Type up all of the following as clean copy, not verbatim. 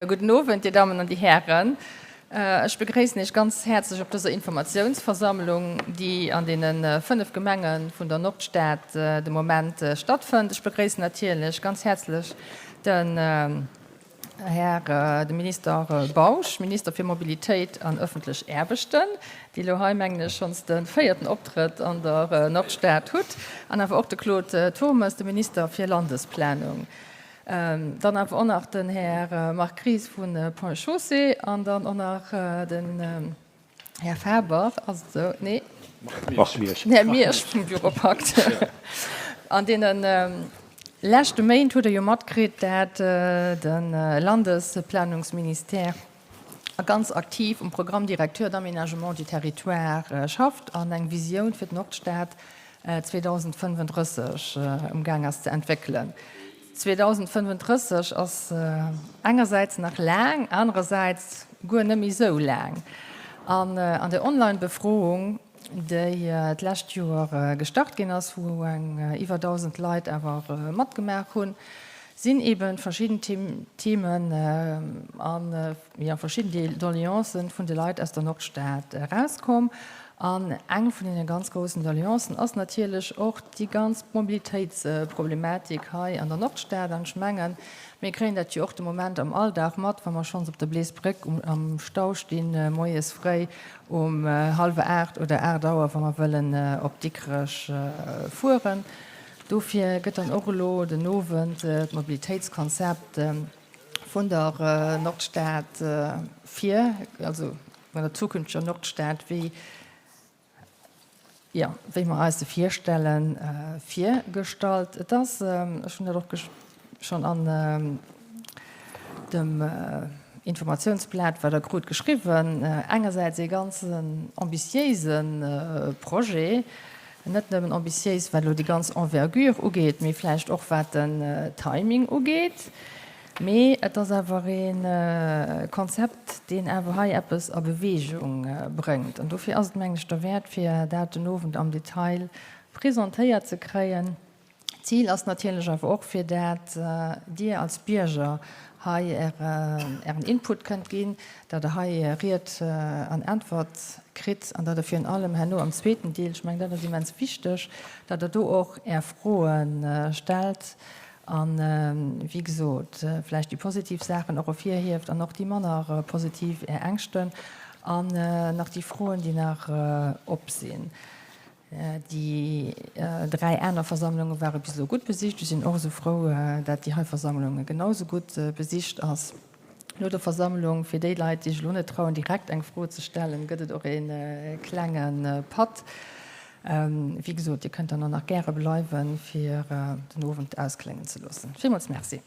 Gudden Owend, Dir Dammen an Dir Hären. Ech begréissen Iech ganz häerzlech op dëser Informatiounsversammlung, déi an deene 5 Gemenge vun der Nordstad de Moment stattfënnt. Ech begréissen natierlech ganz häerzlech den Här de Minister Bausch, Minister fir Mobilitéit an ëffentlech Aarbechten, déi elo hei, mengen ech, schonns de véierten Optrëtt an der Nordstad hutt, an awer och de Claude Turmes, de Minister fir Landesplanung. Dann awer och nach den Här Marc Ries vu Ponts et Chaussées an dann och nach den Här Faber, ass et esou? Nee? Marc Miersch. Den Här Miersch vum Büropakt. An deene leschte Méint hutt Der jo matkritt, dat de Landesplanungsministère ganz aktiv um Programme directeur d'aménagement du territoire schafft an eng Visioun fir d'Nordstad 2035 umgaang ass ze entwéckelen. 2035 ass engersäits nach laang, anerersäits guer net méi esou laang. An an der Online-Befroung, déi d'lescht Joer gestart ginn ass, wou eng iwwer 1.000 Leit awer matgemaach hunn, sinn eeben verschidden Themen an jo, verschidden Doleancen vun de Leit aus der Nordstad erauskomm. An eng vun deene ganz groussen Doleancen ass natierlech och déi ganz Mobilitéitsproblematik hei an der Nordstad. An ech mengen, mir kréien dat jo och de Moment am Alldag mat, wa mer schonns op der Bleesbréck am Stau stinn, moies fréi um hallwer 8 oder 8 Auer, wa mer wëllen op Dikrech fueren. Dofir gëtt dann och elo den Owend d'Mobilitéitskonzept vun der Nordstad vir, also vun der zukünfteger Nordstad, wéi, jo, wéi mer eis se virstellen, virgestallt. Et ass, ech hunn dat och schonn an dem Informatiounsblat, wat Der krut, geschriwwen, engersäits ee ganzen ambitiéise Projet, net nëmmen ambitiéis, wat elo déi ganz Envergure ugeet, mee vläicht och wat den Timing ugeet, mee et ass awer ee Konzept, deen awer hei eppes a Bewegung bréngt. An dofir ass et, mengen ech, derwäert, fir dat den Owend am Detail presentéiert ze kréien. D'Zil ass natierlech awer och, fir dat Dir als Bierger hei Ären Input kënnt ginn, dat Der hei Ried an Äntwert kritt an dat Der virun allem herno am zweeten Deel, ech mengen, dat ass immens wichteg, dat Der do och Är Froe stellt a wéi gesot vläicht déi positiv Saachen och ervirhieft an och déi manner positiv, Är Ängschten an nach déi Froen, déi nach op sinn. Déi 3 aner Versammlunge ware bis elo gutt besicht. Ech sinn och esou frou, dat déi hei Versammlung genau esou gutt besicht ass. No der Versammlung, fir déi Leit, déi sech elo net trauen direkt eng Fro ze stellen, gëtt et och ee klenge Patt. Wéi gesot, Dir kënnt dann och nach gäre bleiwen, fir den Owend auskléngen ze loossen. Villmools Merci.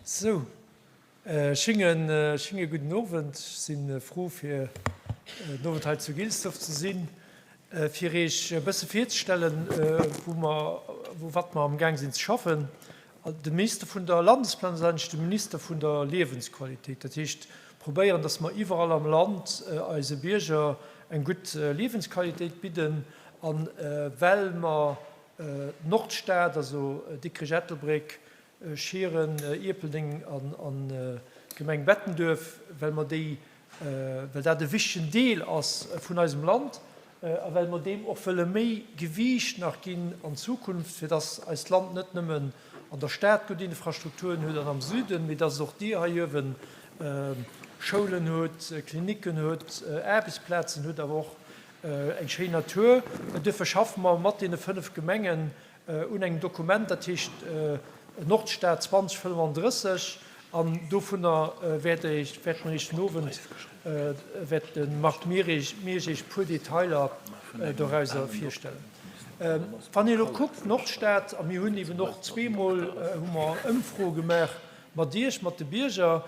Sou, schénge schénge gudden Owend. Ech si frou fir den Owend hei zu Gilsdorf ze sinn, fir Iech e bësse virzestellen, wou mer, wou wat mer amgaang sinn ze schaffen. De Minister vun der Landesplanung ass eigentlech de Minister vun der Liewensqualitéit. Dat heescht, probéieren, datt mer iwwerall am Land eise Bierger eng gutt Liewensqualitéit bidden. A well mer d'Nordstad, also Dikrech, Ettelbréck, Schieren, Ierpeldeng an d'Gemeng Bettenduerf, well mer déi well dat e wichtegen Deel ass vun eisem Land a well mer deem och wëlle méi Gewiicht nach ginn an Zukunft, fir dass eist Land net nëmmen an der Stad gutt Infrastrukturen huet an am Süden, mee dass et och dir hei uewe Schoulen hutt, Klinicken hutt, Aarbechtsplazen hutt, awer och eng schéin Natur. Duerfir schaffe mer mat deene 5 Gemengen un engem Dokument, dat heescht Nordstad 2035, an dovunner wäert Iech, wäert mer Iech den Owend, wäert de Marc Miersch Iech e puer Detailer dorauser virstellen. Wann ee elo kuckt, Nordstad, a mir hunn eben och zweemol hu mer Ëmfroe gemaach mat Iech, mat de Bierger,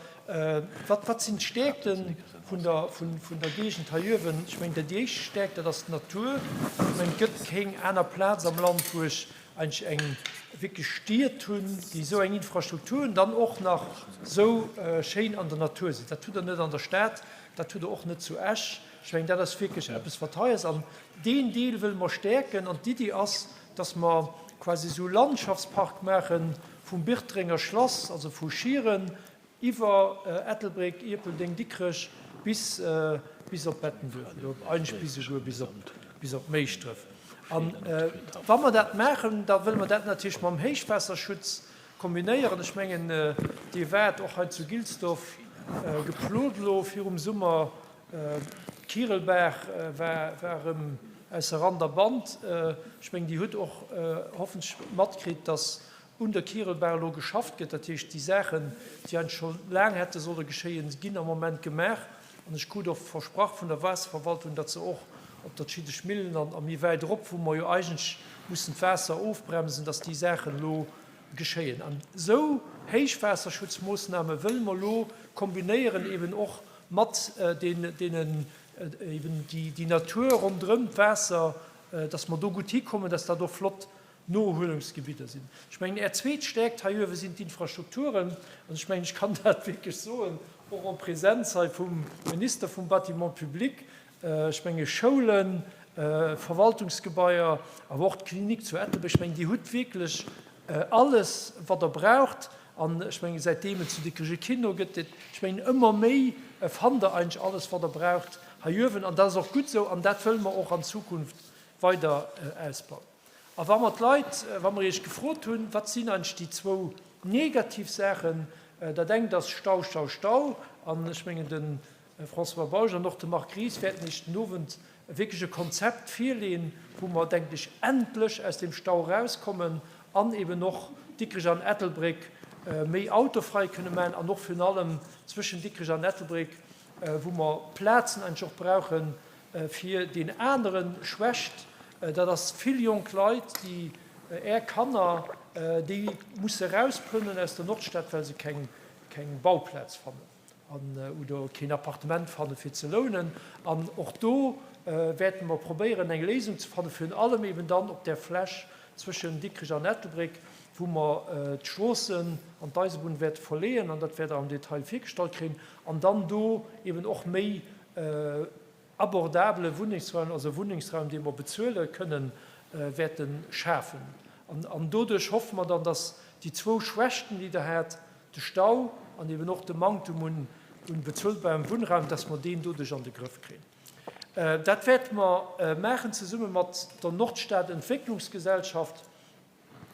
wat, wat sinn d'Stäerkte vun der, vun der Géigend hei uewen? Ech mengen, déi éischt Stäerkt, dat ass d'Natur. Ech mengen, et gëtt kéng aner Plaz am Land, wou ech. Eigentlech eng wierklech Stied hunn, déi esou eng Infrastruktur hunn, dann och nach esou schéin an der Natur sinn. Dat hutt Der net an der Stad, dat hutt Der och net zu Esch. Ech mengen, dat ass wierklech eppes, wat hei ass. An deen Deel wëlle mer stäerken. An d'Iddi ass, dass mer quasi esou e Landschaftspark maache vum Birterenger Schlass, also vu Schieren Iwwer Ettelbréck, Ierpeldeng, Dikrech bis bis op Bettenduerf, oder eigentlech bis esouguer bis op bis op Méischdref. An wa mer dat maachen, da wëlle mer dat natierlech mam Héichwaasserschutz kombinéieren. Ech mengen, Dir waart och hei zu Gilsdorf geplot elo virum Summer. D'Kirelbaach war war erëm ausser Rand a Band. Ech mengen, Dir hutt och hoffentlech matkritt, dass un der Kirelbaach elo geschafft gëtt. Dat heescht, déi Saachen, déi eigentlech scho laang hätte solle geschéien, ginn am Moment gemaach. An ech krut och versprach vun der Waasserverwaltung, datt se och op der Tschiddesch Millen an a méi wäit erop, wou mer jo eigentlech mussen d'Waasser ofbremsen, datt déi Saachen elo geschéien. An esou Héichwaasserschutzmoossname wëlle mer elo kombinéieren eben och mat deenen, eben déi Natur ronderëm d'Waasser, datt mer do gutt hikommen, datt dat och flott Noerhuelungsgebidder sinn. Ech mengen, Är zweet Stäerkt hei uewe sinn d'Infrastrukturen. An ech mengen, ech kann dat wierklech soen, och en Präsenz hei vum Minister vum Bâtiment public, ech menge Schoulen, Verwaltungsgebaier, awer och d'Klinik zu Ettelbréck, ech mengen, Dir hutt wierklech alles, wat Der braucht. An ech mengen, säitdeem et zu Dikrech e Kino gëtt, ech mengen, ëmmer méi fannt Der eigentlech alles, wat Der braucht hei uewen. An dat ass och gutt esou an dat wëlle mer och an Zukunft weider ausbauen. A wa mer d'Leit, wa mer Iech gefrot hunn, wat sinn eigentlech déi zwou negativ Saachen, dat engt ass Stau, Stau, Stau. An ech mengen, de François Bausch an och de Marc Ries wäerten Iech den Owend wierklech e Konzept virleeën, wou mer, denken ech, endlech aus deem Stau erauskommen an eben och Dikrech an Ettelbréck méi autofrei kënne maachen an och virun allem zwëschen Dikrech an Ettelbréck, wou mer Plazen eigentlech och brauchen, Fir deen anere Schwächt, dat ass vill jonk Leit, déi Är Kanner, déi musse erausplënnen aus der Nordstad, well se keng Bauplaz fannen an oder keen Appartement fanne fir ze lounen. An och do wäerte mer probéieren, eng Léisung ze fannen, virun allem eben dann op där Fläch zwëschen Dikrech an Ettelbréck, wou mer d'Stroossen an d'Eisebunn wäerte verleeën, an dat wäert Der am Detail virgestallt kréien, an dann do eben och méi abordabele Wunnengsraum, also Wunnengsraum, dee mer bezuele kënnen, wäerte schafen. An doduerch hoffe mer dann, dass déi zwou Schwächten, déi Der hat, de Stau an eben och de Manktum un bezuelbarem Wunnraum, dass mer deen doduerch an de Grëff kréien. Dat wäerte mer maachen zesumme mat der Nordstad-Entwécklungsgesellschaft.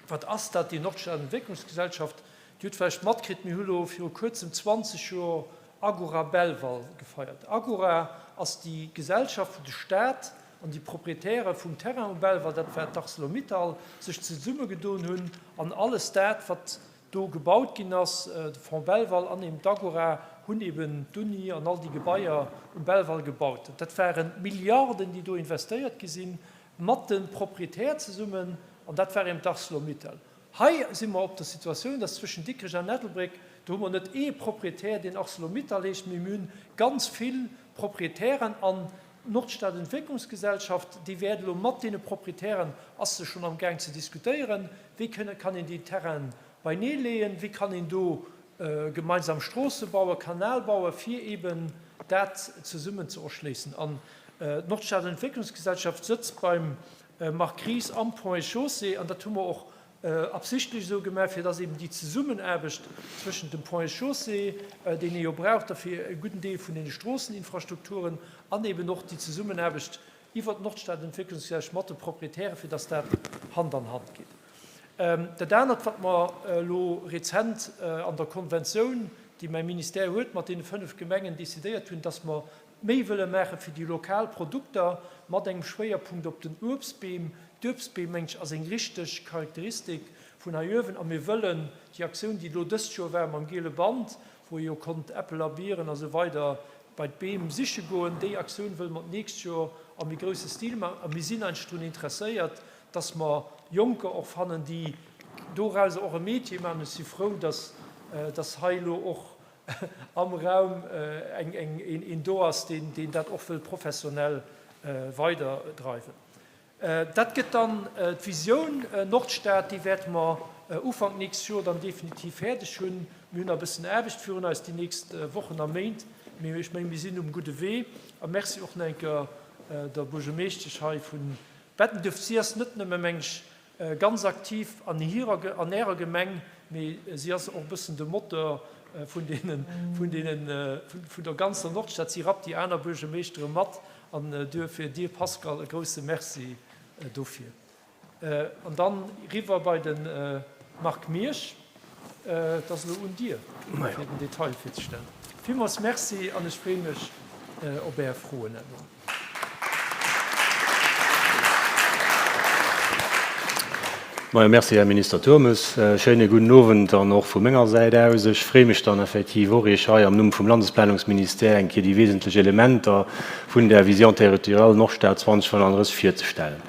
Wat ass dat, déi Nordstad-Entwécklungsgesellschaft? Dir hutt vläicht matkritt, mir hu lo viru kuerzem 20 Joer Agora Belval gefeiert. Agora ass déi Gesellschaft, wou de Staat an déi Proprietäre vum Terrain um Belval, dat war d'Arcelor-Mittal, sech zesummegedoen hunn an alles dat, wat do gebaut ginn ass, de Fonds Belval an eben d'Agora, hunn eben d'Uni an all déi Gebaier um Belval gebaut. Dat ware Milliarden, déi do investéiert gi sinn. mat de Propriétaire zesummen, an dat war eben d'Arcelor-Mittal. Hei si mer op der Situatioun, dass zwëschen Dikrech an Ettelbréck, do hu mer net ee Propriétaire, deen Arcelor-Mittal heescht, mee mir hunn ganz vill Propriétairen. An d'Nordstad-Entwécklungsgesellschaft, déi wäert elo mat deene Propriétairen, ass se schonn amgaang ze diskutéieren, wéi kënne, kann een déi Terrainen beinee leeën, wéi kann een do gemeinsam Stroosse bauen, Kanal bauen, fir eben dat zesummen ze erschléissen. An d'Nordstad-Entwécklungsgesellschaft sëtzt beim Marc Ries am Ponts et Chaussées, an dat hu mer och absichtlech esou gemaach, fir dass eben déi Zesummenaarbecht zwëschent dem Ponts et Chaussées, deen ee jo brauch da fir e gudden Deel vun deene Stroosseninfrastrukturen, an eben och déi Zesummenaarbecht iwwert d'Nordstad-Entwécklungsgesellschaft mat de Proprietären, fir dass dat Hand an Hand geet. Dat anert, wat mer elo rezent an der Konventioun, déi mäi Ministère huet mat deene 5 Gemengen, decidéiert hunn, dass mer méi wëlle maache fir déi lokal Produkter, mat engem Schwéierpunkt op den Uebstbeem. D'Uebstbeem, mengen ech, ass eng richteg Charakteristik vun hei uewen. A mir wëllen déi Aktioun, déi elo dëst Joer war mam giele Band, wou ee jo konnt Äppel a Bieren a sou weider bei d'Beem siche goen, déi Aktioun wëlle mer d'nächst Joer a méi grousse Stil maachen. A mir sinn eigentlech drun interesséiert, dass mer Jonker och fannen, déi dorauser och e Métier maachen. Ech si frou, dass, dass hei elo och am Raum een do ass, deen dat och wëll professionell weiderdreiwen. Dat gëtt dann d'Visioun Nordstad, déi wäerte mer Ufank nächst Joer dann definitiv fäerdeg hunn. Mir hunn nach e bëssen Aarbecht virun eis déi nächst Wochen a Méint, mee ech menge mir sinn um gudde Wee. A Merci och nach eng Kéier der Buergermeeschtesch hei vu Bettenduerf. Si ass net nëmme, meng ech, ganz aktiv an hirer, an Ärer Gemeng, mee si ass och e bëssen de Moteur vun deenen, vun deenen, vun der ganzer Nordstad. Si rappt déi aner Buergermeeschtere mat an duerfir dir, Pascal, e grouse Merci dofir. An dann riwwer bei de Marc Miersch. Et ass elo un dir, fir den Detail virzestellen. Villmools Merci an ech freeë mech op Är Froen herno. Majo, merci, Här Minister Turmes. Schéine gudden Owend dann och vu menger Säit aus. Ech freeë mech dann effektiv och, Iech hei am Numm vum Landesplanungsministère eng Kéier déi wesentlech Elementer vun där Vision territoriale Nordstad 2035 virzestellen.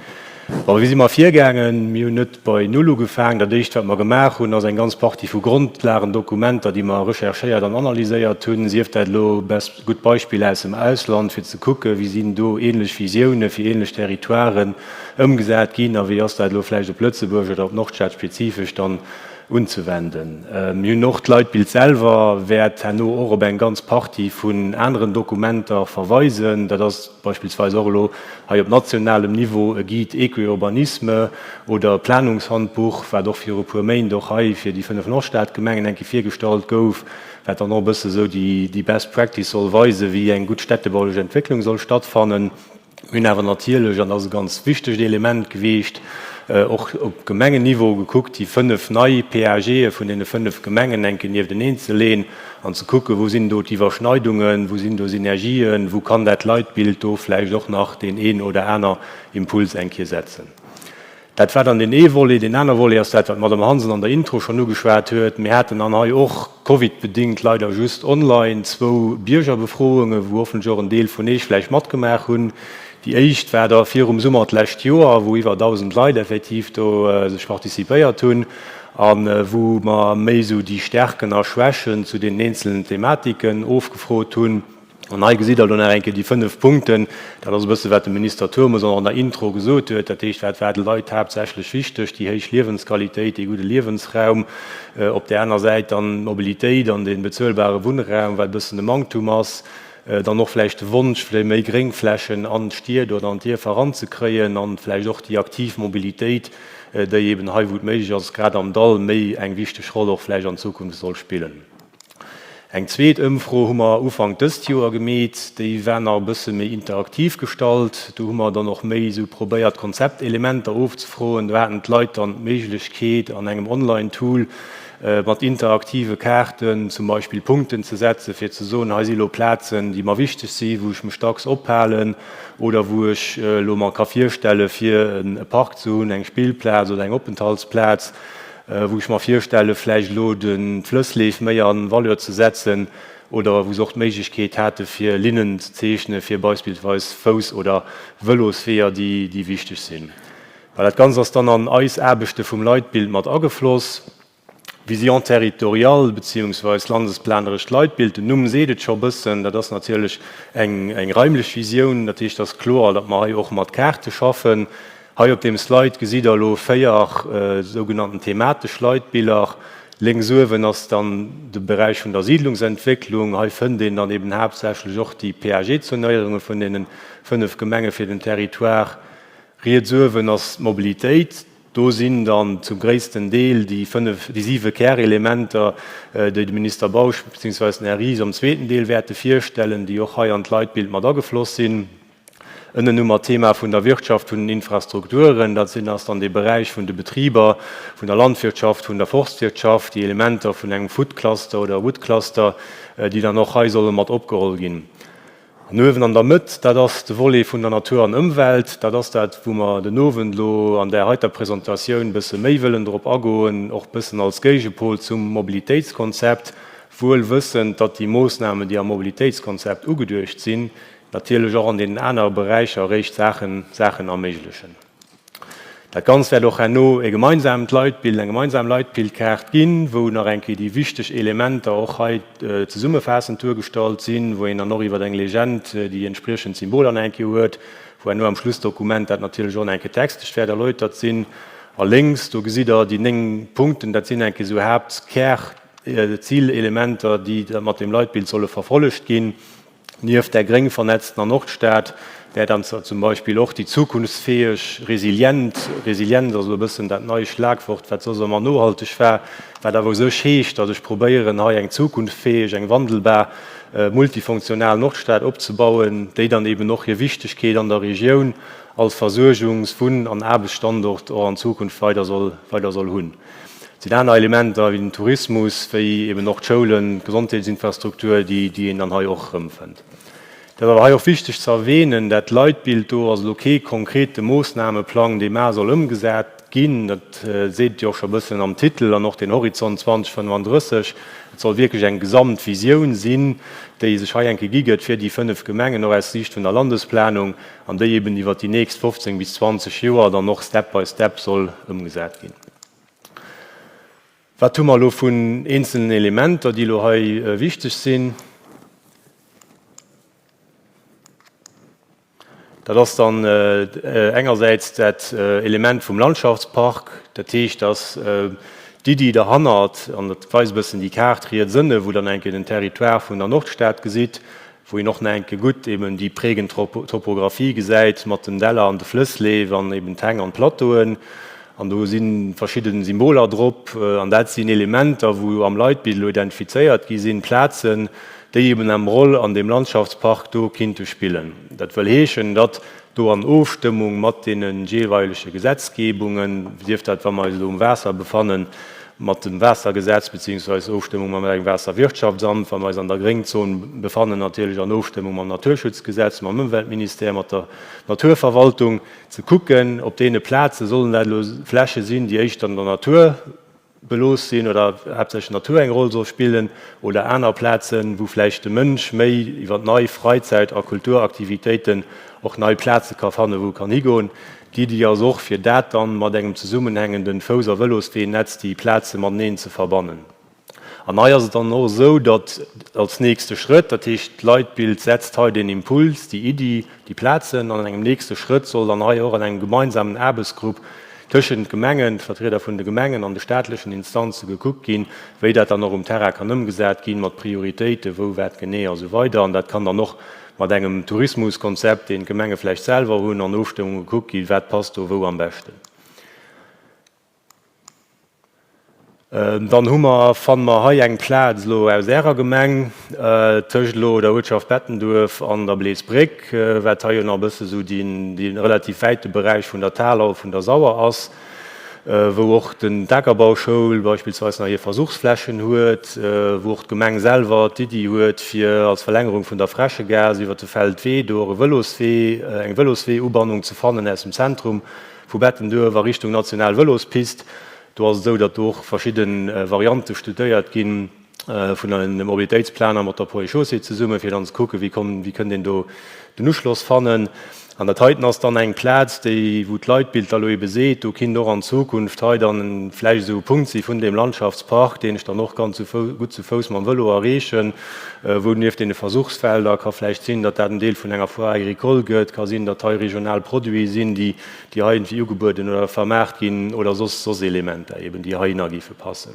Bon, wéi si mer virgaangen? Mir hunn net bei Null ugefaangen. Dat Éischt, wat mer gemaach hunn, ass eng ganz Partie vu Grondlagendokumenter, déi mer recherchéiert an analyséiert hunn, sief dat elo best gutt Beispiller aus dem Ausland, fir ze kucken, wéi sinn do ähnlech Visioune fir ähnlech Territoiren ëmgesat ginn a wéi ass dat elo vläicht op Lëtzebuerg oder op d'Nordstad spezifesch dann unzewenden. Mir hunn och d'Leitbild selwer wäert herno och op eng ganz Partie vun aneren Dokumenter verweisen. Dat ass beispillsweis och elo hei op nationalem Niveau e Guide Eco-Urbanisme oder e Planungshandbuch, wat och viru puer Méint och hei fir déi 5 Nordstadgemengen eng Kéier virgestallt gouf, wat dann och e bësse sou déi Best Practice soll weisen, wéi eng gutt städtebaulech Entwécklung soll stattfannen. Mir hunn awer natierlech, an dat ass e ganz wichtegt Element gewiescht, och op Gemengenniveau gekuckt, déi 5 nei PAGe vun deene 5 Gemengen eng Kéier niefteneen ze leeën an ze kucken, wou sinn do d'Iwwerschneidungen, wou sinn do Synergien, wou kann dat Leitbild do vläicht och nach deen een oder aner Impuls eng Kéier setzen. Dat war dann deen ee Volet. Deen aner Volet ass dat, wat d'Madame Hansen an der Intro schonn ugeschwat huet. Mir haten dann hei och, covidbedéngt leider just online, zwou Biergerbefroungen, wou hoffentlech och en Deel vun Eech vläicht matgemaach hunn. Déi éischt war da virum Summer d'lescht Joer, wou iwwer 1.000 Leit effektiv do sech participéiert hunn a wou mer méi esou déi Stärken a Schwächen zu deenen eenzelen Thematiken ofgefrot hunn. An hei gesitt Der elo nach eng Kéier déi 5 Punkten. Dat ass e bësse wat de Minister Turmes och an der Intro gesot huet. Dat heescht, wat war de Leit haaptsächlech wichteg? Déi héich Liewensqualitéit, dee gudde Liewensraum, op där aner Säit dann d'Mobilitéit an dee bezuelbare Wunnraum, wat e bëssen e Manktum ass. Dann och vläicht de Wonsch, vläicht méi Gréngflächen an d'Stied oder an d'Dierfer eranzekréien an vläicht och déi aktiv Mobilitéit, déi eben hei, wou et méiglech ass, grad am Dall méi eng wichteg Roll och vläicht an Zukunft soll spillen. Eng zweet Ëmfro hu mer Ufank dëst Joer gemeet. Déi war nach e bësse méi interaktiv gestallt. Do hu mer dann och méi esou probéiert, Konzeptelementer ofzefroen. Do haten d'Leit dann d'Méiglechkeet, an engem Online-Tool mat interaktive Kaarten zum Beispill Punkten ze setzen, fir ze soen, hei si lo Plazen, déi mer wichteg si, wou ech mech dacks ophalen oder wou ech elo mer ka virstelle fir e Park ze hunn, eng Spillplaz oder eng Openthaltsplaz. wou ech mer virstelle vläicht elo de Flëssleef méi a Valeur ze setzen oder wou se och d'Méiglechkeet hate fir Linnen ze zeechne fir beispillsweis Fouss oder Vëlosweeër, déi wichteg sinn. Well dat Ganzt ass dann an eis Aarbechte vum Leitbild mat agefloss. Vision territoriale beziehungsweis landesplanerescht Leitbild, den Numm seet et scho e bëssen, dat ass natierlech eng raimlech Visioun. Dat heescht, et ass kloer, datt mer hei och mat Kaarte schaffen. Hei op deem Slide gesitt der elo 4 sougenannten thematesch Leitbiller. Lénks uewen ass dann de Beräich vun der Siedlungsentwécklung. Hei fënnt een dann eben haaptsächlech och déi PAG-Zonéierunge vun deene 5 Gemenge fir den Territoire. Riets uewen ass d'Mobilitéit. Do sinn dann zum gréissten Deel déi 5, déi 7 Kärelementer, déi de Minister Bausch beziehungsweise den Här Ries am zweeten Deel wäerte virstellen, déi och hei an d'Leitbild mat agefloss sinn. Ënnen hu mer d'Thema vun der Wirtschaft, vun den Infrastrukturen. Dat sinn, ass dann dee Beräich vun de Betriber, vun der Landwirtschaft, vun der Forstwirtschaft, déi Elementer vun engem Food-Cluster oder Wood-Cluster, déi dann och hei solle mat opgeholl ginn. An uewen an der Mëtt, dat ass de Volet vun der Natur an Ëmwelt. Dat ass dat, wou mer den Owend elo an där heiter Presentatioun e bësse méi wëllen drop agoen, och e bëssen als Géigepol zum Mobilitéitskonzept, wuel wëssend, datt déi Moossnamen, déi am Mobilitéitskonzept ugeduecht sinn, natierlech och an deenen anere Beräicher eréischt Saachen, Saachen erméiglechen. Dat Ganzt wäert och herno e gemeinsaamt Leitbild, eng gemeinsam Leitbildkaart ginn, wou nach eng Kéier déi wichteg Elementer och hei zesummefaassend duergestallt sinn, wou een dann och iwwer eng Legend déi entspriechend Symboler nach eng Kéier huet, Wou herno am Schlussdokument dat natierlech och nach eng Kéier textlech wäert erläutert sinn. A lénks, do gesitt Der déi 9 Punkten, dat sinn eng Kéier esou Haaptkär-Zilelementer, déi mat deem Leitbild solle verfollegt ginn. Nieft där gréng vernetztener Nordstad wär dann zum Beispill och déi zukunftsfäeg, resilient, resilient ass elo e bëssen dat nei Schlagwort, wat soss ëmmer nohalteg war, wat awer u sech heescht, datt ech probéieren, hei eng zukunftsfäeg, eng wandelbar, multifunktional Nordstad opzebauen, déi dann eben och hir Wichtegkeet an der Regioun als Versuergungs-, Wunn an Aarbechtsstandort och an Zukunft weider soll, weider soll hunn. Et sinn aner Elementer wéi den Tourismus, wéi eben och d'Schoulen, d'Gesondheetsinfrastruktur, déi, déi een dann hei och erëmfënnt. Dat ass awer hei och wichteg ze erwähnen, dat Leitbild do ass elo kee konkrete Moossnameplang, dee mar soll ëmgesat ginn. Dat seet et jo och scho e bëssen am Titel an och den Horizont 2035. Et soll wierklech eng Gesamtvisioun sinn, déi sech hei eng Kéier gi gëtt fir déi 5 Gemengen, och aus Siicht vun der Landesplanung, an déi eben iwwert déi nächst 15 bis 20 Joer dann och step by step soll ëmgesat ginn. Wat hu mer elo vun eenzelnen Elementer, déi elo hei wichteg sinn? Dat ass dann engersäits dat Element vum Landschaftspark, dat heescht, dass d'Iddi derhannert, an dat weist e bëssen déi Kaart riets ënne, wou Der eng Kéier den Territoire vun der Nordstad gesitt, wou een och nach eng Kéier gutt eben déi prägend Topographie gesäit mat den Däller an de Flëssleef an eben d'Häng an d'Plateauen. An do si verschidde Symboler drop. An dat sinn Elementer, wou am Leitbild elo identifizéiert gi sinn, Plazen, déi eben eng Roll an deem Landschaftspark do kinnte spillen. Dat wëll heeschen, datt do an Ofstëmmung mat deene jeeweilege Gesetzgebungen, sief dat, wa mer eis elo um Waasser befannen, mat dem Waassergesetz beziehungsweise Ofstëmmung mam engem Waasserwirtschaftsamt, wa mer eis an der Gréngzon befannen, natierlech an Ofstëmmung mam Naturschutzgesetz, mam Ëmweltministère, mat der Naturverwaltung, ze kucken, op deene Plaze sollen dat elo Fläche sinn, déi éischter an der Natur belooss sinn oder haaptsächlech d'Natur eng Roll soll spillen, oder aner Plazen, wou vläicht de Mënsch méi iwwer nei Freizäit a Kulturaktivitéiten och nei Plaze ka fannen, wou e kann higoen. D'Iddi ass och, fir dat dann mat engem zesummenhängenden Fouss a Vëlosweenetz déi Plaze mateneen ze verbannen. An hei ass et dann och esou, datt als nächste Schrëtt, dat heescht d'Leitbild setzt hei den Impuls, déi Iddi, déi Plazen, an an engem nächste Schrëtt soll dann hei och an engem gemeinsamen Aarbechtsgrupp tëschent Gemengen, Vertrieder vun de Gemengen an de staatlechen Instanze gekuckt ginn, wéi dat dann och um Terrain kann ëmgesat ginn, mat Prioritéiten, wou wat genee a sou weider. An dat kann dann och mat engem Tourismuskonzept, deen d'Gemenge vläicht selwer hunn, an Ofstëmmung gekuckt ginn, wat passt do wou am beschten. Dann hu mer, fanne mer hei eng Plaz elo aus Ärer Gemeng, tëscht elo der Uertschaft Bettenduerf an der Bleesbréck, wat hei jo nach e bësse sou dee relativ wäite Beräich vun der Talau vun der Sauer ass, wou och den d'Akerbauschoul beispillsweis nach hir Versuchsflächen huet, wou och d'Gemeng selwer d'Iddi huet, fir als Verlängerung vun der Fräschegaass iwwer de Feldwee do och e Vëloswee, eng Vëloswee-Ubannung ze fannen aus dem Zentrum vu Bettenduerf a Richtung national Vëlospist. Do ass et esou, datt do och verschidde Variante studéiert ginn vun de Mobilitéitsplaner mat der Ponts et Chaussées zesummen, fir dann ze kucken, wéi kommen, wéi kënnt een do den Uschloss fannen. An dat heiten ass dann eng Plaz, déi, wou d'Leitbild da lo ebe seet, do kinnt och an Zukunft hei dann vläicht esou e Punkt si vun deem Landschaftspark, deen ech dann och kann zu Fou, gutt zu Fouss mam Vëlo erreechen, wou nieft deene Versuchsfelder ka vläicht sinn, datt dat en Deel vun enger Foire agricole gëtt, ka sinn, datt hei regional Produite sinn, déi, déi hei iergendwéi ugebueden oder vermaart ginn oder soss, soss Elementer eben, déi heihinner géife passen.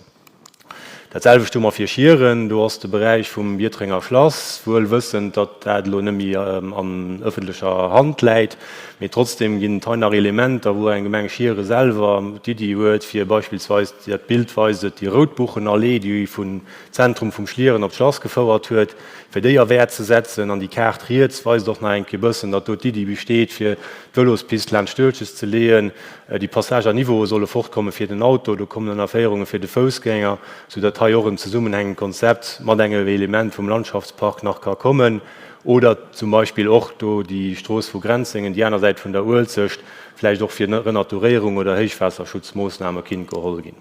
Dat selwecht hu mer fir Schieren. Do ass de Beräich vum Biertrenger Schlass, wuel wëssend, datt dat elo net méi an ëffentlecher Hand läit, mee trotzdem ginn et hei nach Elementer, wou eng Gemeng Schiere selwer d'Iddi huet, fir beispillsweis, dat Bild weist et, déi Routbuchenallee, déi vum Zentrum vum Schlieren op d'Schlass gefouert huet, fir déi a Wäert ze setzen. An déi Kaart riets weist och nach eng Kéier bëssen, datt do d'Iddi besteet, fir d'Vëlospist laanscht d'Uelzecht ze leeën. Déi Passage à niveaue solle fortkomme fir den Auto, do kommen Ënnerféierunge fir de Foussgänger, soudatt hei och en zesummenhängend Konzept mat engem Element vum Landschaftspark nach ka kommen. Oder zum Beispill och do déi Strooss vu Grenzengen, déi aner Säit vun der Uelzecht, vläicht och fir Renaturéierung oder Héichwaasserschutzmoossname kinnt geholl ginn.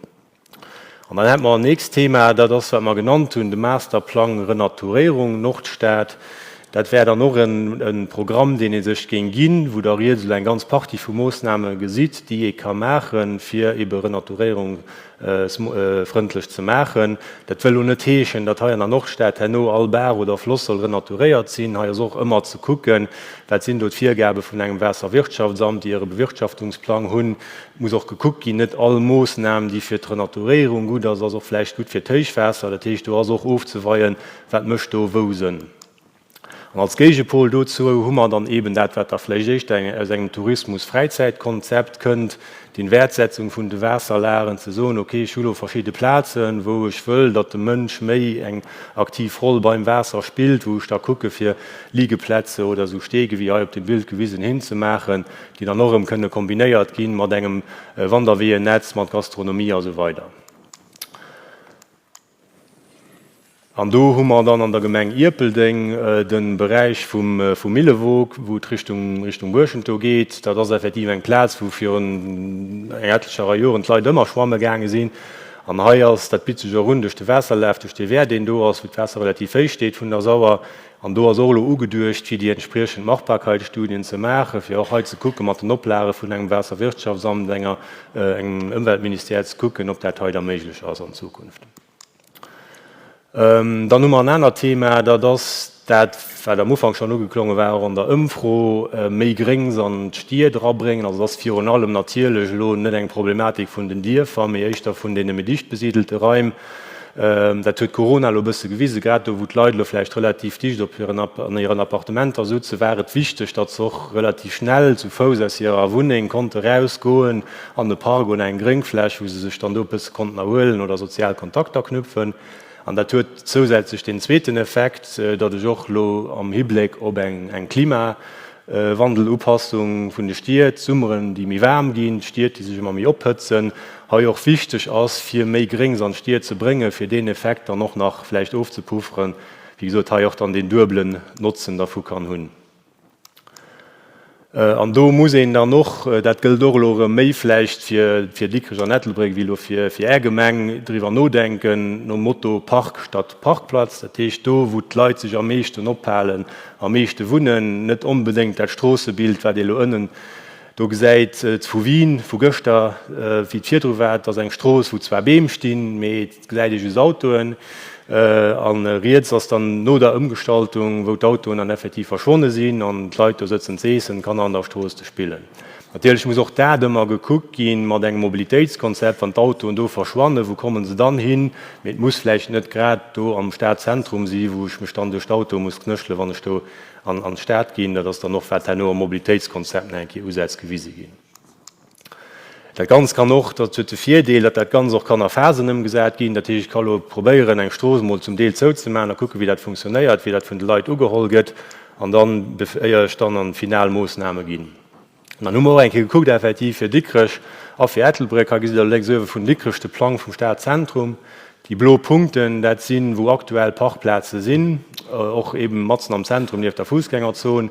An dann hätte mer en nächst Thema, dat ass, wat mer genannt hunn, de Masterplang Renaturéierung Nordstad. Dat wär dann och e Programm, deen ee sech géing ginn, wou Der riets elo eng ganz Partie vu Moossname gesitt, déi ee ka maachen, fir ebe Renaturéierung frëndlech ze maachen. Dat wëll elo net heeschen, datt hei an der Nordstad herno all Baach oder Floss soll renaturéiert sinn. Hei ass och ëmmer ze kucken, wat sinn do d'Virgabe vun engem Waasserwirtschaftsamt, déi hire Bewirtschaftungsplang hunn. Et muss och gekuckt ginn, net all Moossnam, déi fir d'Renaturéierung gutt ass, ass och vläicht gutt fir d'Héichwaasser. Dat heescht, do ass och ofzeweien, wat mécht do wou Sënn. An als Géigepol dozou hu mer dann eeben dat, wat da vläicht éischter aus engem Tourismus-Fräizäitkonzept kënnt, d'Inwertsetzung vun de Waasserlagen, ze soen, okay, ech hu lo verschidde Plazen, wou ech wëll, datt de Mënsch méi eng aktiv Roll beim Waasser spillt, wou ech da kucke fir Liegeplätze oder esou Stege wéi hei op dem Bild gewisen hinzemaachen, déi dann och erëm kënne kombinéiert ginn mat engem Wanderweeënetz, mat Gastronomie a sou weider. An do hu mer dann an der Gemeng Ierpeldeng de Beräich vum Millewog, wou et Richtung Richtung Buerschent do geet. Dat ass effektiv eng Plaz, wou virun eng etlecher Rei Joren d'Leit ëmmer schwamme gaange sinn. An hei ass, dat bitt sech och un duerch de Waasserlaf, duerch dee Wehr, deen do ass, wou d'Waasser relativ héich steet vun der Sauer. An do ass och elo ugeduecht, fir déi entspriechend Machbarkeitsstudien ze maachen, fir och hei ze kucke mat den Oplage vun engem Waasserwirtschaftsamt, enger, engem Ëmweltministère ze kucken, ob dat hei da méiglech ass an Zukunft. Dann hu mer en anert Thema, dat ass dat, wat am Ufank schonn ugeklonge war, och an der Ëmfro, méi Gréngs an d'Stied erabréngen. Also et ass virun allem natierlech elo net eng Problematik vun den Dierfer, mee éischter vun deene méi dicht besidelte Raim. Dat huet Corona elo e bësse gewisen, grad do, wou d'Leit elo vläicht relativ dicht op hiren, an hiren Appartementer sutzen, war et wichteg, datt se och relativ schnell zu Fouss aus hirer Wunneng konnte rausgoen an e Park oder eng Gréngfläch, wou se sech dann do e bësse konnten erhuelen oder sozial Kontakter knüpfen. An dat huet zousätzlech deen zweeten Effekt, datt ech och elo am Hibléck op eng Klimawandelupassung vun de Stied, d'Summeren, déi méi waarm ginn, d'Stied, déi sech ëmmer méi ophëtzen, hei och wichteg ass, fir méi Gréngs an d'Stied ze bréngen, fir deen Effekt dann och nach vläicht ofzepufferen, wéi gesot, hei och dann deen duebelen Notzen dervu kann hunn. An do muss een dann och, dat gëllt och elo erëm méi vläicht fir Dikrech an Ettelbréck wéi elo fir Är Gemeng, driwwer nodenken nom Motto Park statt Parkplatz. Dat heescht do, wou d'Leit sech am meeschten ophalen, am meeschte wunnen, net onbedéngt dat Stroossebild, wat ee elo ënnen do gesäit vu Wien vu gëschter, wéi et virdru war. Et ass eng Strooss, wou zwar Beem stinn, mee Et gesäit ee just Autoen. A riets ass dann no der Ëmgestaltung, wou d'Autoen dann effektiv verschwonne sinn an d'Leit do sëtzen z'eessen, d'Kanner an der Strooss ze spillen. Natierlech muss och dat ëmmer gekuckt gi mat engem Mobilitéitskonzept, wann d'Autoen do verschwannen, wou komme se dann hin? Mee et muss vläicht net grad do am Stadzentrum si wou ech mech dann duerch d'Autoe muss knéchelen, wann ech do an d'Stad ginn. Dat ass dann och wat herno am Mobilitéitskonzept nach eng Kéier Usätz gewise ginn. Dat Ganzt kann och, dat huet de Virdeel, datt dat Ganzt och kann a Phasen ëmgesat ginn. Dat heescht, ech ka elo probéieren, eng Strooss emol zum Deel zouzemaachen a kucken, wéi dat funktionéiert, wéi dat vun de Leit ugeholl gëtt, an dann, éier ech dann an final Moossname ginn. An dann hu mer och eng Kéier gekuckt, effektiv fir Dikrech a fir Ettelbréck. Hei gesitt Der lénks uewe vun Dikrech de Plang vum Stadzentrum. Déi blo Punkten, dat sinn, wou aktuell Parkplaze sinn, och eben matzen am Zentrum nieft der Fussgängerzon.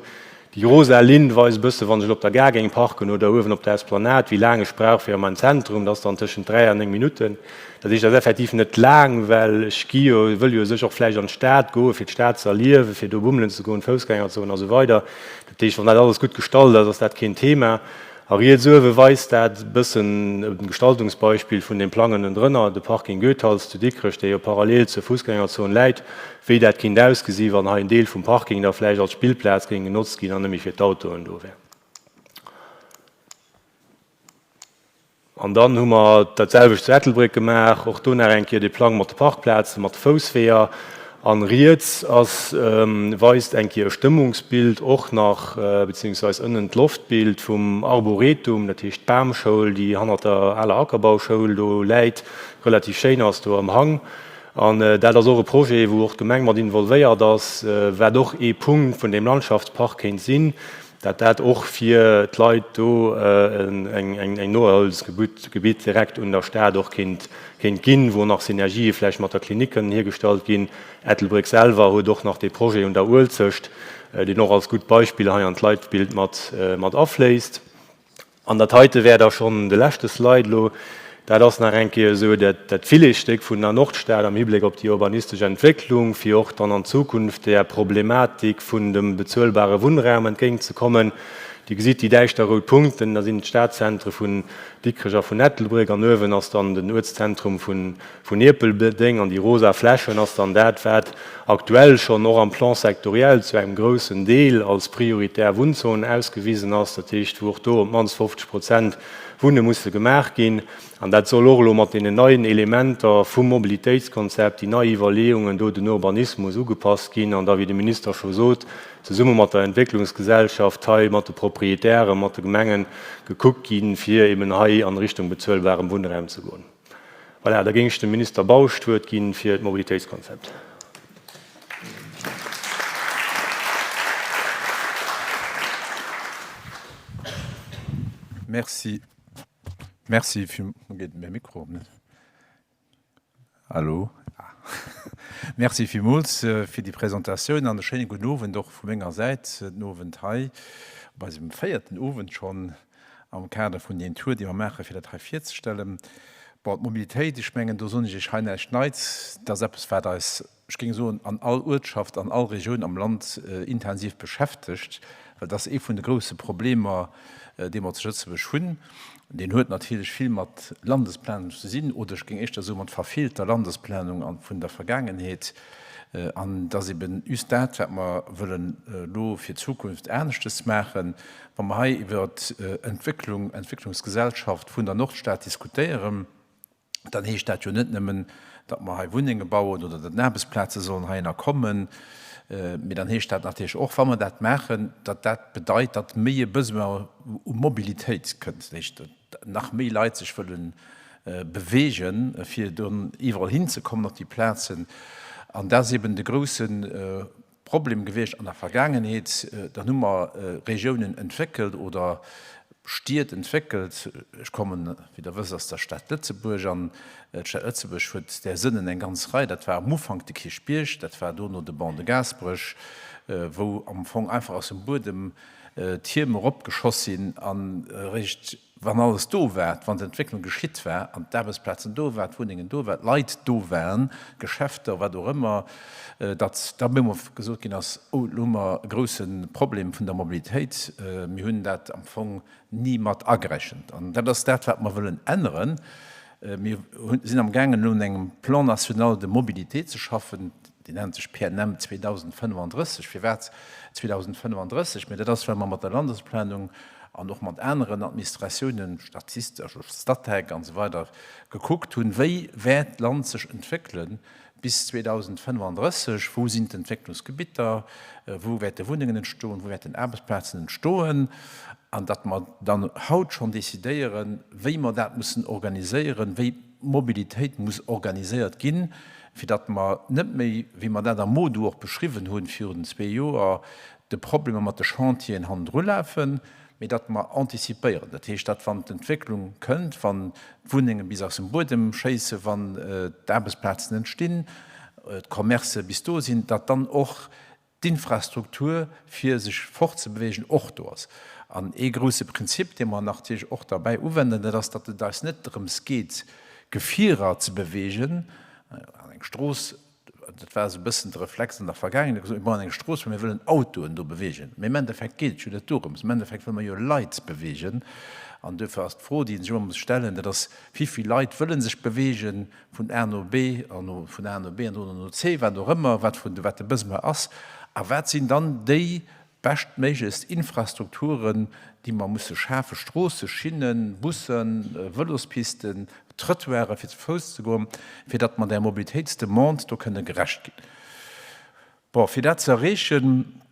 Déi rosa Linn weist e bësse, wann ech elo op der Gare géing parken oder uewen op der Esplanade, wéi laang ech brauch fir a mäin Zentrum. Dat ass dann tëschent 3 an 9 Minutten. Dat heescht, dat ass effektiv net laang, well ech gi jo, wëll jo u sech och vläicht an d'Stad goen, fir d'Stad ze erliewen, fir do bummelen ze goen, Foussgängerzon a sou weider. Dat heescht, wann dat alles gutt gestalt ass, ass dat keen Thema. A riets uewe weist dat e bëssen e Gestaltungsbeispill vun deem Plang ënnendrënner, de Parking Goethals zu Dikrech, dee jo parallel zur Fussgängerzon läit, wéi dat kinnt ausgesi wann hei en Deel vum Parking da vläicht als Spillplaz géing genotzt ginn an net méi fir d'Autoen do wär. An dann hu mer dat selwecht zu Ettelbréck gemaach, och do nach eng Kéier dee Plang mat de Parkplazen, mat de Foussweeër. An riets ass, weist eng Kéier e Stëmmungsbild och nach, beziehungsweis ënnen d'Loftbild vum Arboretum, dat heescht d'Bamschoul, déi hannert der aler Ackerbauschoul do läit, relativ schéin ass do am Hang. An dat ass och e Projet, wou och d'Gemeng mat involvéiert ass, wat och ee Punkt vun deem Landschaftspark kéint sinn, dat dat och fir d'Leit do eng Noerholungsgebitt direkt un der Stad och kéint ginn, wou nach Synergië vläicht mat der Klinik kënnen hiergestallt ginn. Ettelbréck selwer huet och nach dee Projet un der Uelzecht, deen och als gutt Beispill hei an d'Leitbild mat afléisst. An dat heite wär da schonn de leschte Slide elo. Dat ass nach eng Kéier esou dat, dat Filetsstéck vun der Nordstad am Hibléck op déi urbanistesch Entwécklung, fir och dann an Zukunft där Problematik vun dem bezuelbare Wunnraum entgéintzekommen. Dir gesitt déi däischter rout Punkten, da sinn d'Stadzentre vun Dikrech a vun Ettelbréck an uewen ass dann den Uertszentrum vun, vun Ierpeldeng an déi rosa Flächen ass dann dat, wat aktuell schonn och am Plan sectoriel zu engem groussen Deel als prioritär Wunnzon ausgewisen ass, dat heescht, wou och do op d'mannst 50 Prozent Wunne musse gemaach ginn. An dat soll och elo mat deenen neien Elementer vum Mobilitéitskonzept, déi nei Iwwerleeungen do, den Urbanismus ugepasst ginn an da, wéi de Minister scho sot, zesumme mat der Entwécklungsgesellschaft hei, mat de Proprietären, mat de Gemengen gekuckt ginn, fir eben hei an Richtung bezuelbarem Wunnraum ze goen. Voilà, da géing ech dem Minister Bausch d'Wuert gi fir d'Mobilitéitskonzept. Merci. Merci vill. Geet mäi Mikro op net? Hallo? Ah. Merci villmools fir déi Presentatioun an e schéine gudden Owend och vu menger Säit den Owend hei op eisem véierten Owend schonn am Kader vun deem Tour, dee mer maachen, fir dat hei virzestellen. Bon, d'Mobilitéit, ech mengen, do soen ech Iech hei näischt Neits. Dat ass eppes, wat eis, ech géing soen, an all Uertschaft, an all Regioun am Land intensiv beschäftegt, well dat ass ee vun de grouse Problemer, dee mer zu Lëtzebuerg hunn. Deen huet natierlech vill mat Landesplanung ze sinn, oder ech géing éischter soe mat verfeelter Landesplanung vun der Vergaangenheet. An et ass eben just dat, wat mer wëllen elo fir d'Zukunft aneschtes maachen, wa mer hei iwwer Entwécklung, Entwécklungsgesellschaft vun der Nordstad diskutéieren. Dann heescht dat jo net nëmmen, datt mer hei Wunnenge bauen oder datt Aarbechtsplaze sollen heihinner kommen, mee dann heescht dat natierlech och, wa mer dat maachen, datt dat bedeit, datt méi e Besoin u Mobilitéit kënnt, dat heescht, datt nach méi Leit sech wëlle beweegen, fir dann iwwerall hinzekommen op déi Plazen. An dat ass eben de grousse Problem gewiescht an der Vergaangenheet. Dann hu mer Regiounen entwéckelt oder Stied entwéckelt. Ech kommen, wéi Der wësst, aus der Stad Lëtzebuerg an d'Stad Lëtzebuerg huet där Sënnen eng ganz Rei. Dat war am Ufank de Kierchbierg, dat war dono de Ban de Gaasperech, wou am Fong einfach aus dem Buedem Tierm eropgeschoss sinn an eréischt Wann alles do war, wann d'Entwécklung geschitt war an d'Aarbechtsplazen do waren, d'Wunnengen do waren, d'Leit do waren, d'Geschäfter, wat och ëmmer, datt da op eemol gesot ginn ass, oh elo hu mer e grouse Problem vun der Mobilitéit, mir hunn dat am Fong ni mat agerechent. An dat ass dat, wat mer wëllen änneren. Mir sinn amgaangen elo un engem Plan national de mobilité ze schaffen, deen nennt sech PNM 2035. Firwat 2035? Mä dat ass, well mer mat der Landesplanung an och mat aneren Administratiounen, Statist, also Statec an esou weider, gekuckt hunn, wéi wäert d'Land sech entwéckele bis 2035, wou sinn d'Entwécklungsgebitter, wou wäerte Wunnengen entstoen, wou wäerten Aarbechtsplazen entstoen, an datt mer dann haut schonn decidéieren, wéi mer dat mussen organiséieren, wéi d'Mobilitéit muss organiséiert ginn, fir datt mer net méi, wéi mer dat am MoDu och beschriwwen hunn virun zwee Joer, de Problemer mat de Chantieren hannendrulafen, mee datt mer antizipéieren. Dat heescht, datt wann d'Entwécklung kënnt, wann d'Wunnenge bis aus dem Buedem schéissen, wann d'Aarbechtsplazen entstinn, d'Commercë bis do sinn, datt dann och d'Infrastruktur fir sech fortzebewegen och do ass. An ee grouse Prinzip, dee mer natierlech och derbäi uwenden, dat ass, datt et eis net drëms geet, Gefierer ze bewegen an eng Strooss, Dat war esou e bëssen de Reflex an der Vergaangenheet, gesot, mir bauen eng Strooss, well mir wëllen Autoen do beweegen. Mee am Endeffekt geet et jo net dorëms. Am Endeffekt wëlle mer jo Leit beweegen. An duerfir ass d'Fro, déi een sech ëmmer muss stellen, dat ass, Wivill Leit wëlle sech beweegen vun A no B an no vun A no B an dono no C, wat och ëmmer, wat vun wat de Besoin ass? A wat sinn dann déi beschtméiglechst Infrastrukturen, déi mer musse schafen, Stroosse, Schinnen, Bussen, Vëlospisten, Trottoiren, fir ze Fouss ze goen, fir datt mer där Mobilitéitsdemande do kënne gerecht ginn. Bon, fir dat ze erreechen,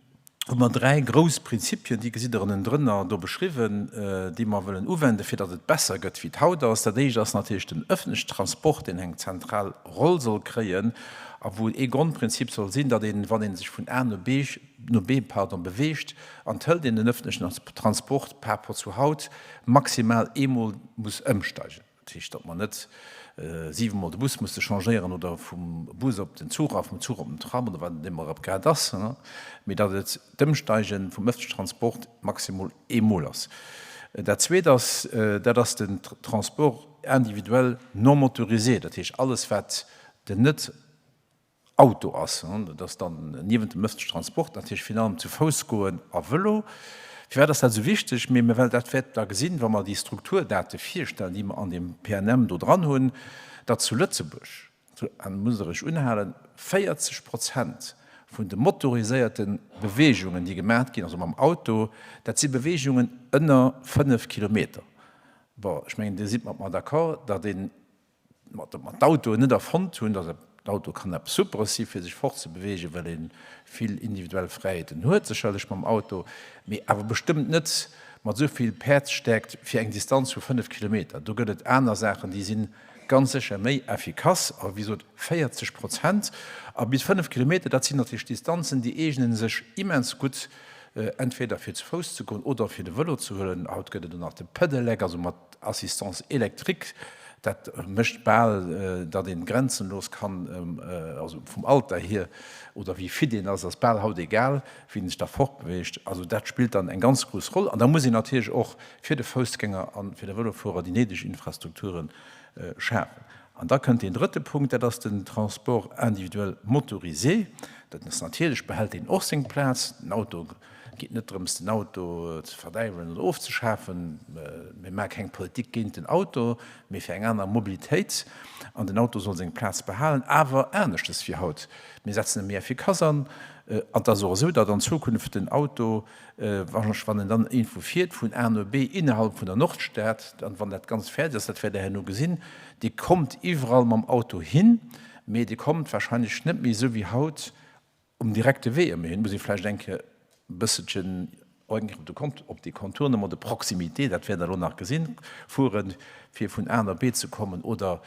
hu mer dräi grouss Prinzipien, déi gesitt Der ënnendrënner do beschriwwen, déi mer wëllen uwenden, fir datt et besser gëtt, wéi et haut ass. Dat éischt ass natierlech den öffentlichen Transport, deen eng zentral Roll soll kréien a wou ee Grondprinzip soll sinn, datt een, wann ee sech vun A no B no B, pardon, beweegt an d'hëlt een den öffentlichen Transport par rapport zu haut maximal eemol muss ëmsteigen. Dat heescht, datt mer net siwemol de Bus musse changéieren oder vum Bus op den Zuch a vum Zuch op den Tram oder wat et ëmmer erëm grad ass, mee datt et d'Ëmsteige vum öffentlichen Transport maximol eemol ass. Dat Zweet ass, dat ass den Transport. individuel non motorisé, dat heescht alles wat den net Auto ass. Dat ass dann niewent dem ëffentlechen Transport natierlech virun allem zu Fouss goen a Vëlo. Firwat ass dat esou wichteg? Mee well dat wäert Der gesinn, wa mer déi Strukturdate virstellen, déi mer an deem PNM do dran hunn, datt zu Lëtzebuerg, an musst Der Iech unhalen, 40 Prozent vun de motoriséierte Beweegungen, déi gemaach ginn, also mam Auto, dat si Beweegungen ënner 5 Kilometer. Bon, ech mengen, Dir sidd mat mer d'accord, datt een datt mer d'Autoen net erfonnt hunn, datt den Auto kann eppes Superes si fir sech fortzebewegen, well ee vill individuell Fräiheeten huet sécherlech mam Auto, mee awer bestëmmt net mat esou vill Päerdsstäerkt fir eng Distanz vu 5 Kilometer. Do gëtt et aner Saachen, déi si ganz sécher méi effikass. A wéi gesot, 40 Prozent a bis 5 Kilometer, dat sinn natierlech Distanzen, déi eegene sech immens gutt entweder fir zu Fouss ze goen oder fir de Vëlo ze huelen. Haut gëtt et och nach de Pedelec, also mat Assistance électrique. Dat mécht bal, datt een grenzenlos kann, also vum Alter hier oder wéi fit een ass, ass bal haut egal, wéi een sech da fortbeweegt. Also dat spillt dann eng ganz grouss Roll. An da muss een natierlech och fir de Foussgänger a fir de Vëlofuerer déi néideg Infrastrukture schafen. An da kënnt deen drëtte Punkt, dat ass den Transport individuel motorisé. Dat ass natierlech, behält deen och seng Plaz. Den Auto geet net drëms, den Auto ze verdäiwelen oder ofzeschafen. Mir maache keng Politik géint den Auto, mee fir eng aner Mobilitéit. An den Auto soll seng Plaz behalen, awer aneschtes wéi haut. Mir setzen e méi effikass an. An et ass och esou, datt an Zukunft den Auto, wann en dann iergendwou fiert vun A no B innerhalb vun der Nordstad, dann, wann dat Ganzt fäerdeg ass, dat wäert Der herno gesinn, Dir kommt iwwerall mam Auto hin, mee Dir kommt wahrscheinlech net méi esou wéi haut um direkte Wee ëmmer hin. Et muss ee vläicht eng Kéier e bësselchen op déi Contournement de proximité, dat wäert Der elo nach gesinn, fueren, fir vun A no B ze kommen oder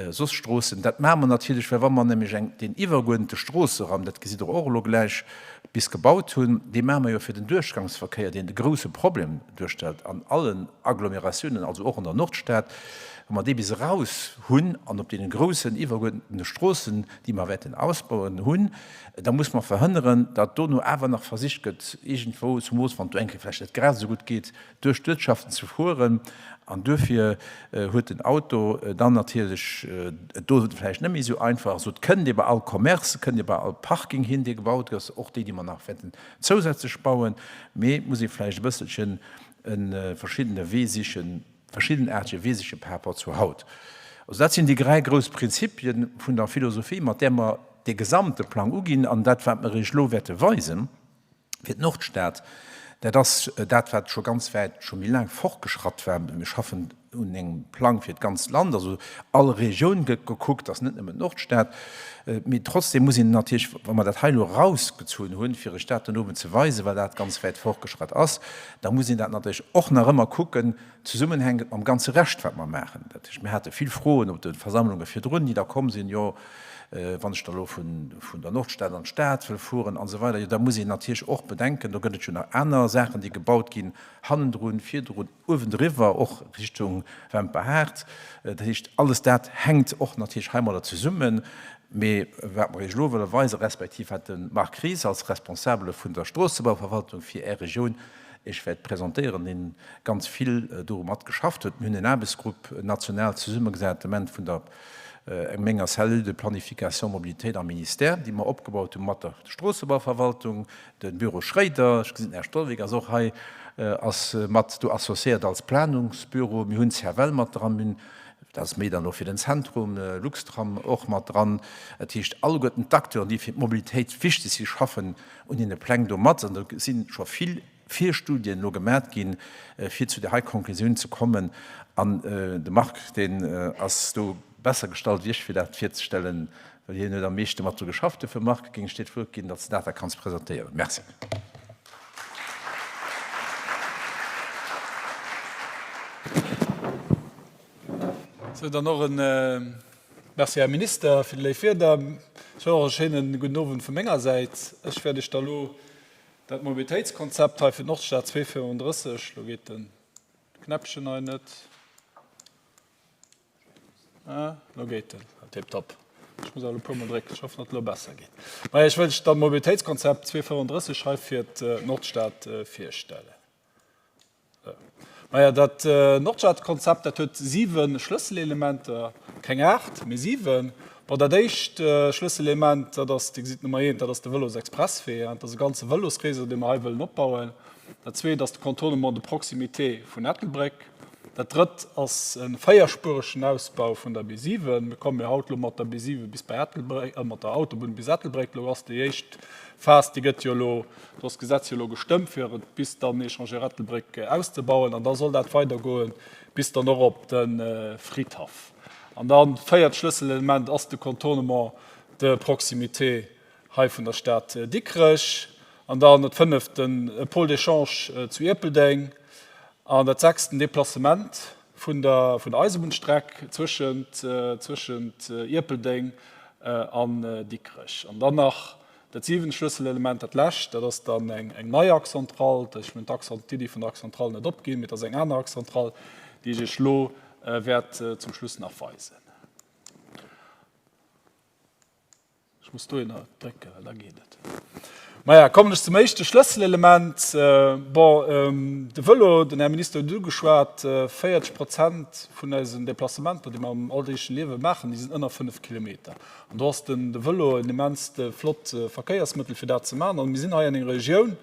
soss Stroossen. Dat maache mer natierlech, well wa mer nämlech eng, deen iwwerguerdente Stroosseraum, dat gesitt Der och elo gläich, bis gebaut hunn, dee maache mer jo fir den Duerchgangsverkéier, deen de grouse Problem duerstellt an allen Agglomeratiounen, also och an der Nordstad, wa mer dee bis eraus hunn an op deene groussen iwwerguerdente Stroossen, déi mer wäerten ausbauen, hunn, da muss mer verhënneren, datt dono awer nach versicht gëtt, iergendwou, zemoos wann et do eng Kéier vläicht net grad esou gutt geet, duerch d'Uertschaften ze fueren. An duerfir huet den Auto dann natierlech et do vläicht net méi esou einfach. Also et kënnt ee bei all Commerce, et kënnt ee bei all Parking hin, dee gebaut gëtt, och déi, déi mer nach wäerten zousätzlech bauen, mee et muss ee vläicht e bësselchen e verschiddene Wee sichen, verschiddenaartege Wee siche par rapport zu haut. Also dat sinn déi dräi grouss Prinzipie vun der Philosophie, mat där mer dee gesamte Plang uginn an dat, wat mer Iech elo wäerte weisen fir d'Nordstad, dat ass dat, wat scho ganz wäit, scho méi laang fortgeschratt war. Mir schaffen un engem Plang fir d'ganzt Land, also all Regioun gëtt gekuckt, ass net nëmmen d'Nordstad. Mee trotzdem muss een natierlech, wa mer dat hei elo erausgezunn hunn, fir Iech dat den Owend ze weisen, well dat ganz wäit fortgeschratt ass, da muss een dat natierlech och nach ëmmer kucken, zesummenhängend mam ganze Rescht, wat mer maachen. Dat heescht, mir hate vill Froen op de Versammlunge virdrun, déi da komm sinn, Jo, wann ech da elo vun der Nordstad an d'Stad wëll fueren an esou weider, jo, da muss een natierlech och bedenken, do gëtt et jo nach aner Saachen, déi gebaut ginn, hannendrun, virdrun, uewendriwwer, och Richtung Wemperhaart. Dat heescht, alles dat hänkt och natierlech heimadder zesummen. Mee wat mer Iech elo wëlle weisen, respektiv wat de Marc Ries als Responsabele vun der Stroossebauverwaltung fir Är Regioun Iech wäert presentéieren, dee ganz vill doru matgeschafft huet, mir hunn en Aarbechtsgrupp national zesummegesat, de Ament vun der menger Cellule de planification mobilité am Ministère, déi mer opgebaut hu mat der Stroossebauverwaltung, de Büro Schréider, ech gesinn den Här Stolweg ass och hei, ass mat do associéiert als Planungsbüro. Mir hunn d'CFL mat dran, mir hunn, dat ass méi dann elo fir den Zentrum, Luxtram och mat dran. Dat heescht, alleguerten d'Acteuren, déi fir d'Mobilitéit wichteg sinn, schaffen un deene Pläng do mat. An do si scho vill Virstudien elo gemat ginn, fir zu där hei Konklusioun ze kommen. An de Marc, deen ass do besser gestallt wéi ech, fir dat virzestellen, well hien huet am meeschte mat dru geschafft. Dofir, Marc, géing ech dir d'Wuert ginn, datt s de dat da kanns presentéieren. Merci. Sou, dann och e Merci, Här Minister, fir déi léif Wierder. Ech wëll och e schéine gudden Owend vu menger Säit. Ech wäert Iech da elo Dat Mobilitéitskonzept hei fir d'Nordstad 235, lo geet den Knäppchen hei net. Ah, lo geet en. Tiptop. Ech muss awer e puer mol drécken. Ech hoffen, datt et elo besser geet. Maja, ech wëll lech dat Mobilitéitskonzept 235 hei fir d'Nordstad virstellen. Maja, dat Nordstadkonzept, dat huet 7 Schlësselelementer, keng 8, mee 7. Bon, dat éischt Schlësselelement, dat ass, Dir gesitt Nummer eent, dat ass de Vëlosexpresswee. Dat ass e ganze Vëlosréseau, dee mer hei wëllen opbauen. Dat zweet ass de Contournement de proximité vun Ettelbréck. Dat drëtt ass e véierspueregen Ausbau vun der B7. Mir komme jo haut elo mat der B7 bis bei Ettelbréck, mat der Autobunn bis Ettelbréck. Elo ass déi éischt Phas, déi gëtt jo elo, do ass d'Gesetz jo elo gestëmmt, fir et bis dann Échangeur Ettelbréck auszebauen. An da soll dat weidergoe bis dann och op de Fridhaff. An dann d'véiert Schlësselelement ass de Contournement de proximité hei vun der Stad Dikrech. An dann dat fënneft, den Pôle d'échange zu Ierpeldeng. An dat sechst, den Déplacement vun der vun der Eisebunnstreck zwëschent zwëschent Ierpeldeng an Dikrech. An dann nach dat siwent Schlësselelement, dat lescht, dat ass dann eng eng nei Axe centrale. Ech hunn d'Axe, d'Iddi vun der Axe centrale net opginn, mee et ass eng aner Axe centrale, déi ech Iech elo wäert zum Schluss nach weisen. Ech muss dohinner drécken, well da geet et. Maja, kommen ech zum éischte Schlësselelement. Bon, de Vëlo, den Här Minister huet et ugeschwat, 40 Prozent vun eisen Deplacementer, déi mer am alldeegleche Liewe maachen, déi sinn ënner 5 Kilometer. An do ass den de Vëlo en immenst flott Verkéiersmëttel, fir dat ze maachen. An mir sinn hei an enger Regioun,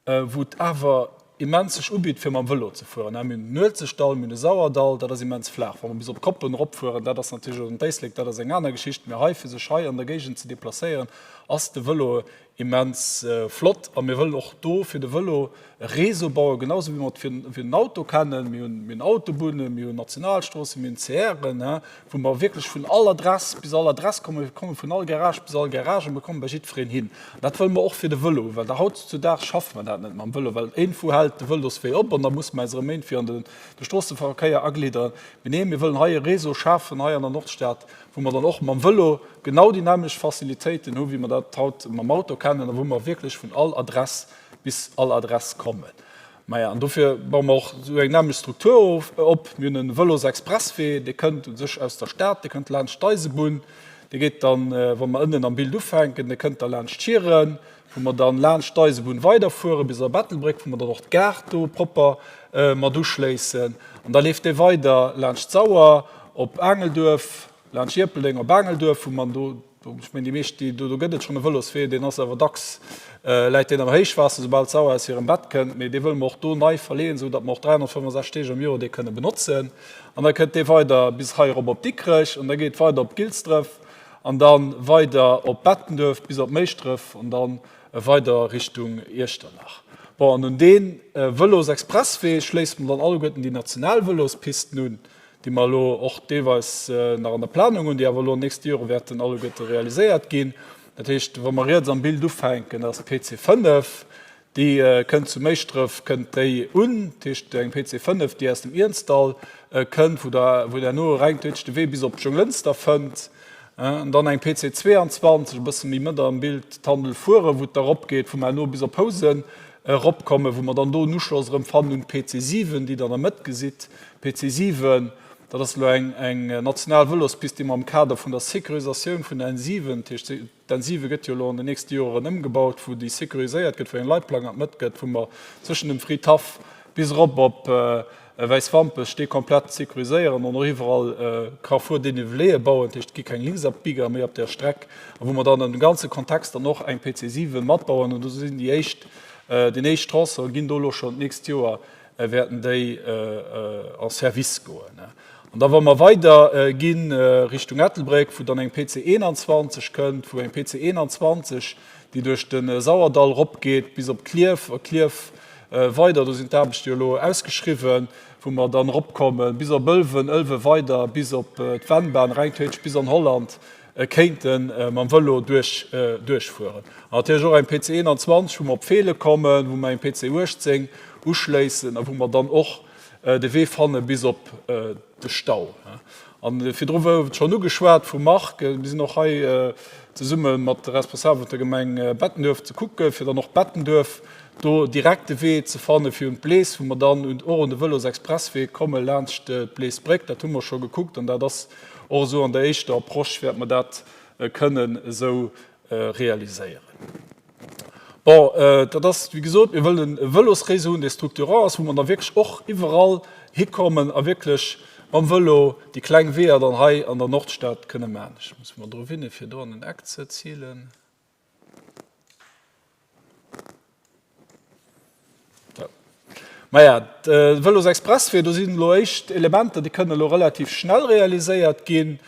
wou et awer immens sech ubitt fir mam Vëlo ze fueren. Mir hunn den Uelzechtdall, mir hunn de Sauerdall, dat ass immens flaach. Wa mer bis op d'Koppen eropfueren, dat ass natierlech, oder an d'Éislek, dat ass eng aner Geschicht. Mee hei, fir sech hei an der Géigend ze deplacéieren, ass de Vëlo immens flott. A mir wëllen och do fir de Vëlo e Réseau bauen, genau esou wéi mer et fir den Auto kennen. Mir hunn Autobunnen, mir hunn Nationalstroossen, mir hunn CRen, wou mer wierklech vun all Adress bis all Adress kommen, mir komme vun all Garage bis all Garage a mir komme bei jiddwereen hin. An dat wëlle mer och fir de Vëlo, well da hautzudags schaffe mer dat net mam Vëlo, well iergendwou hält de Vëloswee op an da musse mer eis erëm iergendwéi an de Stroosseverkéier aglidderen. Mee nee, mir wëllen hei e Réseau schafen hei an der Nordstad, wou mer dann och mam Vëlo genau déi nämmlecht Facilitéiten hu wéi mer dat haut mam Auto kennen a wou mer wierklech vun all Adress bis all Adress kommen. Maja, an dofir baue mer och esou eng nämmlecht Struktur op. Mir hunn e Vëlosexpresswee, dee kënnt u sech aus der Stad, dee kënnt laanscht d'Eisebunn, dee geet dann, wa mer ënnen am Bild ufänken, dee kënnt da laanscht Schieren, wou mer dann laanscht d'Eisebunn weiderfuere bis op Ettelbréck, wou mer dann och d'Gare do propper mat uschléissen. An da leeft dee weider laanscht d'Sauer op Aangelduerf, laanscht Ierpeldeng op Aangelduerf, wou mer do Ech mengen, déi meescht, déi do, do gëtt et schonn e Vëloswee, deen ass awer dacks, läit deen am Héichwaasser, soubal d'Sauer aus hirem Bett kënnt. Mee dee wëlle mer och do nei verleeën, esou datt mer och 365 Deeg am Joer dee kënne benotzen. An da kënnt dee weider bis hei erop op Dikrech an da geet weider op Gilsdref an da weider op Bettenduerf bis op Méischdref an da weider Richtung Iechternach. Bon, an un dee Vëlosexpresswee schléisse mer dann alleguerten déi national Vëlospisten un. déi mer elo och deelweis nach an der Planung hunn, déi awer elo an den nächste Jore wäerten alleguerte realiséiert ginn. Dat heescht, wa mer riets am Bild ufänken, dat ass d'PC 5, déi kënnt zu Méischdref, kënnt déi un, dat heescht eng PC 5, déi aus dem Iernzdall kënnt, wou der, wou derno reng theoretesch de Wee bis op Jonglënster fënnt. An dann eng PC 22, e bësse méi mëtt am Bild, d'Handel Fuere, wou et da eropgeet, wou mer herno bis op Housen eropkommen, wou mer dann do en Uschloss erëm fannen un d'PC 7, déi Der an der Mëtt gesitt. PC 7, dat ass elo eng eng national Vëlospist, déi mer am Kader vun der Sécurisatioun vun der N7, dat heescht d'N7 gëtt jo elo an den nächste Joren ëmgebaut, wou déi sécuriséiert gëtt, wou eng Leitplank an d'Mëtt gëtt, wou mer zwëschen dem Fridhaff bis erop op Wäiswampech dee komplett sécuriséieren an och iwwerall Carrefour-déniveléë bauen, dat heescht et gi keng Linksabbieger méi op där Streck, a wou mer dann an dem ganze Kontext dann och eng PC 7 matbauen. An do sinn déi éischt, deen éischt Tronçon ginn do elo schonn d'nächst Joer wäerten déi en Service goen. An da wa mer weider gi Richtung Ettelbréck, wou dann eng PC 21 kënnt, wou eng PC 21, déi duerch de Sauerdall eropgeet bis op Klierf, a Klierf weider, do sinn d'Aarbechte jo elo ausgeschriwwen, wou mer dann eropkomme bis op Ëlwen, Ëlwe weider bis op d'Vennbahn, reng theoretesch bis an Holland kéinte mam Vëlo duerch duerchfueren. An natierlech och eng PC 21, wou mer op Feele kommen, wou mer eng PC 18 uschléissen a wou mer dann och de Wee fanne bis op de Stau. An virdru gouf et schonn ugeschwat vum Marc, mir sinn och hei zesumme mat de Responsabelen vun der Gemeng Bettenduerf ze kucken, fir dann och Bettenduerf do direkt de Wee ze fanne fir un d'Blees, wou mer dann och un de Vëlosexpresswee komme laanscht d'Bleesbréck. Dat hu mer scho gekuckt an dat ass Och esou an der éischter Approche wäerte mer dat kënnen esou realiséieren. Bon, dat ass, wéi gesot, mir wëllen e Vëlosréseau hunn, dee structurant ass, wou mer da wierklech och iwwerall hikommen a wierklech mam Vëlo déi kleng Weeër dann hei an der Nordstad kënne maachen. Ech muss mer dru winne fir do an den Eck ze zilen. Maja, de Vëlosexpresswee, do sinn elo éischt Elementer, déi kënnen elo relativ schnell realiséiert ginn.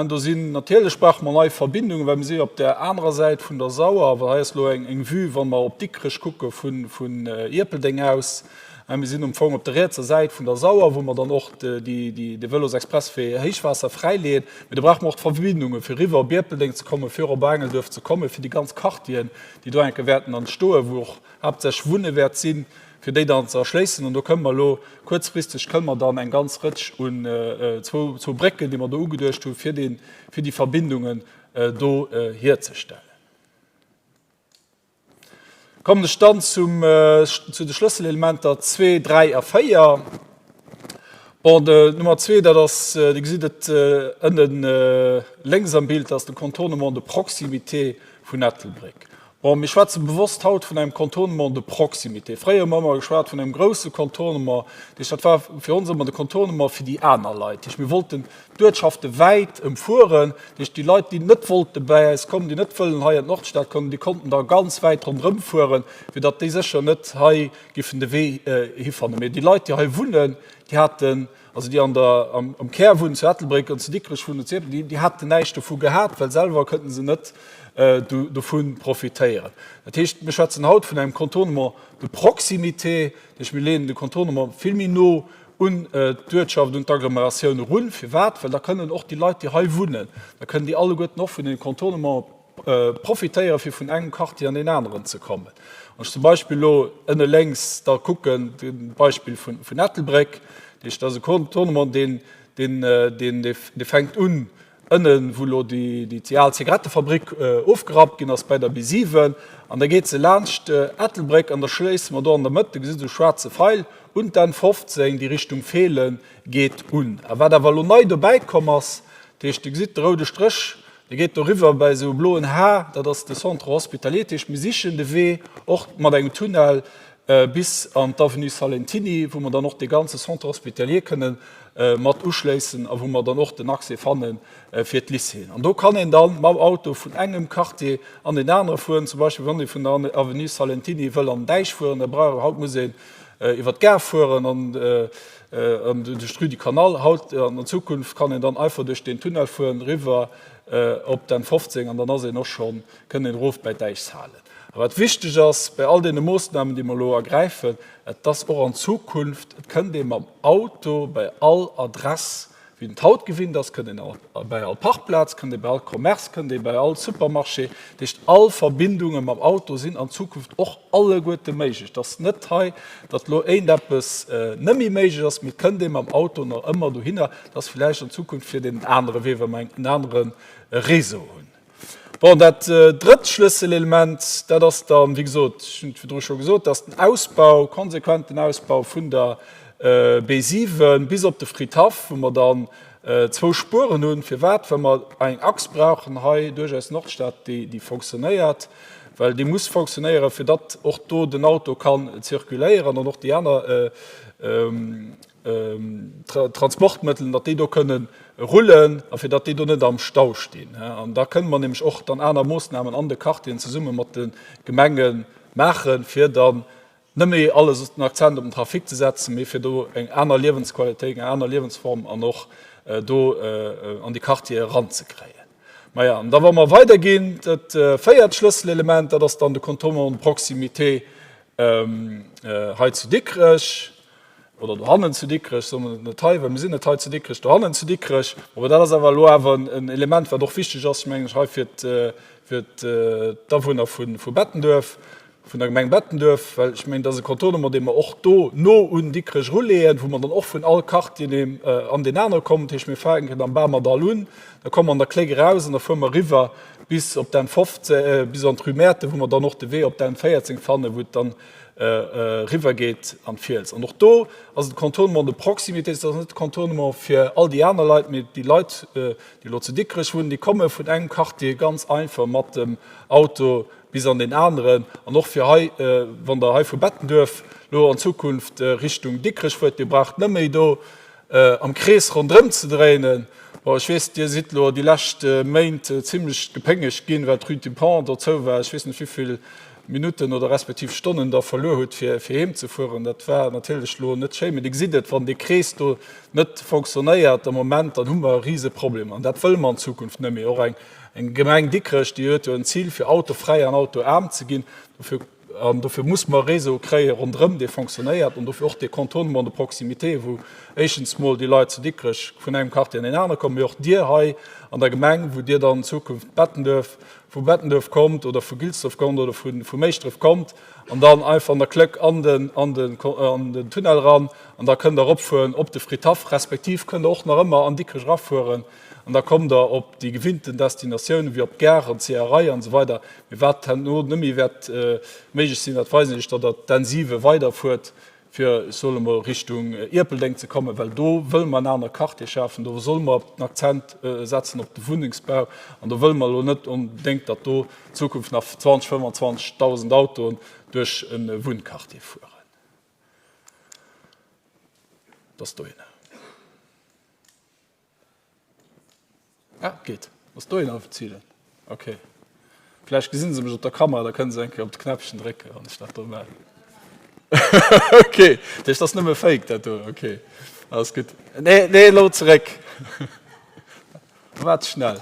Do sinn natierlech brauche mer nei Verbindungen, well mir si jo op där anerer Säit vun der Sauer. Well hei ass elo eng Vue, wa mer op Dikrech kucke vun Ierpeldeng aus. Mir sinn am Fong op der rietser Säit vun der Sauer, wou mer dann och de Vëlosexpresswee Héichwaasser fräileeën. Mee do brauche mer och d'Verbindungen, fir eriwwer op Ierpeldeng ze kommen, fir op Aangelduerf ze kommen, fir déi ganz Quartieren, déi do enke wäerten entstoen, wou och haaptsächlech Wunne wäert sinn, fir déi dann ze erschléissen. An do kënnen mer elo kuerzfristeg kënnen mer dann eng ganz Rëtsch un zwou, zwou Brécken, déi mer do ugeduecht hunn, fir dee, fir déi Verbindungen do hierzestellen. Kommen ech dann zum, zu de Schlësselelementer zwee, dräi a véier. Bon, de Nummer zwee, dat ass, Dir gesitt et ënnen lénks am Bild, dat ass de Contournement de proximité vun Ettelbréck. Bon, mir schwätze bewosst haut vun engem Contournement de proximité. Fréier hu mer ëmmer geschwat vun engem grousse Contournement. Dat heescht, dat war fir ons ëmmer de Contournement fir déi aner Leit. Dat heescht, mir wollten d'Uertschafte wäit ëmfueren. Dat heescht, déi Leit, déi net wollte bäi eis kommen, déi net wëllen hei an d'Nordstad kommen, déi konnten da ganz wäit ronderëm fueren, fir datt déi sécher net hei giffen de Wee hifannen. Mee déi Leit, déi hei wunnen, déi haten, also déi an der, am, am Kär wunnen, zu Ettelbréck an zu Dikrech wunnen, zu Ierpeldeng, déi, déi haten näischt dovu gehat, well selwer kënnten se net do, dovu profitéieren. Dat heescht, mir schwätzen haut vun engem Contournement de proximité, dat heescht, mir leeën de Contournement vill méi no un d'Uertschaft, un d'Agglomeratioun erun. Firwat? Well da kënnen och déi Leit, déi hei wunnen, da kënnen déi alleguerten och vun deem Contournement profitéieren, fir vun engem Quartier an deen aneren ze kommen. Wann ech zum Beispill elo ënne lénks da kucken, d'Beispill vun Ettelbréck, dat heescht, dat ass e Contournement, deen, deen, deen, dee fänkt un ënnen, wou elo déi, déi al Zigarettefabrik ofgerappt ginn ass, bäi der B7, an da geet se laanscht Ettelbréck an da schléisse mer do an der Mëtt, do gesitt Der esou e schwaarze Feil, un d'N 15, déi Richtung Feelen geet, un. A wat awer elo nei dobäi komm ass, dat heescht, Dir gesitt de roude Stréch, Dir geet doriwwer bäi esou e bloen H, dat ass de Centre hospitalier. Dat heescht, mir sichen de Wee och mat engem Tunnel bis an d'Avenue Salentiny, wou mer dann och dee ganze Centre hospitalier kënne mat uschléissen a wou mer dann och den Accès fanne fir d'Lycéeën. An do kann een da mam Auto vun engem Quartier an deen anere fueren. Zum Beispill wann ee vun der Avenue Salentiny wëll an den Däich fueren, da brauch, haut muss een iwwer d'Gare fueren an duerch d'Rue du Canal. Haut an der Zukunft kann een dann einfach duerch deen Tunnel fueren, eriwwer op d'N 15 an dann ass een och schonn, kënnt een erof bäi d'Däichshalen. A wat wichteg ass bei all deene Moossnamen, déi mer elo ergräifen, et ass och an Zukunft, et kënnt ee mam Auto bei all Adress Wien et haut gewinnt ass, kënnt een bäi all Parkplaz, kënnt ee bei all Commerce, kënnt ee bäi all Supermarché. Dat heescht, all Verbindunge mam Auto sinn an Zukunft och alleguerte méiglech. Et ass net hei, datt elo éindeppes net méi méiglech ass, mee et kënnt ee mam Auto nach ëmmer dohinner. Et ass villäicht an Zukunft fir deen anere Wee, well mer en anere Réseau hunn. Bon, dat drëtt Schlësselelement, dat ass dann, wéi gesot, ech hunn et virdru scho gesot, dat ass den Ausbau, konsequenten Ausbau vun der B7 bis op de Fridhaff, wou mer dann zwou Spueren hunn. Firwat? Well mer eng Achs brauchen hei duerch eis Nordstad, déi, déi fonctionnéiert, well déi muss fonctionnéieren, fir datt och do den Auto kann zirkuléieren an och déi aner Transportmëttelen, datt déi do kënnen rullen a fir datt déi do net am Stau stinn. An da kënnen mer nämlech och dann aner Moossnamen an de Quartieren zesumme mat de Gemenge maachen, fir dann net méi alles den Akzent op den Trafic ze setzen, mee fir do eng aner Liewensqualitéit, eng aner Liewensform an och do an déi Quartiere eranzekréien. Maja, an da wa mer weiderginn, dat véiert Schlësselelement, dat ass dann de Contournement de proximité hei zu Dikrech. oder dohannen zu Dikrech, soe mer net hei, well mir sinn net hei zu Dikrech, dohannen zu Dikrech. Awer dat ass awer elo awer en Element, wat och wichteg ass, mengen ech, hei fir fir d'Awunner vu Bettenduerf, vun der Gemeng Bettenduerf, well ech mengen, dat ass e Contournement, dee mer och do no un Dikrech eruleeën, wou mer dann och vun all Quartier an deen anere kommen. Dat heescht, mir fänken am Bamerdall un, da komme mer an der Kléck eraus an da fuere mer eriwwer bis op d'N 15, bis an d'Rue Mäerten, wou mer dann och de Wee op d'N 14 fannen, wou et dann. eriwwer geet an d'Fiels. An och do ass et e Contournement de proximité, dat ass net e Contournement fir all déi aner Leit, mee déi Leit, déi elo zu Dikrech wunnen, déi komme vun engem Quartier ganz einfach mat dem Auto bis an deen aneren. An och fir hei, wann Der hei vu Bettenduerf elo an Zukunft Richtung Dikrech fuert, Dir braucht net méi do am Krees ronderëm ze dréinen. Bon, ech weess, Dir sidd elo déi lescht Méint zimlech gepéngegt ginn, well d'Rue du Pont do zou war. Ech weess net, wéivill Minutten oder respektiv Stonnen Der verluer hutt, fir heem ze fueren. Dat war natierlech elo net schéin. Mee Dir gesitt et, wann dee Krees do net fonctionnéiert am Moment, dann hu mer e Riseproblem. An dat wëlle mer an Zukunft net méi. Och eng Gemeng Dikrech, déi huet jo en Zil, fir autofräi an autoaarm ze ginn. Dofir, an dofir muss mer e Réseau kréie ronderëm, dee fonctionnéiert. An dofir och dee Contournement de proximité, wou éischtens mol déi Leit zu Dikrech vun engem Quartier an deen anere kommen, mee och Dir hei an der Gemeng, wou Dir dann an Zukunft Bettenduerf, vu Bettenduerf kommt oder vu Gilsdref kommt oder vu Méischdref kommt an dann einfach an der Klëck an den, an den, an den Tunnel eran an da kënnt Der eropfueren op de Fridhaff, respektiv kënnt Der och nach ëmmer an Dikrech erafueren an da kommt Der op déi gewinnten Destinatiounen wéi op d'Gare an d'Seeërei an esou weider. Mee wat herno net méi wäert méiglech sinn, dat weisen ech, datt Der d'N 7 weiderfuert fir, ech soen emol, Richtung Ierpeldeng ze kommen, well do wëlle mer en anere Quartier schafen, do solle mer den Akzent setzen op de Wunnengsbau an do wëlle mer elo net onbedéngt, datt do an Zukunft nach 20, 25.000 Autoen duerch e Wunnquartier fueren. Dass dohinner. Ah, geet. Ass dohinner zilen? Ok. Vläicht gesinn se mech op der Kamera, da kënne se eng Kéier op de Knäppchen drécken, wann ech dat do maachen. Ok, dat heescht, dat ass nëmme Fake, dat do. Ok, alles gutt. Nee, nee, elo zeréck. War ze schnell.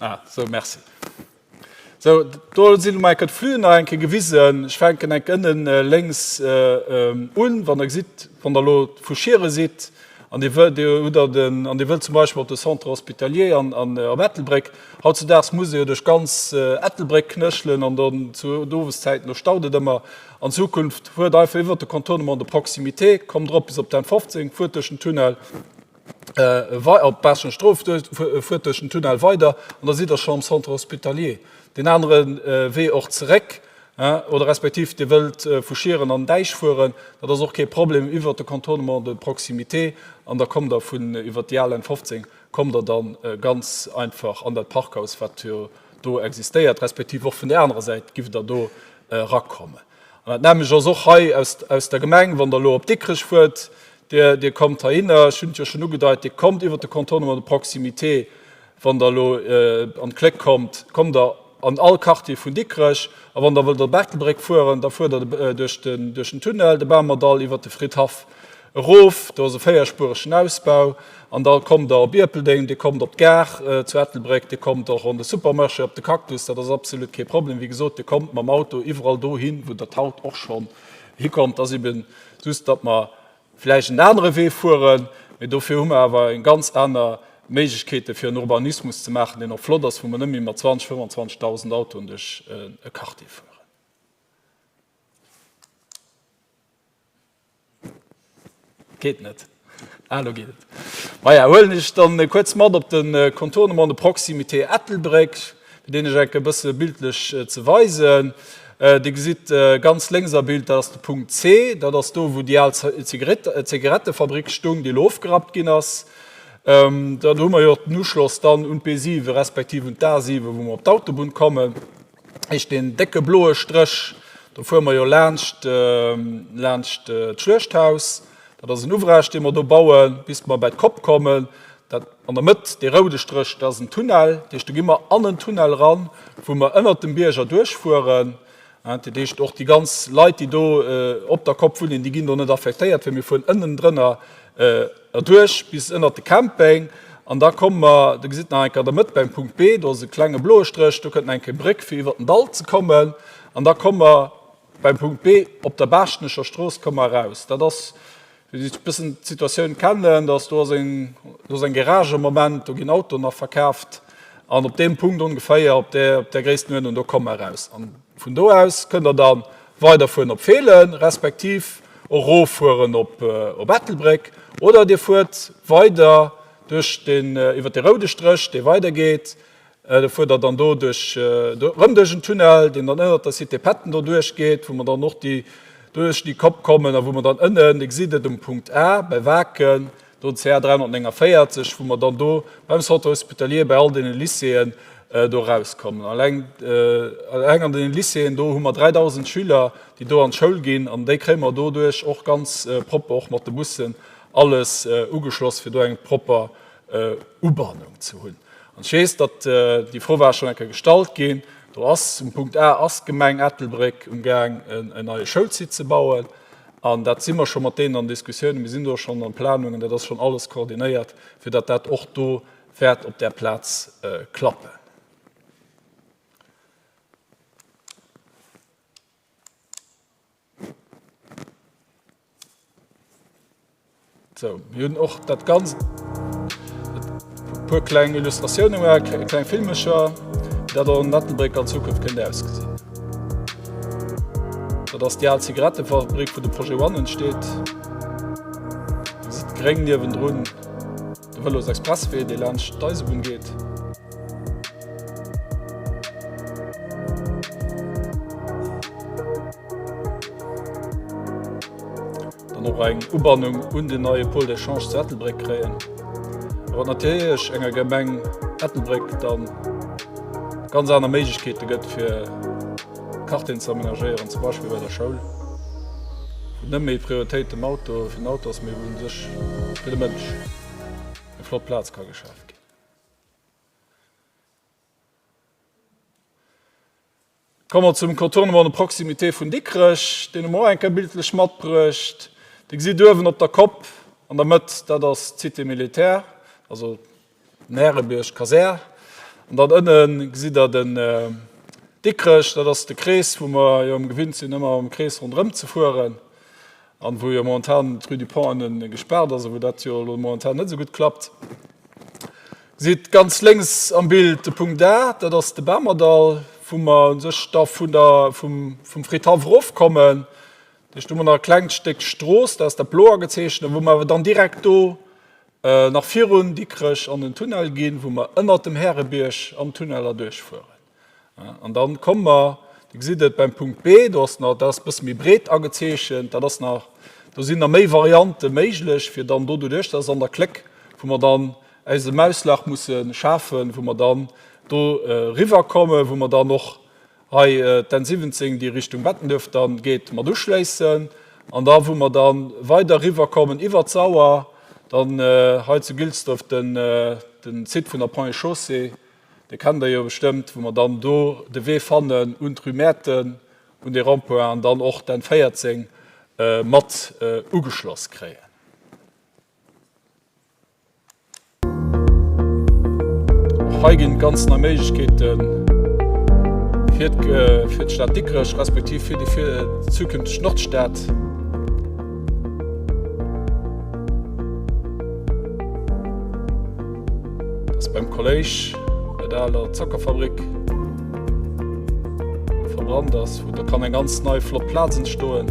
Ah, sou, merci. Sou, do sinn elo eng Kéier d'Fluen nach eng Kéier gewisen. Ech fänken eng Kéier ënnen lénks un. Wann Der gesitt, wann Der elo vu Schiere sidd an Dir wëllt, Dir hutt der den, an Dir wëllt zum Beispill op de Centre hospitalier an, an op Ettelbréck. Hautzedaags muss ee jo duerch ganz Ettelbréck knéchelen an dann zu Oweszäiten, do staut et ëmmer. An Zukunft fuert einfach iwwert de Contournement de proximité, kommt erop bis op d'N 15, fuert duerch den Tunnel, op Baaschtnech Strooss fuert duerch den Tunnel weider an da sidd Der scho am Centre hospitalier. Deen anere Wee och zeréck, oder respektiv Dir wëllt vu Schieren an den Däich fueren, dat ass och kee Problem iwwert de Contournement de proximité an da kommt Der vun iwwert déi al N 15 kommt Der dann ganz einfach an dat Parkhaus, wat jo do existéiert, respektiv och vun där anerer Säit giff Der do erakommen. An dat nämmlecht ass och hei aus der Gemeng, wann Der elo op Dikrech fuert, Dir, Dir kommt heihinner, ech hunn et jo schonn ugedeit, Dir kommt iwwert de Contournement de proximité, wann Der elo an d'Kléck kommt, kommt Der an all Quartier vun Dikrech. A wann Der wëllt op Ettelbréck fueren, da fuert Der duerch den, duerch den Tunnel, de Bamerdall, iwwert de Fridhaff erof, do ass e véierspueregen Ausbau, an da kommt Der op Ierpeldeng, Dir kommt op d'Gare zu Ettelbréck, Dir kommt och an de Supermarché, op de Cactus, dat ass absolut kee Problem. Wéi gesot, Dir kommt mam Auto iwwerall dohin, wou Der haut och schonn hikommt. Dat ass eben just, datt mer vläicht en anere Wee fueren, mee dofir hu mer awer eng ganz aner Méiglechkeete fir en Urbanismus ze maachen, deen och flott ass, wou mer net méi mat 20, 25.000 Autoen duerch e Quartier fueren. Geet net. Ah, lo geet et. Maja, huelen ech dann kuerz mat op de Contournement de proximité Ettelbréck, fir deen ech enke bësse bildlech ze weisen. Dir gesitt ganz lénks am Bild, dat ass de Punkt C, dat ass do, wou déi al Zigarettefabrik stung, déi elo ofgerappt ginn ass. Dann hu mer jo och den Uschloss dann un d'B7 respektiv un d'A7, wou mer op d'Autobunn kommen. Éischt deen décke bloe Stréch, do fuere mer jo laanscht, laanscht d'Schluechthaus. Dat ass en Ouvrage, dee mer do bauen, bis mer bäi d'Kopp kommen. Dat an der Mëtt, dee roude Stréch, dat ass en Tunnel. Dat heescht, do gi mer an en Tunnel eran, wou mer ënnert dem Bierg erduerchfueren. Dat heescht, och déi ganz Leit, déi do op der Kopp wunnen, déi ginn do net affektéiert, well mir fueren ënnendrënner erduerch bis ënnert de Camping. An da komme mer, Dir gesitt nach eng Kéier an der Mëtt beim Punkt B, do ass e klenge bloe Stréch, do kënnt nach eng Kéier Bréck, fir iwwert den Dall ze kommen. An da komme mer Beim Punkt B op der Baaschtnecher Strooss komme mer eraus. Dat ass, fir déi e bëssen d'Situatioun kennen, dass do ass eng, do ass eng Garage am Moment, do ginn Autoen nach verkaaft. An op deem Punkt ongeféier, op där, op där Gréisstenuerdnung, do komme mer eraus. An vun do aus kënnt Der da weiderfueren op Feelen, respektiv och eroffueren op, op Ettelbréck. Oder Dir fuert weider duerch den, iwwert de roude Stréch, dee weidergeet. Da fuert Der dann do duerch, erëm duerch en Tunnel, deen dann ënnert der Cité Patton do duerchgeet, wou mer dann och déi, duerch déi Kopp kommen a wou mer dann ënnen, Dir gesitt et um Punkt A bei Waarken, do den CA 349, wou mer dann do beim Centre hospitalier, bei all deene Lycéeën do erauskommen. Alleng, alleng an deene Lycéeën do hu mer 3.000 Schüler, déi do an d'Schoul ginn an déi kréie mer doduerch och ganz propper och mat de Bussen alles ugeschloss, fir do eng propper Ubannung ze hunn. An ech weess, datt déi Fro war schonn eng Kéier gestallt ginn, do ass um Punkt A ass d'Gemeng Ettelbréck um Gaang en neie Schoulsite ze bauen. An dat si mer scho mat deenen an Diskussiounen, mir sinn do schonn an Planungen, dat ass schonn alles koordinéiert, fir datt dat och do wäert op där Plaz klappen. Sou, mir hunn och dat Ganzt e puer kleng Illustratioune gemaach, kleng Filmecher, wéi dat och an Ettelbréck an Zukunft kéint ausgesinn. Dat ass déi al Zigarettefabrik, wou de Projet One entsteet. Dir gesitt gréng niewendrun de Vëlosexpresswee, dee laanscht d'Eisebunn geet. Dann och eng Ubannung un den neie Pôle d'échange zu Ettelbréck kréien, a wat natierlech enger Gemeng Ettelbréck da ganz aner Méiglechkeete gëtt, fir Quartieren ze amenagéieren, zum Beispill bei der Schoul, wou net méi d'Prioritéit dem Auto, fir den Auto ass, mee wou u sech fir de Mënsch eng flott Plaz ka geschaf ginn. Komme mer zum Contournement de proximité vun Dikrech, deen hu mer och eng Kéier bildlech matbruecht. Dir gesitt uewen op der Kopp an der Mëtt, dat ass d'Cité militaire, also den Härebierg, d'Kasär. An dann ënne gesitt Der den Dikrech, dat ass de Krees, wou mer jo gewinnt sinn, ëmmer am Krees ronderëm ze fueren an wou jo momentan d'Rue du Pont ënne gespaart ass a wou dat jo elo momentan net esou gutt klappt. Gesitt ganz lénks am Bild de Punkt A, dat ass de Bamerdall, wou mer u sech da vun der, vum, vum Fridhaff erofkommen. Dat heescht, do hu mer nach e klengt Stéck Strooss, dat ass dat blo agezeechent, wou mer awer dann direkt do nach virun Dikrech an den Tunnel ginn, wou mer ënnert dem Härebierg am Tunnel erduerchfueren. An dann komme mer, Dir gesitt et beim Punkt B, do ass nach, dat ass e bësse méi breet agezeechent, dat ass nach, do sinn nach méi Variante méiglech, fir dann do doduerch, dat ass an der Kléck, wou mer dann eis e Mauslach musse schafen, wou mer dann do eriwwerkommen, wou mer dann och hei d'N 17, déi Richtung Bettenduerf dann geet, mat uschléissen. An da wou mer da weider eriwwerkommen iwwert d'Sauer, dann hei zu Gilsdref den Site vun der Ponts et Chaussées, Dee kennt Der jo bestëmmt, wou mer dann do de Wee fannen un d'Rue Mäerten, un dee Rond-point an dann och d'N 14 mat ugeschloss kréien. Och hei ginn et ganz nei Méiglechkeete fir d'Stad Dikrech respektiv fir déi zukünfteg Nordstad. Dat ass beim Kolléisch, bei der aler Zockerfabrik, wou verbrannt ass, wou da kann eng ganz nei flott Plaz entstoen.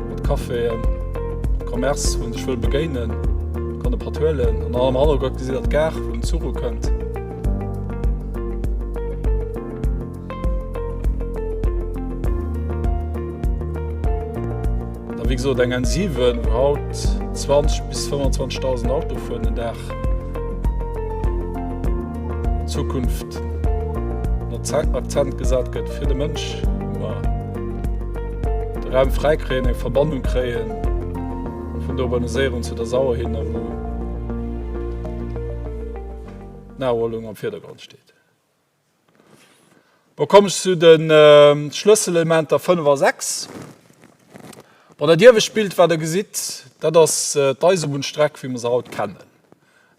Mat Caféen, Commerce, wou een sech wëll begéinen, kann e Patt huelen. An am Hannergrond gesitt der d'Gare, wou den Zuch ukënnt. A wéi gesot, eng N7, wou haut 20 bis 25.000 Auto fueren den Dag, an Zukunft den Akzent gesat gëtt fir de Mënsch, wou mer de Raum fräi kréien, eng Verbannung kréien vun der Urbaniséierung zu der Sauer hin a wou d'Naherholung am Virdergrond steet. Bon, kommen ech zu de Schlësselelementer 5 a 6. Bon, dat iewescht Bild, wat Der gesitt, dat ass d'Eisebunnstreck, wéi mer se haut kennen.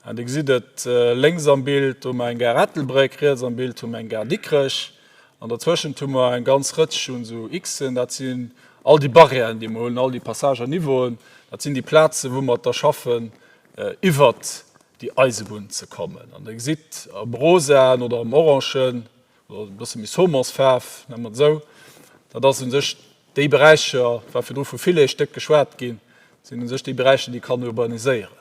Dir gesitt et lénks am Bild, do hu mer eng Gare Ettelbréck, riets am Bild hu mer eng Gare Dikrech. An dertwëschent hu mer eng ganz Rëtsch un esou Xen. Dat sinn all déi Barrièren, déi mer hunn, all déi Passage à niveauen. Dat sinn déi Plazen, wou mer da schaffen, iwwert déi Eisebunn ze kommen. An Der gesitt am Rosaen oder am Orangen oder e bësse méi Saumonsfaarf, nenne mer et esou, dat ass u sech déi Beräicher, et war virdru vu Filetsstéck geschwat ginn, sinn u sech déi Beräicher, déi kann urbaniséieren.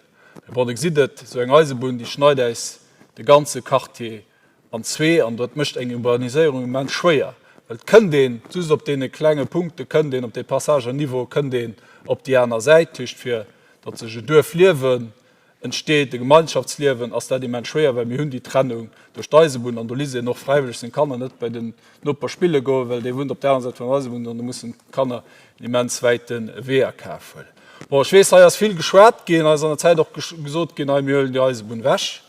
Mä bon, Der gesitt et, esou eng Eisebunn, déi schneit äis. de ganze Quartier an zwee an dat mécht eng Urbaniséierung immens schwéier, well et kënnt een just op deene klenge Punkte kënnt een op dee Passage à niveau kënnt een op déi aner Säit. Dat heescht, fir datt sech e Duerfliewen entsteet, e Gemeinschaftsliewen, ass dat immens schwéier, well mir hunn déi Trennung duerch d'Eisebunn an do lisst een och fräiwëlleg seng Kanner net bei den Noper spille goen, well dee wunnt op där aner Säit vun der Eisebunn an do mussen d'Kanner en immens wäite Wee a Kaf huelen. Bon, ech weess, hei ass vill geschwat ginn, hei ass an der Zäit och gesot ginn, hei mir huelen déi Eisebunn ewech.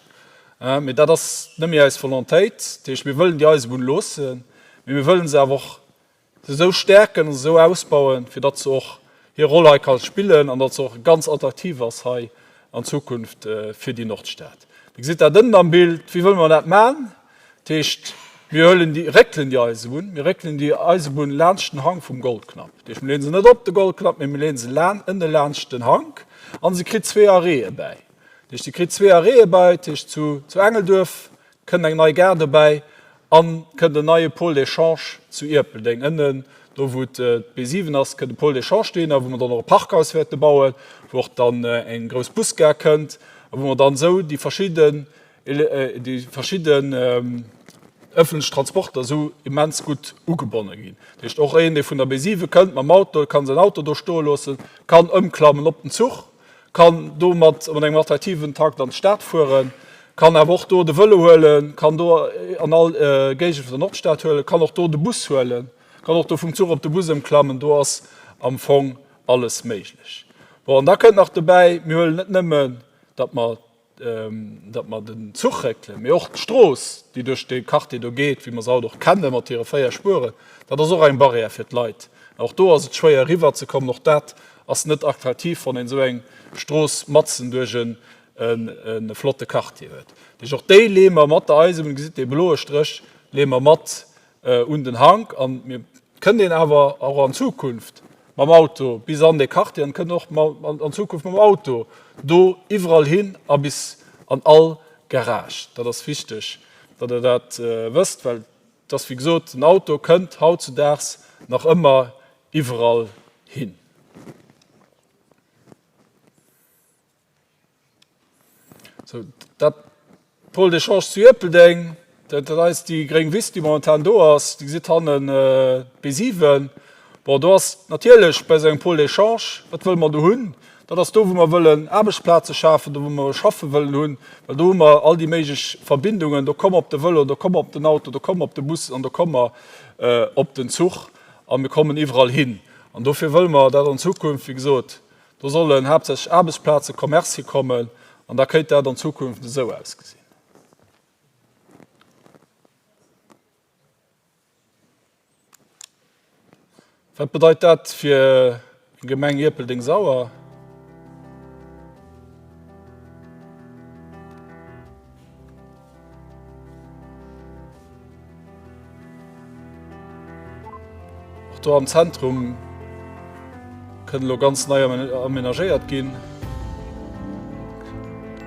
Mee dat ass net méi eis Volontéit. Dat heescht, mir wëllen déi Eisebunn loossen, mee mir wëllen se awer och esou stäerken an esou ausbauen, fir datt se och hir Roll hei ka spillen an datt se och ganz attraktiv ass hei an Zukunft fir déi Nordstad. Dir gesitt dat ënnen am Bild. Wéi wëlle mer dat maachen? Dat heescht, mir huelen déi, réckelen déi Eisebunn, mir réckelen déi Eisebunn laanscht den Hank vum Goldknapp. Dat heescht, mir leeën se net op de Goldknapp, mee mir leeën se ënne laanscht den Hank a se kritt zwee Arrêtë bäi. Dat heescht, Dir kritt zwee Arrêtë bäi, dat heescht zu Engelduerf kënnt eng nei Gare dobäi a kënnt en neie Pôle d'échange zu Ierpeldeng. Ënnen, do wou d'B7 ass, kënnt e Pôle d'échange dohinner, wou mer dann och e Parkhaus wäerte bauen, wou och dann eng grouss Busgare kënnt a wou mer dann esou déi verschidden, déi verschidden ëffentlech Transporter esou immens gutt ugebonne ginn. Dat heescht, och een, dee vun der B7 kënnt mam Auto, kann säin Auto do stoe loossen, kann ëmklammen op den Zuch, kann do mat engem attraktiven Takt an d'Stad fueren, kann awer och do de Vëlo huelen, kann do an all Géigend vun der Nordstad huelen, kann och do de Bus huelen, kann och do vum Zuch op de Bus ëmklammen. Do ass am Fong alles méiglech. Bon, an da kënnt nach dobäi, mir huelen net nëmmen, datt mer datt mer den Zuch réckelen, mee och d'Strooss, déi duerch dee Quartier do geet, wéi mer se haut och kenne mat hire 4 Spueren, dat ass och eng Barrière fir d'Leit. Och do ass et schwéier eriwwer ze kommen. Och dat ass net attraktiv, wann een esou eng Strooss matzen duerch e flotte Quartier huet. Dat heescht, och déi leeë mer mat der Eisebunn, Dir gesitt dee bloe Stréch, leeë mer mat un den Hank an mir kënnt een awer och an Zukunft mam Auto bis an dee Quartier an kënnt och an Zukunft mam Auto do iwwerall hin a bis an all Garage. Dat ass wichteg, datt Der dat wësst, well et ass wéi gesot, den Auto kënnt hautzudaags nach ëmmer iwwerall hin. Sou, dat Pôle d'échange zu Ierpeldeng, dat dat eis déi gréng Wiss, déi momentan do ass. Dir gesitt hannen d'B7. Bon, do ass natierlech bei esou engem Pôle d'échange, wat wëlle mer do hunn? Dat ass do, wou mer wëllen Aarbechtsplaze schafen, do wou mer Schaffe wëllen hunn, well do hu mer all déi méiglech Verbindungen. Do komme mer op de Vëlo, do komme mer op den Auto, do komme mer op de Bus an do komme mer op den Zuch a mir kommen iwwerall hin. An dofir wëlle mer dat an Zukunft, wéi gesot, Do sollen haaptsächlech Aarbechtsplazen, Commerce hikommen an da kéint dat an Zukunft esou ausgesinn. Wat bedeit dat fir eng Gemeng Ierpeldeng-Sauer? Och do am Zentrum kënnt elo ganz nei amenagéiert ginn.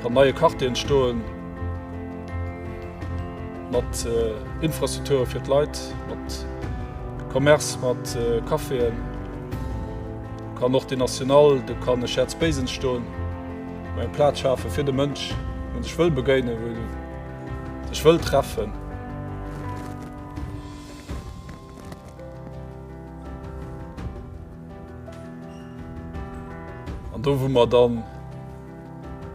Kann neie Quartier entstoen mat Infrastrukture fir d'Leit, mat Commerce, mat Caféen. Kann och de National, do kann e Shared Space entstoen. Wou eng Plaz schafe fir de Mënsch, wou en sech wëll begéinen, wou e sech wëll treffen. An do wou mer dann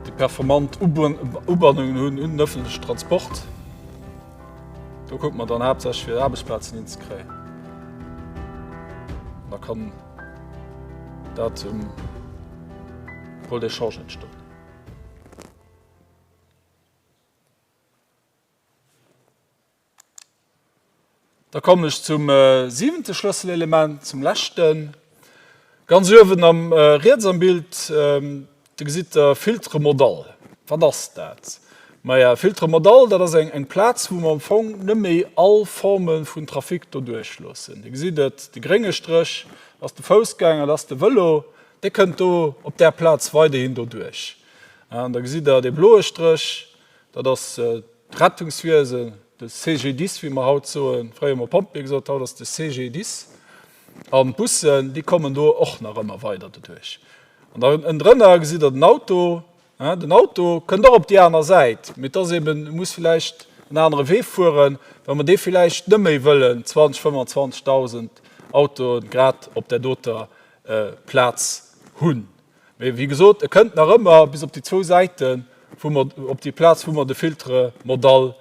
déi performant Ubannungen hunn un den ëffentlechen Transport, do kucke mer dann haaptsächlech fir Aarbechtsplazen hinzekréien. An da kann dat um Pôle d'échange entstoen. Da kommen ech zum siwente Schlësselelement, zum leschten. Ganz uewen am riets am Bild, do gesitt Der Filtre modal. Wat ass dat? Maja, Filtre modal, dat ass eng Plaz, wou mer am Fong net méi all Forme vun Trafic doduerch loossen. Dir gesitt et, de grénge Stréch ass de Foussgänger, dat ass de Vëlo. Dee kënnt do op där Plaz weiderhin doduerch. An da gesitt Der dee bloe Stréch, dat ass d'Rettungswiesen, de CGDIS, wéi mer haut soen. Fréier hu mer Pompjee gesot, haut ass de CGDIS. An d'Bussen, déi kommen do och nach ëmmer weider doduerch. An da ënnendrënner gesitt Der den Auto. Den Auto kënnt och op déi aner Säit, mee et ass eben, e muss villäicht en anere Wee fueren, well mer dee villäicht net méi wëllen, 20, 25.000 Autoen grad op där doter Plaz hunn. Mee wéi gesot, e kënnt nach ëmmer bis op déi zwou Säiten, wou mer, op déi Plaz, wou mer de Filtre modal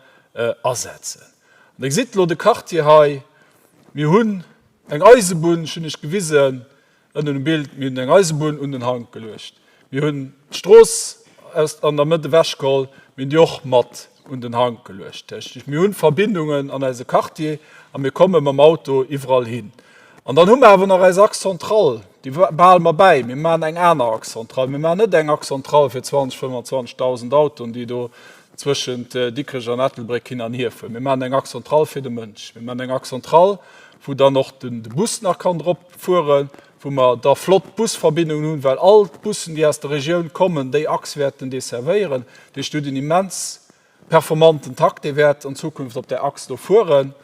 asetzen. An Dir gesitt elo de Quartier hei, mir hunn eng Eisebunn, ech hunn Iech gewisen, Ënnen um Bild, Mir hunn eng Eisebunn un den Hank geluecht. Mir hunn d'Strooss aus an der Mëtt ewechgeholl. Mir hunn déi och mat un den Hank geluecht. Technesch, mir hunn Verbindungen an eise Quartier a mir komme mam Auto iwwerall hin. An dann hu mer awer nach eis Axe centrale, déi behale mer bäi. Mir maachen eng aner Axe centrale. Mir maachen net eng Axe centrale fir 20, 25.000 Autoen, déi do zwëschent Dikrech an Ettelbréck hin an hier fueren. Mir maachen eng Axe centrale fir de Mënsch. Mir maachen eng Axe centrale, wou dann och de Bus nach kann drop fueren, wou mer da flott Busverbindungen hunn, well all d'Bussen, déi aus der Regioun kommen, déi Achs wäerten desservéieren. Dat heescht, Dir hutt en immens performanten Takt, dee wäert an Zukunft op där Achs do fueren.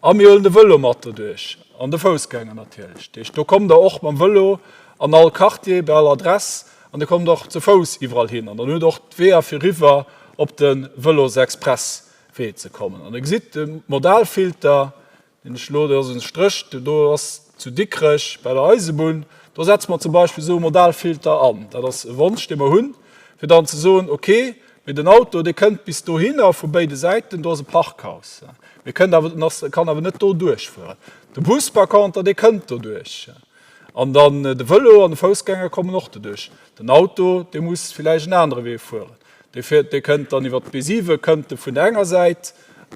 A mir huelen de Vëlo mat doduerch an de Foussgänger natierlech. Dat heescht, do kommt Der och mam Vëlo an all Quartier, bei all Adress an Dir kommt och ze Fouss iwwerall hin. An dann hutt Der och d'Weeër fir eriwwer op de Vëlosexpresswee ze kommen. An Der gesitt de Modalfilter, Deen ech elo, do ass en Stréch, do ass zu Dikrech bei der Eisebunn, do setze mer zum Beispill esou e Modalfilter an. Dat ass e Wonsch, dee mer hunn, fir dann ze soen, okay, mee den Auto, dee kënnt bis dohinner vu béide Säiten, do ass e Parkhaus, mee kënnt awer, ass, kann awer net do duerchfueren. De Bus par contre, dee kënnt doduerch. An dann de Vëlo an de Foussgänger kommen och doduerch. Den Auto, dee muss villäicht en anere Wee fueren. Dee fiert, dee kënnt dann iwwer d'B7, kënnt e vun der enger Säit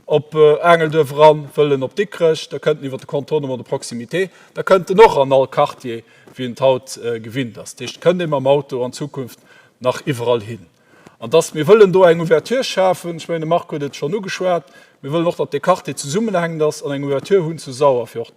op Aangelduerf eran, wëll en op Dikrech, da kënnt en iwwer de Contournement de proximité, da kënnt en och an all Quartier, wéi en et haut gewinnt ass. Dat heescht, et kënnt ee mam Auto an Zukunft nach iwwerall hin. An dass mir wëllen do eng Ouverture schafen, ech mengen, de Marc huet et schonn ugeschwat, mir wëllen och, datt dee Quartier zesummenhängend ass an eng Ouverture hunn zur Sauer, fir och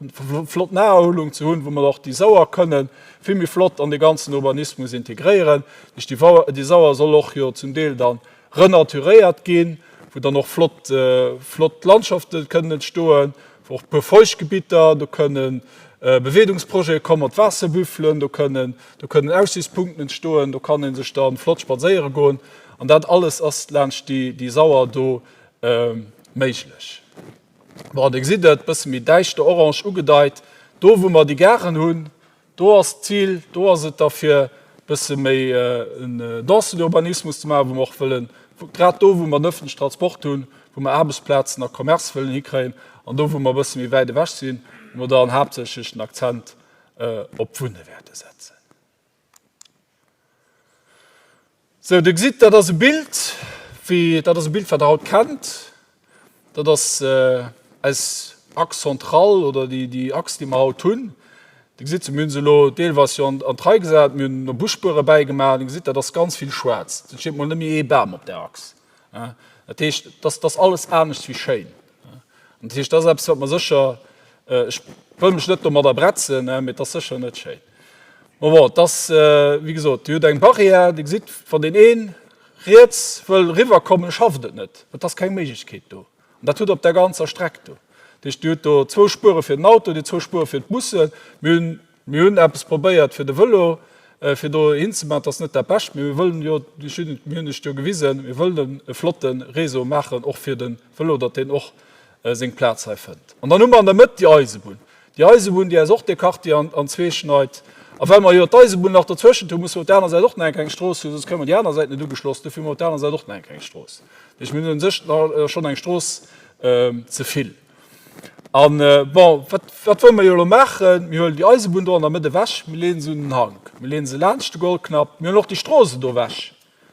flott Naherholung ze hunn, wou mer och déi Sauer kënnen vill méi flott an dee ganzen Urbanismus integréieren. Dat heescht, déi Sauer soll och jo zum Deel da renaturéiert ginn, wou dann och flott, flott Landschafte kënnen entstoen, wou och e puer Feuchtgebitter, do kënnen Beweedungsprojete komme mat Waasserbüffelen, do kënnen, do kënnen Aussichtspunkten entstoen, do kann ee sech da flott spadséiere goen. An dat alles ass laanscht déi, déi Sauer do méiglech. Bon, Dir gesitt et, e bësse méi däischter orange ugedeit, do wou mer déi Garen hunn, Do ass d'Zil, do ass et da fir e bësse méi en densen Urbanismus ze maachen, wou mer och wëllen, grad do wou mer en öffentlichen Transport hunn, wou mer Aarbechtsplazen a Commerce wëllen hikréien, an do wou mer e bësse méi wäit ewech sinn, wou mer dann haaptsächlech den Akzent op d'Wunne wäerte setzen. Sou, Dir gesitt, dat ass e Bild, wéi, dat ass e Bild, wat Der haut kennt. Dat ass eis Axe centrale oder déi, déi Achs, déi mer haut hunn. Dir gesitt se, mir hu se elo deelweis jo an d'Rei gesat, mir hunn Busspuere bäigemaach. Dir gesitt, dat ass ganz vill schwaarz. Et steet mol net méi ee Bam op där Achs. Dat heescht, dat ass alles anescht wéi schéin. An dat heescht, dat ass eppes, wat mer sécher, ech wëll mech net domadder bretzen, mee et ass sécher net schéin. Mä bon, et ass, wéi gesot, Dir hutt eng Barrière, Dir gesitt, wann deen ee riets wëll eriwwerkommen, schafft et net, et ass keng Méiglechkeet do. An dat hutt Der op där ganzer Streck do. Dat heescht, Dir hutt do zwou Spuere fir den Auto, Dir hutt zwou Spuere fir d'Bussen. Mir hunn, mir hunn eppes probéiert fir de Vëlo, fir do hinzemaachen. Dat ass net dat Bescht, mee mir wëllen jo, ech hunn, mir hunn lech jo gewisen, mir wëllen e flotte Réseau maachen, och fir de Vëlo, datt deen och seng Plaz hei fënnt. An dann hu mer an der Mëtt déi Eisebunn. Déi Eisebunn, déi eis och dee Quartier an zwee schneit. A well mer jo d'Eisebunn nach dozwëschent hunn, musse mer op där aner Säit och nach eng kleng Strooss hunn, soss kréie mer déi aner Säit net ugeschloss. Dofir hu mer op där aner Säit och nach eng kleng Strooss. Dat heescht, mir hunn u sech schonn eng Strooss ze vill. An, bon, wat, wat wëlle mer jo elo maachen? Mir huelen déi Eisebunn do an der Mëtt ewech, mir leeën se un den Hank, mir leeën se laanscht de Goldknapp, mir huelen och déi Strooss do ewech.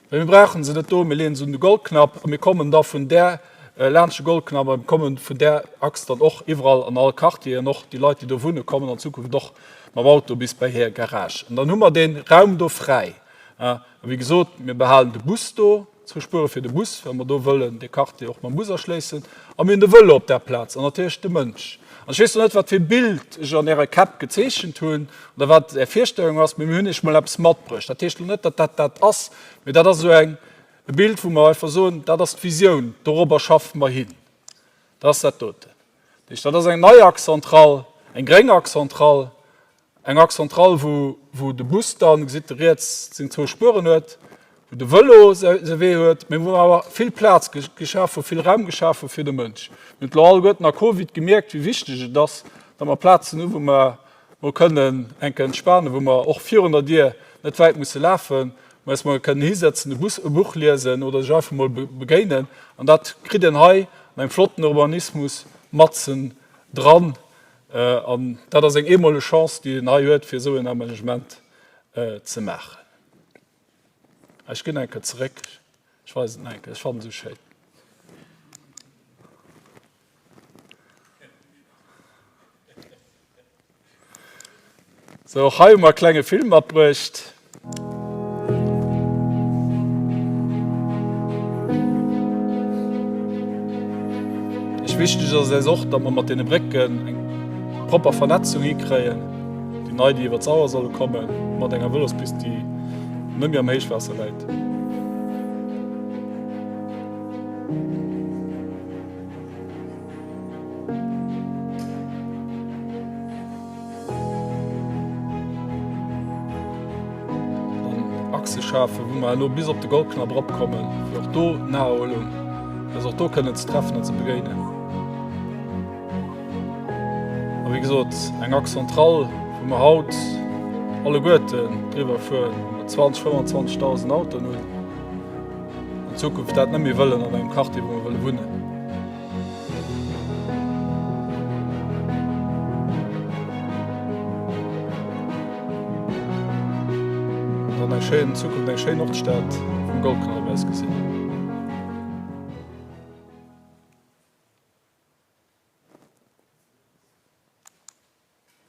Well mir brauche se net do, mir leeën se un de Goldknapp a mir kommen da vun där, laanscht de Goldknapp, a mir komme vun där Achs dann och iwwerall an all Quartier an och déi Leit, déi do wunnen, kommen an Zukunft och mam Auto bis bei hir Garage. An dann hu mer dee Raum do fräi. A wéi gesot, mir behalen de Bus do, zwou Spuere fir de Bus, well mer do wëllen dee Quartier och mam Bus erschléissen. A mir hunn de Vëlo op där Plaz an natierlech de Mënsch. An ech weess lo net, wat fir e Bild ech an Äre Käpp gezeechent hunn oder wat Är Virstellung ass, mee mir hunn Iech mol eppes matbruecht. Dat heescht lo net, datt dat dat ass, mee dat ass esou eng, e Bild, wou mer einfach soen, dat ass d'Visioun, dorobber schaffe mer hin. Dat ass dat doten. Dat heescht, dat ass eng nei Axe centrale, eng gréng Axe centrale, Eng Axe centrale, wou, wou de Bus dann, gesitt Der riets, seng zwou Spueren huet, wou. Wou de Vëlo säi Wee huet, mee wou mer awer vill Plaz geschaf hu, vill Raum geschaf hu fir de Mënsch. Mir hunn et elo alleguerten a Covid gemierkt, wéi wichteg et ass, datt mer Plazen hu wou mer mol kënnen eng Kéier entspanen, wou mer och virun der Dier net wäit musse lafen, mä eis mol kënnen hisetzen, e Bus, e Buch liesen oder sech einfach mol begéinen. An dat kritt een hei an engem flotten Urbanismus matzen dran. An dat ass eng eemoleg Chance, déi een hei huet, fir esou en Aménagement ze maachen. Ech ginn eng Kéier zeréck, ech weisen et nach eng Kéier, ech fannen se esou schéin. Sou, och hei hu mer e klenge Film matbruecht. Ech wichteg ass eis och, datt mer mat deene Brécken eng propper Vernetzung hikréien, déi nei, déi iwwer d'Sauer solle kommen, mat enger Vëlospist, déi net méi am Héichwaasser läit. An Achse schafen, wou mer herno bis op de Goldknapp eropkommen, fir och do Naherholung, eis och do kënnen ze treffen an ze begéinen. A wéi gesot, eng Axe centrale, wou mer haut alleguerten driwwer fueren, wou mer 20, 25.000 Autoen hunn, an Zukunft dat net méi wëllen an engem Quartier, wou mer wëlle wunnen. An eng schéin Zukunft, eng schéin Nordstad vum Goldknapp aus gesinn.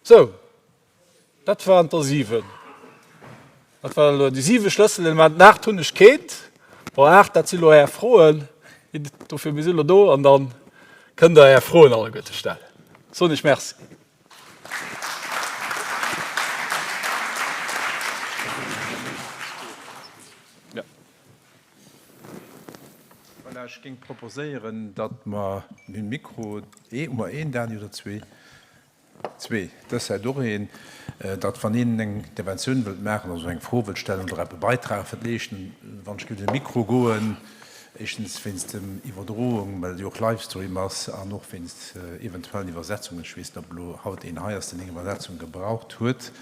Sou, dat waren der 7. Dat waren elo déi 7 Schlësselelementen. 8 hunn ech keent. Bon, 8, dat si elo Är Froen. Dofir, mir si elo do an da kënnt Der Är Froen alleguerte stellen. Soen ech Merci. Voilà, ech géing proposéieren, datt mer, mir hunn Mikro, ee, hu mer een, Dani, oder zwee? Zwee, dës Säit och een, datt wann een eng Interventioun wëllt maachen, also eng Fro wëllt stellen oder e Beitrag wëllt leeschten, wann ech géif un de Mikro goen, éischtens wéinst dem Iwwerdroung, well et jo och Livestream ass, an och wéinst eventuellen Iwwersetzungen. Ech weess net, ob elo haut een hei ass, deen eng Iwwersetzung gebraucht huet,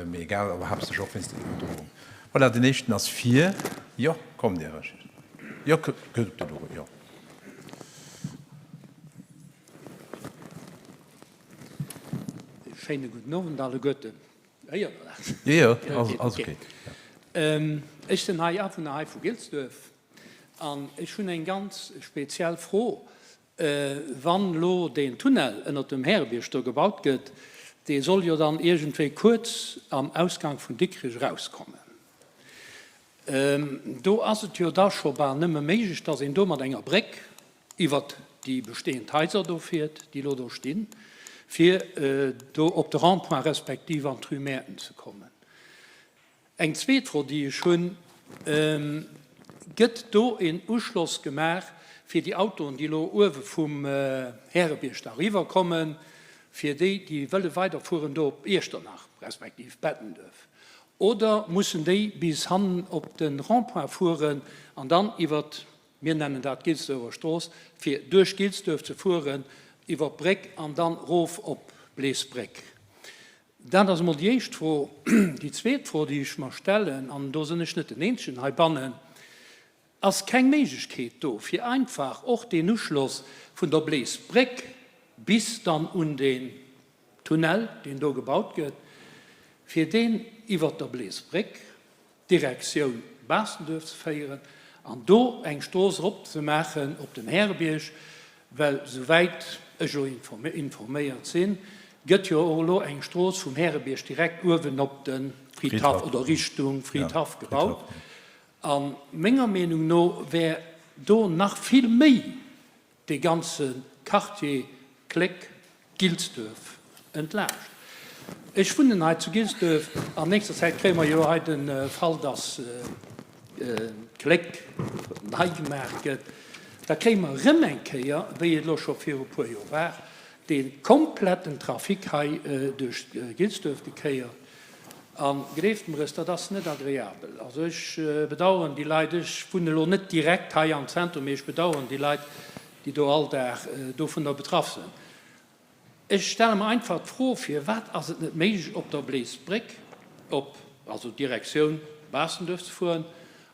mee egal, awer haaptsächlech och wéinst der Iwwerdroung. Voilà, deen éischten ass vir. Jo, kommt Dir, jo, jo. Schéine gudden Owend alleguerten. Héiert Der dat? Jo, jo, alles ok. Ech sinn hei Awunner hei vu Gilsduerf an ech hunn eng ganz speziell Fro. Wann elo deen Tunnel ënnert dem Härebierg do gebaut gëtt, dee soll jo dann iergendwéi kuerz am Ausgang vun Dikrech erauskommen. Do ass et jo da scho bal nëmme méiglech, dass een do mat enger Bréck iwwert déi bestehend Haiser do fiert, déi elo do stinn, fir do op de Rond-point respektiv an d'Rue Mäerten ze kommen. Eng zweet Fro, déi ech hunn, Gëtt do een Uschloss gemaach fir déi Autoen, déi elo uewe vum Härebierg da eriwwerkommen, fir déi, déi wëlle weiderfueren do op Iechternach respektiv Bettenduerf? Oder mussen déi bis hannen op de Rond-point fueren an dann iwwert, mir nennen dat Gilsduerfer Strooss, fir duerch Gilsduerf ze fueren, iwwer d'Bréck an dann erof op Bleesbréck? Dat ass emol déi éischt Fro. Déi zweet Fro, déi ech mer stellen, an do sinn ech net den Eenzegen heibannen, Ass keng Méiglechkeet do, fir einfach och deen Uschloss vun der Bleesbréck bis dann un deen Tunnel, deen do gebaut gëtt, fir deen iwwert der Bleesbréck Direktioun Baastenduerf ze féieren an do eng Strooss erop ze maachen op den Härebierg, well souwäit ech elo informéiert sinn, gëtt jo och elo eng Strooss vum Härebierg direkt uewen op de Fridhaff oder Richtung Fridhaff gebaut. A menger Meenung no wär do nach vill méi dee ganze Quartier Kléck, Gilsduerf entlaascht. Ech wunnen hei zu Gilsduerf. An nächster Zäit kréie mer jo hei de Fall, dass d'Kléck nei gemaach gëtt. Da kréie mer erëm eng Kéier, wéi et elo scho viru puer Joer war, dee kompletten Trafic hei duerch Gilsduerf gekéiert. A gleeft mer es, dat ass net agreabel. Also ech bedauern déi Leit, ech wunnen elo net direkt hei am Zentrum, mee ech bedauern déi Leit, déi do all Dag dovunner betraff sinn. Ech stelle mer einfach d'Fro, Firwat ass et net méiglech, op der Bleesbréck op, also Direktioun Baastenduerf ze fueren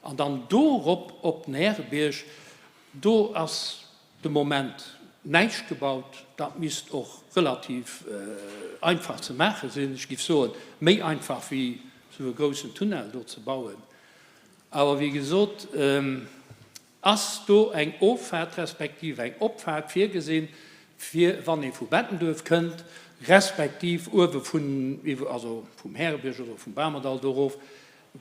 an dann do erop op den Härebierg? Do ass de Moment näischt gebaut. Dat misst och relativ einfach ze maache sinn. Ech géif soen, méi einfach wéi esou e groussen Tunnel do ze bauen. Awer wéi gesot, Ass do eng Offaart respektiv eng Opfaart virgesinn, fir wann ee vu Bettenduerf kënnt, respektiv uewe vun, also vum Härebierg oder vum Bamerdall do erof,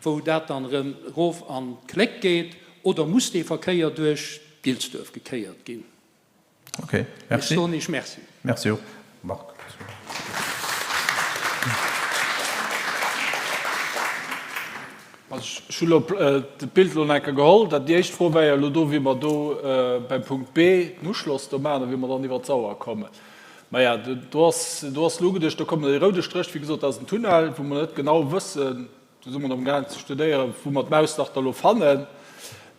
wou dat dann erëm erof an d'Kléck geet, oder muss dee Verkéier duerch Gilsduerf gekéiert ginn? Ok, merci. Ech soen Iech Merci. Merci och, Marc. Also ech hu lo d'Bild elo nach eng Kéier geholl. Dat, déi éischt Fro war jo elo do, wéi mer do beim Punkt B den Uschloss do maachen a wéi mer dann iwwert d'Sauer kommen. Maja, do ass, do ass elo ugeduecht, do kommen déi roude Stréch, wéi gesot, dat ass en Tunnel, wou mer net genau wëssen, Do si mer amgaang ze studéieren, wou mer d'Mauslach da elo fannen,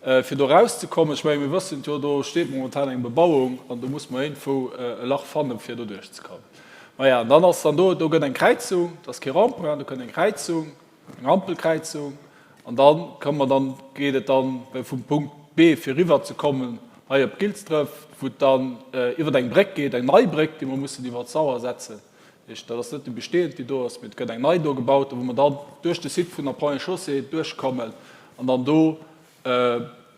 fir do erauszekommen. Ech menge mir wëssen et jo, do steet momentan eng Bebauung an do muss mer iergendwou e Lach fannen, fir do duerchzekommen. Maja, an dann ass dann do, do gëtt eng Kräizung, dat ass kee Rond-point, do kënnt eng Kräizung, eng Ampelkräizung an da komme mer dann, geet et dann vum Punkt B, fir eriwwerzekommen hei op Gilsdref, wou et dann iwwer eng Bréck geet, eng nei Bréck, déi mer mussen iwwer d'Sauer setzen. Heescht, dat ass net déi bestehend, déi do ass, mee et gëtt eng nei do gebaut, wou mer dann duerch de Site vun der Ponts et Chaussées duerchkommen an dann do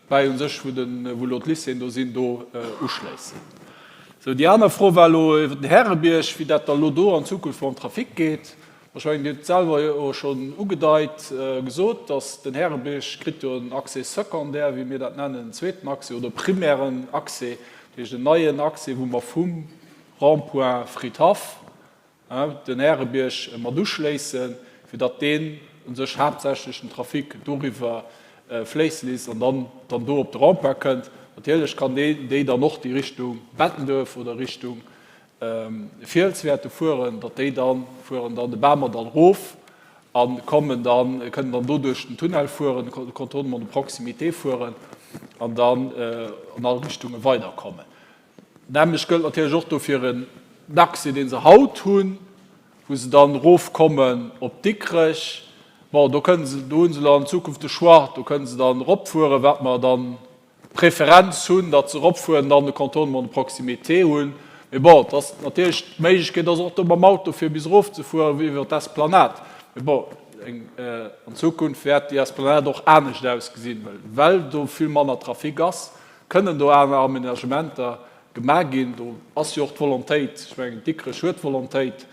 bäi u sech, wou den, wou elo d'Lycéeën do sinn, do uschléissen. Sou, déi aner Fro war elo iwwer den Härebierg, wéi dat da elo do an Zukunft mam Trafic geet. Ech mengen, Dir hutt et selwer jo schonn ugedeit, gesot, dass den Härebierg kritt jo en Accès secondaire, wéi mir dat nennen, en zweeten Accès oder e primären Accès, dat heescht en neien Accès, wou mer vum Rond-point Fridhaff, den Härebierg mat uschléissen, fir datt deen u sech haaptsächlech den Trafic doriwwer fléisse léisst an dann dann do op de Rond-point kënnt. Natierlech kann deen, déi dann och déi Richtung Bettenduerf oder Richtung Fiels wäerte fueren, datt déi dann fueren dann de Bamerdall erof a kommen dann, kënnen dann do duerch den Tunnel fueren, de Contournement de proximité fueren an dann an all Richtunge weiderkommen. D'nämmlecht gëllt natierlech och do fir en Accès, dee se haut hunn, wou se dann erofkommen op Dikrech. Bon, do kënnen se, do hu se elo an Zukunft de Choix, do kënnen se dann eropfueren, wat mer dann d'Preferenz hunn, datt se eropfueren, dann de Contournement de proximité hunn. Mee bon, et ass natierlech d'Méiglechkeet ass och do mam Auto fir bis erofzefueren iwwer d'Esplanade. Mee bon, eng, an Zukunft wäert déi Esplanade och anescht ausgesinn, well well do vill manner Trafic ass, Kënnen do aner Aménagementer gemaach ginn? Do ass jo och d'Volontéit, ech mengen, Dikrech huet d'Volontéit,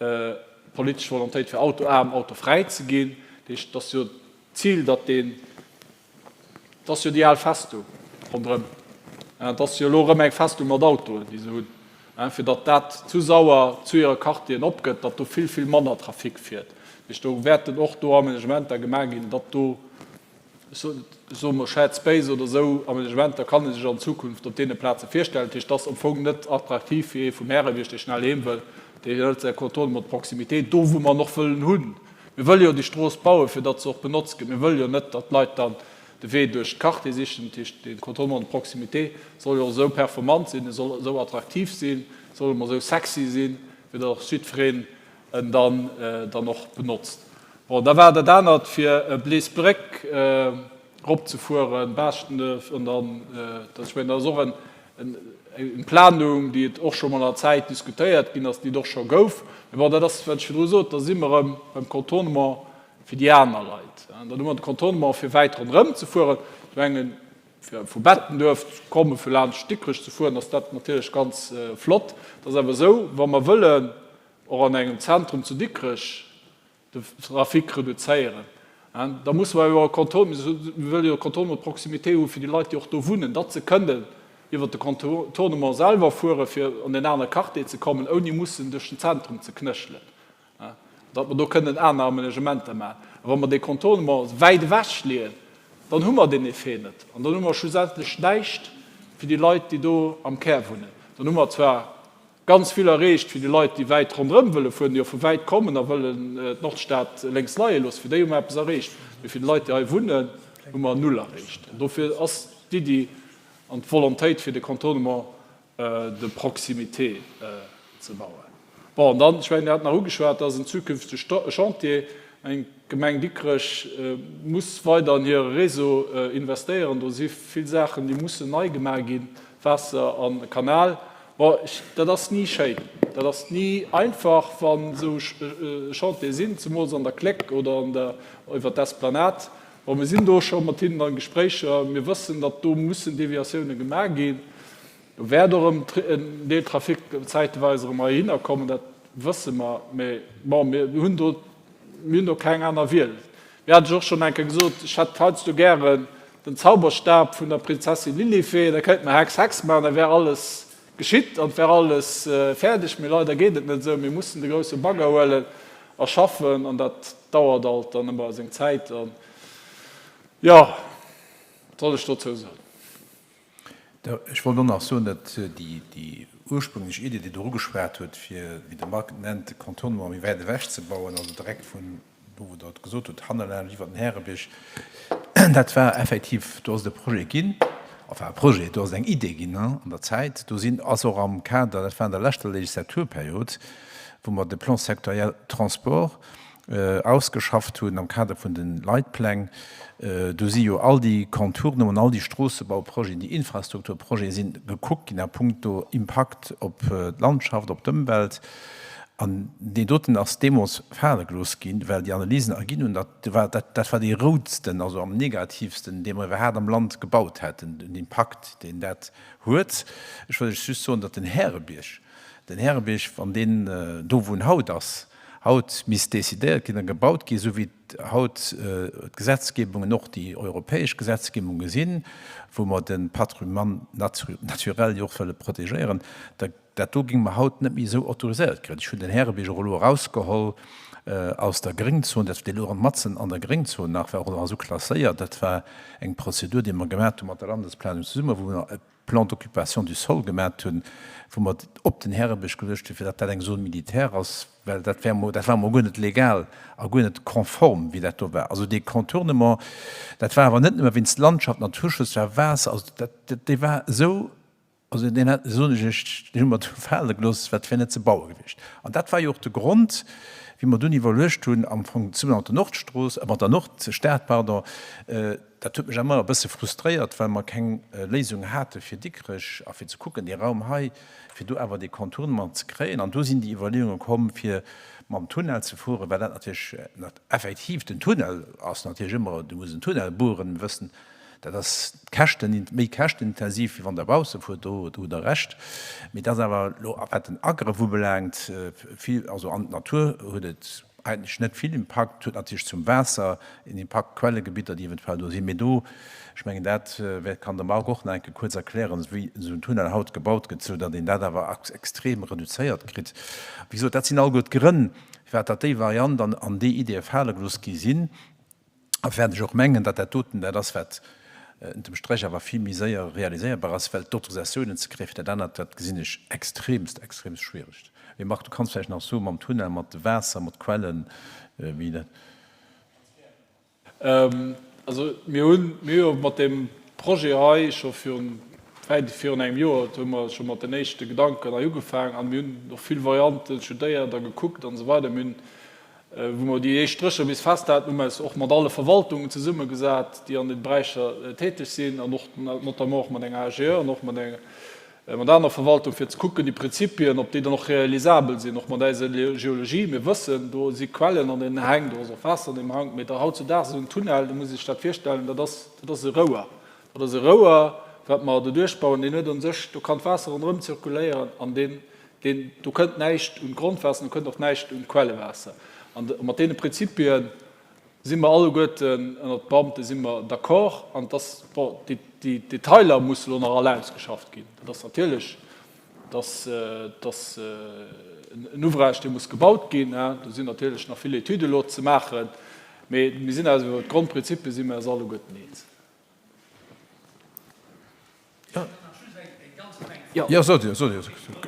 d'politesch Volontéit, fir autoaarm, autofräi ze ginn. Dat heescht, et ass jo d'Zil, datt deen, et ass jo déi al Festung ronderëm, et ass jo elo erëm eng Festung mat Autoen, déi se hunn, fir datt dat zu Sauer, zu hire Quartieren opgëtt, datt do vill, vill manner Trafic fiert. Dat heescht, do wäerten och do Aménagementer gemaach ginn, datt do, ech soe mol Shared Space oder esou Aménagementer kann ee sech an Zukunft op deene Plaze virstellen. Dat heescht, et ass am Fong net attraktiv fir ee vum Härebierg, dee schnell heem wëll, dee hëlt säi Contournement de proximité, do wou mer en och wëllen hunn. Mir wëlle jo déi Strooss bauen, fir datt se och benotzt gëtt. Mir wëlle jo net, datt d'Leit dann de Wee duerch d'Quartier sichen. Dat heescht, dee Contournement de proximité soll jo och esou performant sinn, e soll esou attraktiv sinn, soll emol esou sexy sinn, fir datt och jiddwereen en dann dann och benotzt. Bon, da war dat anert fir Bleesbréck eropzefueren, Baaschtnech an dann, dat, ech mengen, dat ass och en, eng Planung, déi et och scho mol an der Zäit diskutéiert ginn ass, déi et och scho gouf. Mee bon, dat ass, wat ech virdru sot, da si mer erëm beim Contournement fir déi aner Leit. Dann hu mer de Contournement fir wäit ronderëm ze fueren. Ech mengen, fir vu Bettenduerf ze kommen, fir laanscht Dikrech ze fueren, ass dat natierlech ganz flott. Et ass awer esou, wa mer wëllen och an engem Zentrum zu Dikrech de Trafic reduzéieren, da musse mer jo e Contournement, mir wëlle jo e Contournement de proximité hu fir déi Leit, déi och do wunnen, datt se kënnen iwwert de Contournement selwer fuere fir an en anere Quartier ze kommen, ouni mussen duerch den Zentrum ze knéchelen, datt mer do kënnen aner Amenagementer maachen. A wa mer dee Contournement wäit ewech leeën, dann hu mer deen Effet net an dann hu mer schlussendlech näischt fir déi Leit, déi do am Kär wunnen. Dann hu mer zwar. Ganz vill erreecht fir déi Leit, déi wäit ronderëm wëlle fueren, déi och vu wäit kommen a wëllen d'Nordstad lénks leie loossen. Fir déi hu mer eppes erreecht, mee fir déi Leit, déi hei wunnen, hu mer null erreecht. An dofir ass d'Iddi an d'Volontéit, fir de Contournement de proximité ze bauen. Bon, an dann, ech mengen, Dir hat nach ugeschwat, dat ass en zukünftege Chantier. Eng D'Gemeng Dikrech muss weider an hire Réseau investéieren. Do si vill Saachen, déi mussen nei gemaach ginn, Waasser a Kanal. Bon, dat ass ni schéin, dat ass ni einfach, wann esou Chantiere sinn, zemools an der Kléck oder an der, iwwer d'Esplanade. Bon, mir sinn do scho mat hinnen a Gespréicher. Mir wëssen, datt do mussen Deviatioune gemaach ginn. Do wäert och erëm en Deel Trafic zäiteweis erëm heihinner kommen, dat wësse mer. Mä bon, mir hunn do, mir hunn do keng aner Wiel. Mir hat ech och schonn eng Kéier gesot, ech hätt heiansdo gären den Zauberstab vun der Prinzessin Lilifee, da kéinte mer Hex, Hex maachen, da wär alles geschitt an et wär alles fäerdeg. Mee leider geet et net esou. Mir mussen de grousse Bagger huelen a schaffen an dat dauert alt dann ëmmer seng Zäit. An jo, wat soll ech dozou soen? Ech wollt och nach soen, datt déi ursprünglech Idee, déi Der ugeschwat hutt, fir, wéi de Marc et nennt, de Contournement méi wäit ewech ze bauen, also direkt vun do, wou Der et gesot hutt, hannerlaanscht iwwer den Härebierg, dat war effektiv, do ass et e Projet ginn, enfin e Projet, do ass et eng Idee ginn an der Zäit. Do sinn, ass och am Kader, dat war an der leschter Legislaturperiod, wou mer de Plan sectoriel Transport ausgeschafft hunn am Kader vun de Leitpläng, do si jo all déi Contournementen, all déi Stroossebauprojeten, déi Infrastrukturprojete si gekuckt ginn a puncto Impakt op d'Landschaft, op d'Ëmwelt. An deen doten ass deemools fale gelooss ginn, well déi Analysen erginn hunn, datt dat war dee routsten, also am negativsten, dee mer iwwerhaapt am Land gebaut hätten, den Impakt, deen dat huet. Ech wëll lech just soen, datt den Härebierg, den Härebierg, wann deen do wou en haut ass, haut misst decidéiert ginn a gebaut ginn, esou wéi haut d'Gesetzgebungen, och déi europäesch Gesetzgebunge sinn, wou mer de Patrimoine naturel jo och wëlle protegéieren, da dat do géinge mer haut net méi esou autoriséiert kréien. Ech hunn den Härebierg och elo erausgeholl aus der Gréngzon, dat dee louch matzen an der Gréngzon nach, war och nach esou klasséiert. Dat war eng Prozedur, déi mer gemaat hu mat der Landesplanung zesummen, wou mer e Plan d'occupation du sol gemat hunn, wou mer op den Härebierg geluecht hunn, fir datt dat eng Zone militaire ass, well dat wär mol, dat war mol guer net legal a guer net konform, wéi dat do war. Also dee Contournement, dat war awer net nëmme wéinst Landschaft, Naturschutz, war Waasser, also dat, dee war esou, also deen hat, soen ech Iech, deen hu mer do fale gelooss, well et wär net ze baue gewiescht. An dat war jo och de Grond, wéi mer dunn iwwerluecht hunn, am Fong zesumme mat der Nordstrooss, mat der Nordstad, pardon, Dat huet mech emmer e bësse frustréiert, well mer keng Léisung hate fir Dikrech a fir ze kucken, dee Raum hei, fir do awer dee Contournement ze kréien. An do sinn déi Iwwerleeunge komm, fir mam Tunnel ze fueren, well dat natierlech effektiv, den Tunnel ass natierlech ëmmer, du muss en Tunnel bueren, mir wëssen, dat ass käschten, méi käschtenintensiv, wéi wann Der bausse fuert, do hutt Der Recht. Mee dat ass awer elo, wat den Agrëff ubelaangt, vill, also an d'Natur huet et Eigentlech net vill Impakt, huet natierlech zum Waasser en Impakt, Quellegebitter, déi eventuell do sinn. Mee do, ech mengen, dat wäert, kann de Marc och nach eng Kéier kuerz erklären, wéi esou en Tunnel haut gebaut gëtt, esou datt een dat awer extrem reduzéiert kritt. Wéi gesot, dat sinn alleguer d'Grënn, firwat datt déi Variant an an déi Ideeë fale gelooss gi sinn. A wäert ech och mengen, datt dat doten dat ass, wat ënter dem Stréch awer vill méi séier realiséierbar ass, well d'Autorisatiounen ze kréien fir dat anert, dat gesinn ech extremst, extremst schwierig. Mee Marc, du kanns vläicht nach soe mam Tunnel, mat de Waasser, mat Quellen, wéi dat. Also mir hunn, mir hu jo mat deem Projet hei scho virun, wäit virun engem Joer, hu mer scho mat den éischte Gedanken hei ugefaangen a mir hunn och vill Varianten studéiert a gekuckt an esou weider. Mir hunn Wou mer déi éischt Strécher bis fest haten, hu mer eis och mat alle Verwaltungen zesummegesat, déi an deene Beräicher täteg sinn, an och notamment och mat enger AGE an och mat enger, mat aner Verwaltungen, fir ze kucken, déi Prinzipien, ob déi dann och realisabel sinn, och mat eiser Geologie. Mir wëssen, do si Quellen an deenen Häng, do ass och Waasser an deem Hank, mee da hautzudaags esou en Tunnel, do muss ee sech dat virstellen, dat ass, dat ass e Rouer, dat ass e Rouer, wat mer do duerchbauen, deen huet u sech, do kann d'Waasser ronderëm zirkuléieren an deen, Deen, do kënnt näischt un d'Grondwaasser, do kënnt och näischt un d'Quellewaasser. An mat deene Prinzipie si mer alleguerten, ënnert Beamte si mer d'accord. An et ass, bon, déi, déi Detailer musse lo nach all ausgeschafft ginn. Dat ass natierlech, dass, dass en Ouvrage, dee muss gebaut ginn. Do sinn natierlech nach vill Etüde lo ze maachen. Mee mir sinn eis iwwer d'Grondprinzipie si mir eis alleguerten eens. Jo, sot Dir, sot Dir.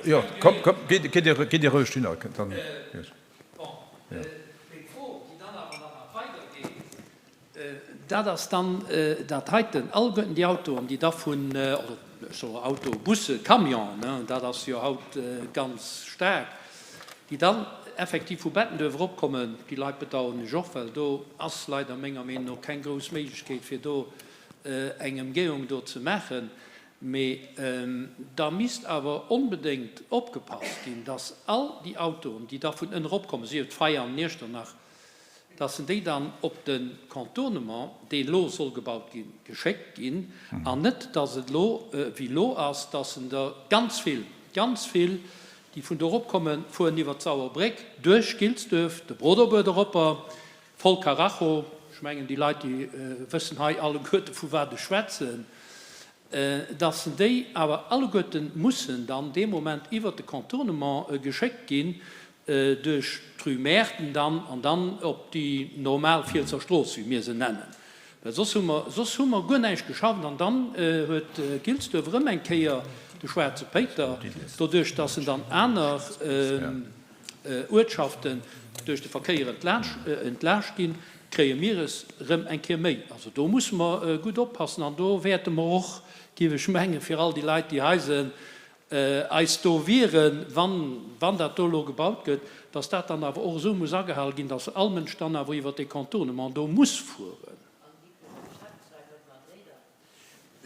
Jo, komm, komm, gitt, gitt Dir, gitt Dir roueg hinner, dann. Bon, meng Fro, déi dann awer dann nach weidergeet, dat ass dann dat heiten, Alleguerten déi Autoen, déi da vun, oder ech soe Auto, Busse, Camionen, dat ass jo haut ganz staark, déi dann effektiv vu Bettenduerf eropkommen, déi Leit bedauern ech och, well do ass leider menger Meenung no keng grouss Méiglechkeet, fir do eng Emgehung do ze maachen. Mee da misst awer onbedéngt opgepasst ginn, dass all déi Autoen, déi da vun ënne eropkommen, sief et Veianen, Iechternach, dass en déi dann op de Contournement, dee elo soll gebaut ginn, geschéckt ginn, an net, dass et elo wéi elo ass, dass en der ganz vill, ganz vill, déi vun do eropkommen, fueren iwwert d'Sauerbréck duerch Gilsduerf, de Broderbuert eropper, voll Karacho, ech mengen déi Leit déi wëssen hei alleguerte vu wat ech schwätzen, dass déi awer alleguerte mussen dann dee Moment iwwert de Contournement geschéckt ginn, duerch d'Rue Maerten dann an dann op déi normal Fielsser Strooss, wéi mir se nennen, well soss hu mer, soss hu mer guer näischt geschafft an dann huet Gilsduerf erëm eng Kéier de schwaarze Péiter, doduerch dass en dann aner. Uertschaften duerch de Verkéier entlaascht ginn, kréie mir es erëm eng Kéier méi. Also do musse mer gutt oppassen an do wäerte mer och, géif ech mengen, fir all déi Leit, déi hei sinn, eis do wieren, wann, wann dat do elo gebaut gëtt, dass dat dann awer och esou muss agehale ginn, dass all Mënsch dann awer iwwert dee Contournement do muss fueren.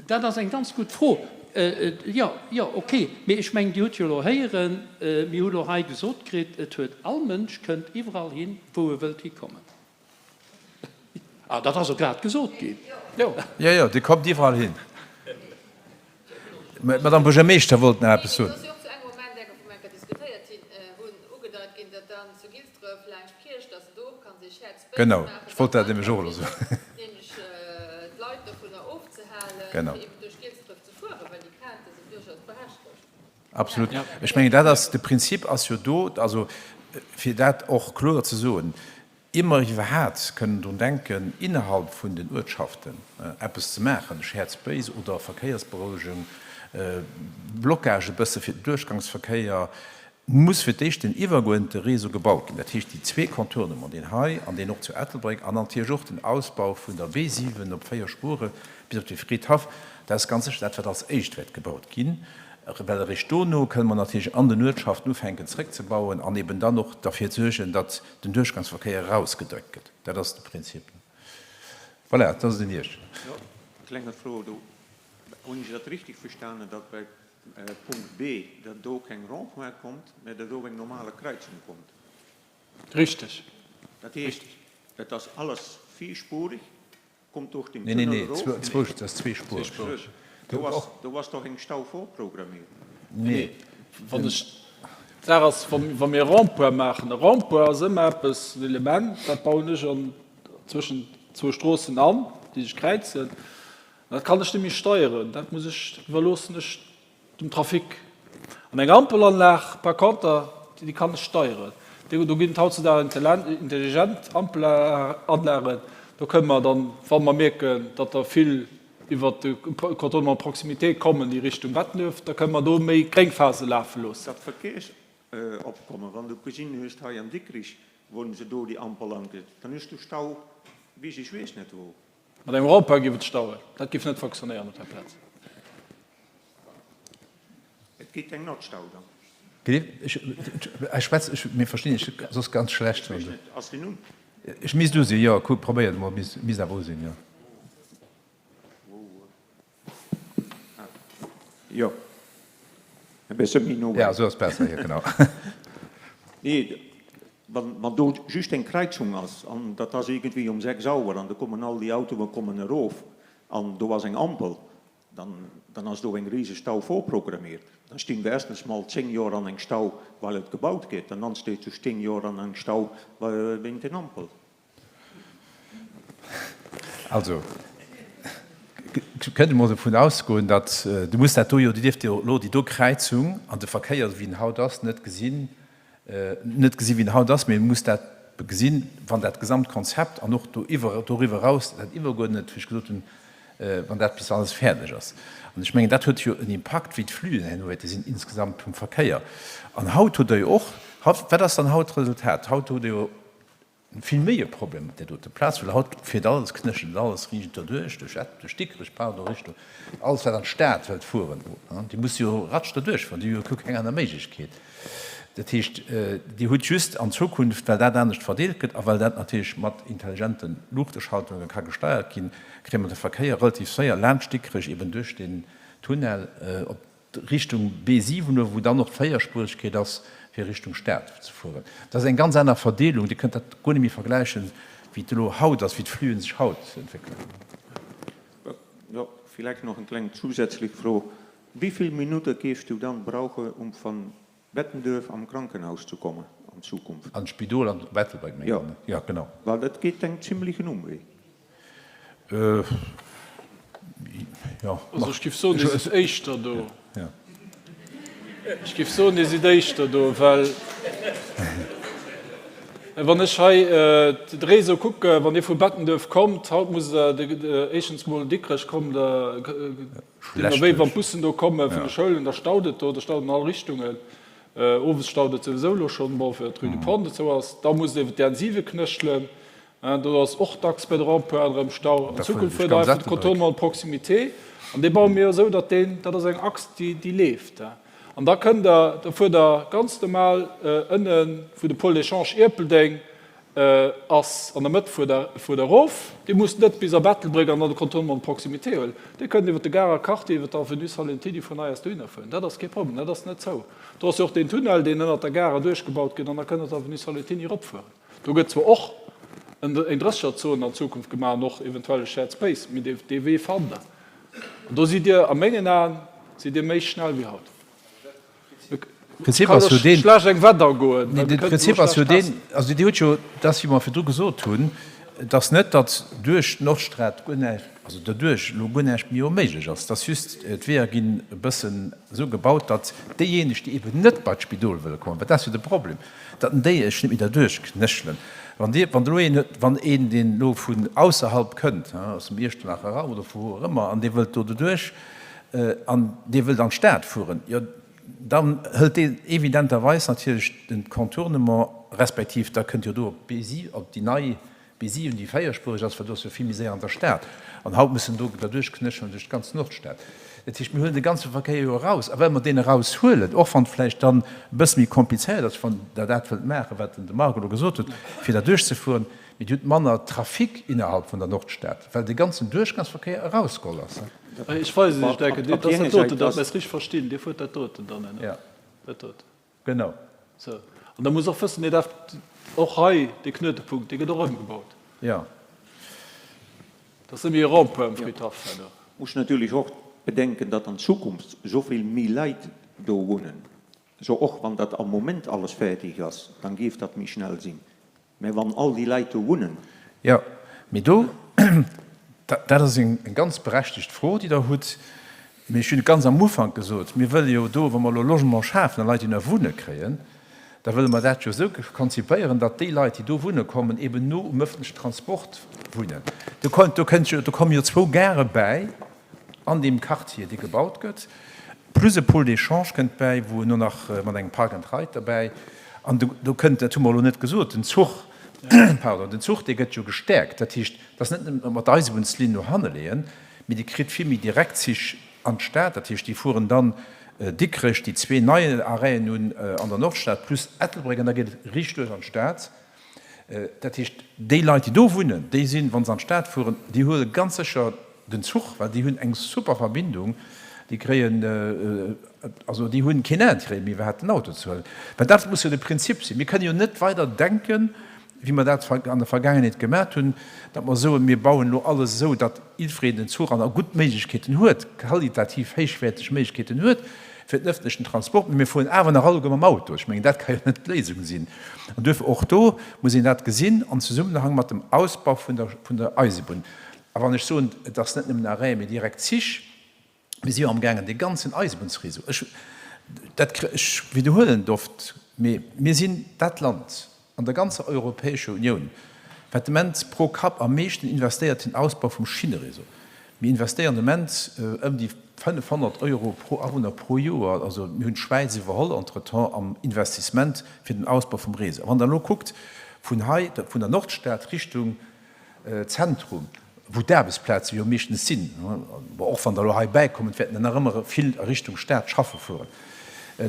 Dat ass eng ganz gutt Fro. Jo, jo, okay. Mee ech mengen, Dir hutt jo elo héieren, mir hu lo hei gesot kritt, et huet all Mënsch kënnt iwwerall hin, wou e wëllt hikommen. Ah, dat ass och grad gesot ginn. Jo. Jo, jo, Dir kommt iwwerall hin. D'Madame Buergermeeschter wollt nach eppes soen. Genau, ech wollt dat nämlech och elo soen. Genau. Absolut. Ech mengen, dat ass, de Prinzip ass jo do, also fir dat och kloer ze soen, Ier mer iwwerhaat kënnen drun denken, innerhalb vun den Uertschaften eppes ze maachen, Shared Space oder Verkéiersberouegung, Blocage e bësse fir den Duerchgangsverkéier, muss fir d'éischt den iwwergeuente Réseau gebaut ginn. Dat heescht déi zwee Contournements, deen hei an deen och zu Ettelbréck, an natierlech och den Ausbau vun der B7 op 4 Spure bis op de Fridhaff. Dat ass ganz sécher dat, wat als éischt wäert gebaut ginn, well eréischt dono kënne mer natierlech an den Uertschaften ufänken zréckzebauen an eben dann och derfir suergen, datt den Duerchgangsverkéier erausgedréckt gëtt. Dat ass de Prinzip. Voilà, dat ass et un Iech. Jo, klenge Fro do. Hunn ech dat richtig verstanen, datt bei Punkt B, datt do keng Rond-point kommt, mä datt do eng normale Kreizung kommt? Richtig. Dat heescht, et ass alles vierspurig Kommt durch den Nee, nee, Tunnel nee, erof? zwou, zwou, dat ass zweespuereg. Zweespuereg. Do ass, do ass doch eng Stau vorprogrammiert. Nee. Wann ech, d'Saach ass, wa, wa mir e Rond-point maachen, e Rond-point ass ëmmer eppes, en Element, dat bauen ech an, zwëschen zwou Stroossen an, déi sech kräizen. Dat kann ech net méi steieren, dat muss ech, iwwerloossen ech Dem Trafic. An eng Ampelanlag par conter, déi kann ech steieren. Do ginn et hautzudag intelligent Ampelanlagen. Do kënne mer dann, wa mer mierken, datt der vill iwwert de Contournement de proximité kommen, déi Richtung Bettenduerf, da kënne mer do méi Gréngphase lafe loossen. Dat Verkéiersopkommen, wann du gesinn hues hei an Dikrich, wou se do déi Ampel angeet, dann hues du Stau bis ech weess net wou. Mat engem Rond-point géif et stauen. Dat géif net fonctionnéieren op där Plaz. Et gétt eng Notstau dann. Ech schwätz, ech, mir verstinn iech soss ganz schlecht. Ech weess net, ass deen un? Ech misst u sinn, jo. Kuck, probéiert emol, misst, misst awer u sinn, jo. Jo, e bësse méi no. Ja, esou ass besser, jo, genau. Nee, wann do just eng Kräizung ass, an dat ass iergendwéi um 6 Auer, an do kommen all déi Autoe kommen erof, an do ass eng Ampel, Dann, dann ass do eng rise Stau vorprogrammiert. Dann stinn wir erstens mol 10 Joer an eng Stau, weil et gebaut gétt, an dann steet du 10 Joer an eng Stau wéint den Ampel. Also, kënnt emol dovun ausgoen, datt, du muss dat do jo, Dir dierft jo elo déi do Kräizung an de Verkéier, esou wéi en haut ass, net gesinn, net gesi wéi en haut ass, mee muss dat gesinn, wann dat Gesamtkonzept an och do iwwer, doriwwer eraus dat Iwwerguerdnet, wéi ech gesot hunn. wann dat bis alles fäerdeg ass. An ech mengen, dat huet jo en Impakt, wéi d'Flüen herno wäerte sinn insgesamt vum Verkéier. An haut hutt Der jo och, haut, wat ass dann haut d'Resultat? Haut hutt Der jo vill méi e Problem mat där dote Plaz, well haut fiert alles, knéchelt alles riicht derduerch, duerch Epp, duerch Dikrech, pardon, Richtung alles wat an d'Stad wëllt fueren, déi musse jo ratsch derduerch fueren, déi hu jo guer keng aner Méiglechkeet. Dat heescht, Dir hutt just an Zukunft, well dat anescht verdeelt gëtt a well dat natierlech mat intelligente Luuchteschaltunge ka gesteiert ginn, kréie mer de Verkéier relativ séier laanscht Dikrech eben duerch deen Tunnel op Richtung B7 uewen, wou dann och d'Véierspuregkeet ass, fir Richtung Stad ze fueren. Dat ass eng ganz aner Verdeelung. Dir kënnt dat guer net méi vergläichen, wéi et elo haut ass, wéi d'Fluen sech haut entwéckelen. Jo, villäicht nach eng kleng zusätzlech Fro, Wéi vill Minutte géifs du dann brauche um von Bettenduerf am Krankenhaus zu kommen an Zukunft? An d'Spidol an Ettelbréck mengen Jo. Jo, genau. Well dat geet eng zimlichen Umwee. Jo. Also ech géif soen, Dir sidd éischter do. Jo. Ech géif soen, Dir sidd éischter do, well wann ech hei de Réseau kucken, wann Dir vu Bettenduerf kommt, haut musst Der éischtens mol Dikrech kommen, da Deemno wéi, wann d'Bussen do komme vun de Schoulen, da staut et do, da staut et an all Richtungen. Owes staut et souwisou elo schonn, bon, fir d'Rue du Pont et sou ass. Da musst Dir iwwer d'RN 7 knéchelen, do ass och dacks bei de Rond-pointen erëm Stau. An Zukunft fuert Der einfach de Contournement de proximité an dee baue mir jo esou, datt deen, dat ass eng Achs, déi, déi leeft. An da kënnt Der, da fuert Der ganz normal ënnen, wou de Pôle d'échange Ierpeldeng ass an der Mëtt fuer der fuer der erof. Dir musst net bis a Bettelbréck an dann de Contournement de proximité huelen. Dir kënnt iwwer de Garer Quartier, iwwer d'Avenue Salentiny vun hei aus dohinner fueren. Dat ass kee Problem, dat ass net zou. Do ass jo och deen Tunnel, deen ënnert der Gare erduerchgebaut gëtt an da kënnt der d'Avenue Salentiny eropfueren. Do gëtt zwar och eng Drëssegerzon an Zukunft gemaach an och eventuell e Shared Space, mee dee Wee fannt der. An do sidd Dir a mengen Aen sidd Dir méi schnell wéi haut. Prinzip ass jo deen, nee, de Prinzip ass jo deen, also Dir hutt jo, dat ass wéi mer virdru gesot hunn, et ass net, datt duerch d'Nordstad guer näischt, also doduerch elo guer näischt méi onméiglech ass, et ass just, d'Weeër ginn e bëssen esou gebaut, datt déijéineg, déi eben net bei d'Spidol wëlle kommen, well dat ass jo de Problem, datt en déi ech net méi derduerch knéchelen. Wann Dir, wann elo een huet, wann een, deen elo vun ausserhalb kënnt, aus dem Iechternacher Raum oder vu wou och ëmmer, an dee wëllt do doduerch, an dee wëllt an d'Stad fueren, jo dann hëlt deen evidenterweis natierlech den Contournement, respektiv da kënnt jo do op d'B7, op déi nei B7, déi véierspuereg ass, well do ass jo vill méi séier an der Stad. An haut muss en do derduerch knéchelen duerch d'ganz Nordstad. Dat heescht, mir huelen de ganze Verkéier jo eraus. A well mer deen eraushuelen, och wann et vläicht dann e bësse méi komplizéiert ass, wann Der dat wëllt maachen, wat den de Marc elo gesot huet, fir derduerch ze fueren, mee Dir hutt manner Trafic innerhalb vun der Nordstad, well de ganzen Duerchgangsverkéier erausgeholl ass. Ech weisen Iech dat, dat ass dat doten, datt mer es richteg verstinn. Dir fuert dat doten dann ënner. Ja. Dat doten. Genau. Sou. An da muss och wëssen, Dir däerft och hei, dee Knuetepunkt, dee gëtt och ëmgebaut. Ja. Dat ass net méi e Rond-point um Fridhaff herno. Muss natierlech och bedenken, datt an Zukunft esou vill méi Leit do wunnen. Sou och wann dat am Moment alles fäerdeg ass, dann géif dat méi schnell sinn. Mä wann all déi Leit do wunnen. Jo, mee do, dat ass eng ganz berechtegt Fro, déi Der hutt. Mee ech hunn et ganz am Ufank gesot, Mir wëlle jo do, wa mer elo Logement schafen a Leit, déi nach wunne kréien, da wëlle mer dat jo esou konzipéieren, datt déi Leit, déi do wunne kommen, eben no um öffentlichen Transport wunnen. Do kënnt jo, do komme jo zwou Gare bäi an deem Quartier, dee gebaut gëtt. Plus e Pôle d'échange kënnt bäi, wou elo nach mat engem Park and Ride derbäi. An do, do kënnt, dat hu mer elo net gesot, den Zuch, pardon, den Zuch, dee gëtt jo gestäerkt. Dat heescht, et ass net nëmmen, datt mer d'Eisebunnslinnen no hanne leeën, mee Dir kritt vill méi Direktzich an d'Stad. Dat heescht, déi fueren dann Dikrech, déi zwee nei Arrêten un an der Nordstad, plus Ettelbréck, an da geet et riicht duerch an d'Stad. Dat heescht, déi Leit, déi do wunnen, déi sinn, wa se an d'Stad fueren, déi huele ganz sécher den Zuch, well déi hunn eng super Verbindung, déi kréien, also déi hunn keen Intérêt méi iwwerhaapt den Auto ze huelen. Well dat muss jo de Prinzip sinn. Mir kënnen jo net weider denken, wéi mer dat an der Vergaangenheet gemaat hunn, datt mer soen, mir bauen elo alles esou, datt jiddwereen den Zuch an a gutt Méiglechkeeten huet, qualitativ héichwäerteg Méiglechkeeten huet fir den öffentlechen Transport, mee mir fueren awer nach alleguer mam Auto. Ech mengen, dat ka jo net d'Léisung sinn. An duerfir och do muss een dat gesinn am Zesummenhang mat dem Ausbau vun der, vun der Eisebunn. A wann ech soen, et ass net nëmmen Arrêt, mee direkt Zich, Mir si jo amgaangen dee ganzen Eisebunnsréseau, ech, dat, ech widderhuelen et oft, mee mir sinn dat Land an der ganzer Europäescher Unioun, wat de Moment pro Kapp am meeschten investéiert den Ausbau vum Schinneréseau. Mir investéieren de Moment ëm déi 500 Euro pro Awunner pro Joer. Also mir hunn d'Schwäiz iwwerholl entretemps am Investissement fir den Ausbau vum Réseau. A wann Der elo kuckt vun hei, vun der Nordstad Richtung Zentrum, wou d'Aarbechtsplaze jo meeschtens sinn, bon, och wann der elo hei bäikommen, et wäerten der nach ëmmer vill a Richtung Stad schaffe fueren,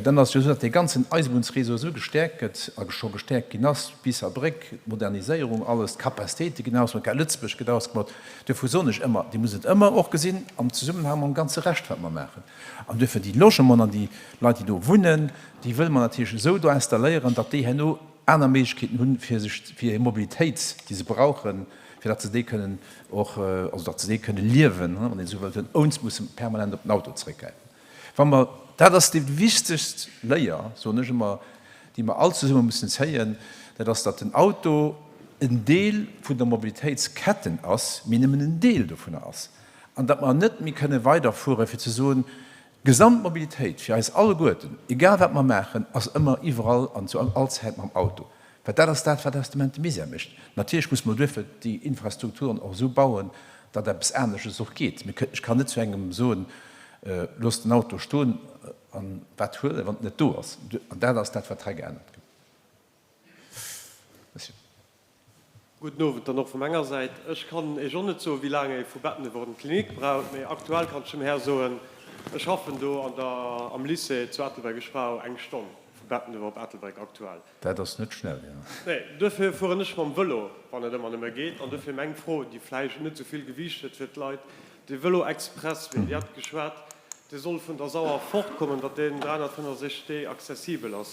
dann ass et jo esou, datt dee ganzen Eisebunnsréseau esou gestäerkt gëtt a scho gestäerkt ginn ass, Biisser Bréck, d'Moderniséierung, alles, d'Capacitéite ginn ausgebaut, d'Gare Lëtzebuerg gëtt ausgebaut. Duerfir soen ech ëmmer, Dir musst et ëmmer och gesinn am Zesummenhang mam ganze Rescht, wat mer maachen. An duerfir déi Logementen an déi Leit, déi do wunnen, déi wëlle mer natierlech esou do installéieren, datt déi herno aner Méiglechkeeten hunn, fir sech, fir hir Mobilitéit, déi se brauchen, fir datt se déi kënnen och, also datt se déi kënnen liewen, wann een esou wëllt, ouni ze musse permanent op den Auto zeréckgräifen. Wa mer, dat ass déi wichtegst Léier, soen ech ëmmer, déi mer all zesumme mussen zéien, dat ass, datt den Auto en Deel vun der Mobilitéitsketten ass, mee nëmmen en Deel dovunner ass, an datt mer net méi kënne weiderfuere fir ze soen, d'gesamt Mobilitéit fir eis alleguerten, egal wat mer maachen, ass ëmmer iwwerall an zu all Zäit mam Auto. Well dat ass dat, wat aus dem Ament de Misär mécht. Natierlech muss mer duerfir déi Infrastrukturen och esou bauen, datt eppes anesches och geet. Mir kënnen, ech kann net zu engem soen, Looss den Auto stoen an wat huelen, wann et net do ass. An dat ass dat, wat hei geännert gëtt. Merci. Gudden Owend dann och vu menger Säit. Ech kann Iech och net soen, wéi laang ee vu Bettenduerf an d'Klinik braucht, mee aktuell kann ech dem Här soen, ech schaffen do an der, am Lycée zu Ettelbréck, ech brauch eng Stonn vu Bettenduerf op Ettelbréck aktuell. Dat ass net schnell, jo. Nee, duerfir fueren ech mam Vëlo, wann et ëmmer nëmme geet. An duerfir meng Fro, déi vläicht net esou vill Gewiicht huet fir d'Leit, Dee Vëlo-Expresswee, Dir hat geschwat, dee soll vun der Sauer fortkommen, datt deen 365 Dee accessibel ass.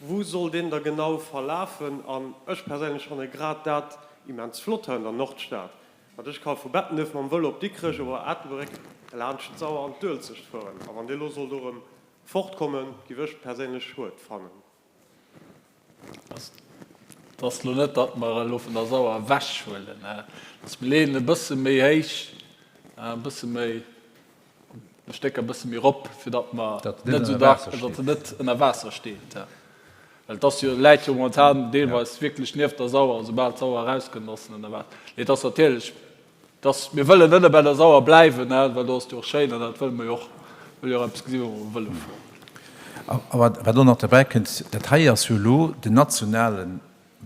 Wou soll deen da genau verlafen? An ech perséinlech fanne grad dat immens flott hei an der Nordstad, datt ech ka vu Bettenduerf mam Vëlo op Dikrech oder Ettelbréck laanscht d'Sauer an d'Uelzecht fueren. A wann dee lo sollt do erëm fortkommen, giff ech perséinlech schued fannen. Et ass elo net, datt mer elo vun der Sauer ewechhuelen, dass mir leeën e bësse méi héich, e bësse méi, e Stéck e bësse méi erop, fir datt mer net esou dacks, datt en net ënner Waasser steet. Well et ass jo, läit jo momentan deelweis wierklech nieft der Sauer, soubal d'Sauer erauskënnt, ass en ënner Waasser. Mee et ass natierlech Dass mir wëllen ënne bei der Sauer bleiwen, well do ass et jo och schéin an dat wëlle mer jo och, wëlle jo och eppes gesinn, wou mer wëlle fueren. A wat och nach derbäi kënnt, dat hei ass jo elo den nationale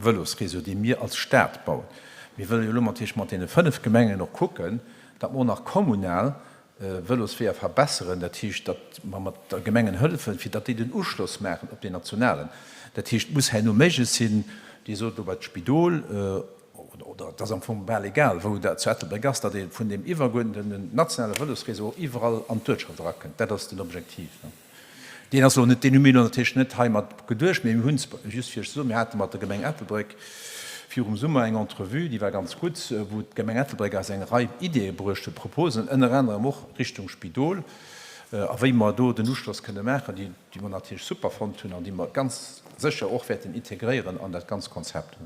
Vëlosréseau, dee mir als Stad bauen. Mir wëlle jo elo natierlech mat deene 5 Gemengen och kucken, datt mer och nach kommunal Vëlosweeër verbesseren, dat heescht, datt mer mat der Gemengen hëllefen, fir datt déi den Uschloss maachen op deen nationalen. Dat heescht, et muss herno méiglech sinn, Dir sot elo bei d'Spidol, oder et ass am Fong bal egal, wou dat zu Ettelbréck ass, datt ee vun deem iwwerguerdenten nationale Vëlosréseau och iwwerall an d'Uertschaft erakënnt. Dat ass den Objektiv. Deen ass elo net, deen hu mir elo natierlech net heimat geduecht, mee mir hunn, just fir Iech ze soen, mir hate mat der Gemeng Ettelbréck virum Summer eng Entrevue, déi war ganz gutt, wou d'Gemeng Ettelbréck eis eng Rei Ideeë bruecht huet, Proposen, ënner anerem och Richtung Spidol, a wéi mer do den Uschloss kënne maachen, déi mer natierlech super fonnt hunn an déi mer ganz sécher och wäerten integréieren an dat ganz Konzept.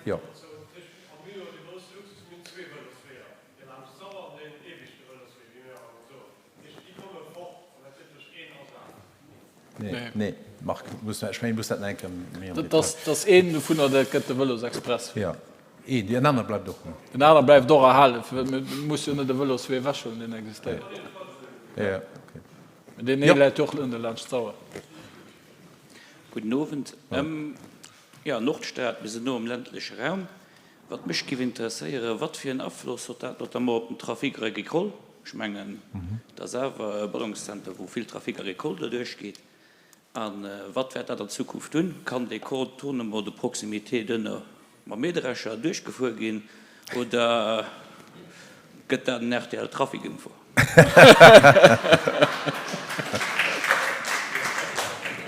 Jo. Nee, nee, Marc, muss, ech mengen, muss dat nach eng Kéier méi am Detail. Dat ass een dovunner, dat gëtt de Vëlosexpresswee. Jo, een, deen anere bleift och. Den anere bleift och erhalen, mir musse jo net e Vëloswee ewechhuelen, deen existéiert. Jo, jo, okay. Mä deen ee läit jo och ënne laanscht d'Sauer. Gudden Owend. Jo, Nordstad, mir sinn no am ländleche Raum. Wat mech géif interesséieren, wat fir en Afloss huet dat notamment op den Trafic agricole? Ech mengen, et ass awer e Ballungszenter, wou vill Trafic agricole doduerch geet. A wat wäert dat an Zukunft hunn? Kann dee Contournement de proximité duerno mam Mähdrescher duerchgefuer ginn oder gëtt dat en rtl Trafic Info?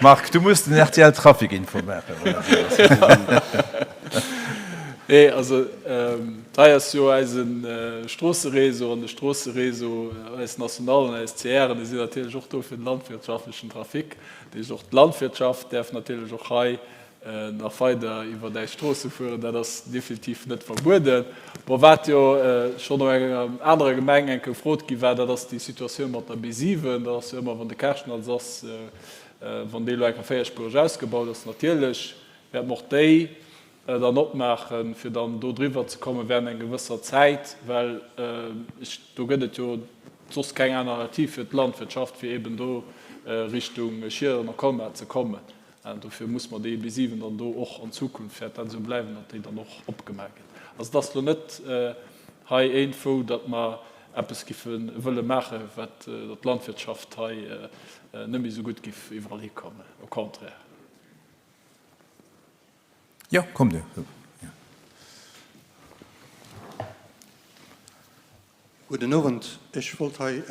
Marc, du muss den rtl Trafic Info maachen. Nee, also hei ass jo eise Stroosseréseau an de Stroosseréseau, eis Nationalen, eis CRen, déi sinn natierlech och do fir den landwirtschaftlechen Trafic. Dat heescht, och d'Landwirtschaft däerf natierlech och hei nach weider iwwert äis Stroosse fueren, dat ass definitiv net verbueden. Bon, wat jo schonn no enger anerer Gemeng eng Kéier gefrot gi war, dat ass déi Situatioun mat der B7. Dat ass jo ëmmer, wann de Karschnatz ass, wann déi elo eng Kéier véierspuereg ausgebaut ass, natierlech wäerte mer och déi. dann opmaachen, fir dann do driwwer ze komme während enger gewësser Zäit, well ech, do gëtt et jo soss keng aner Alternativ fir d'Landwirtschaft, fir eben do Richtung Schieren a Colmar ze kommen. An dofir muss mer déi B7 dann do och an Zukunft, wäert dat esou bleiwen, datt déi dann och opgemaach gëtt. Also et ass elo net hei iergendwou, datt mer eppes giffe wëlle maachen, wat datt d'Landwirtschaft hei net méi esou gutt giff iwwerall hikommen, au contraire. Jo, kommt Dir. Gudden Owend. Ech wollt hei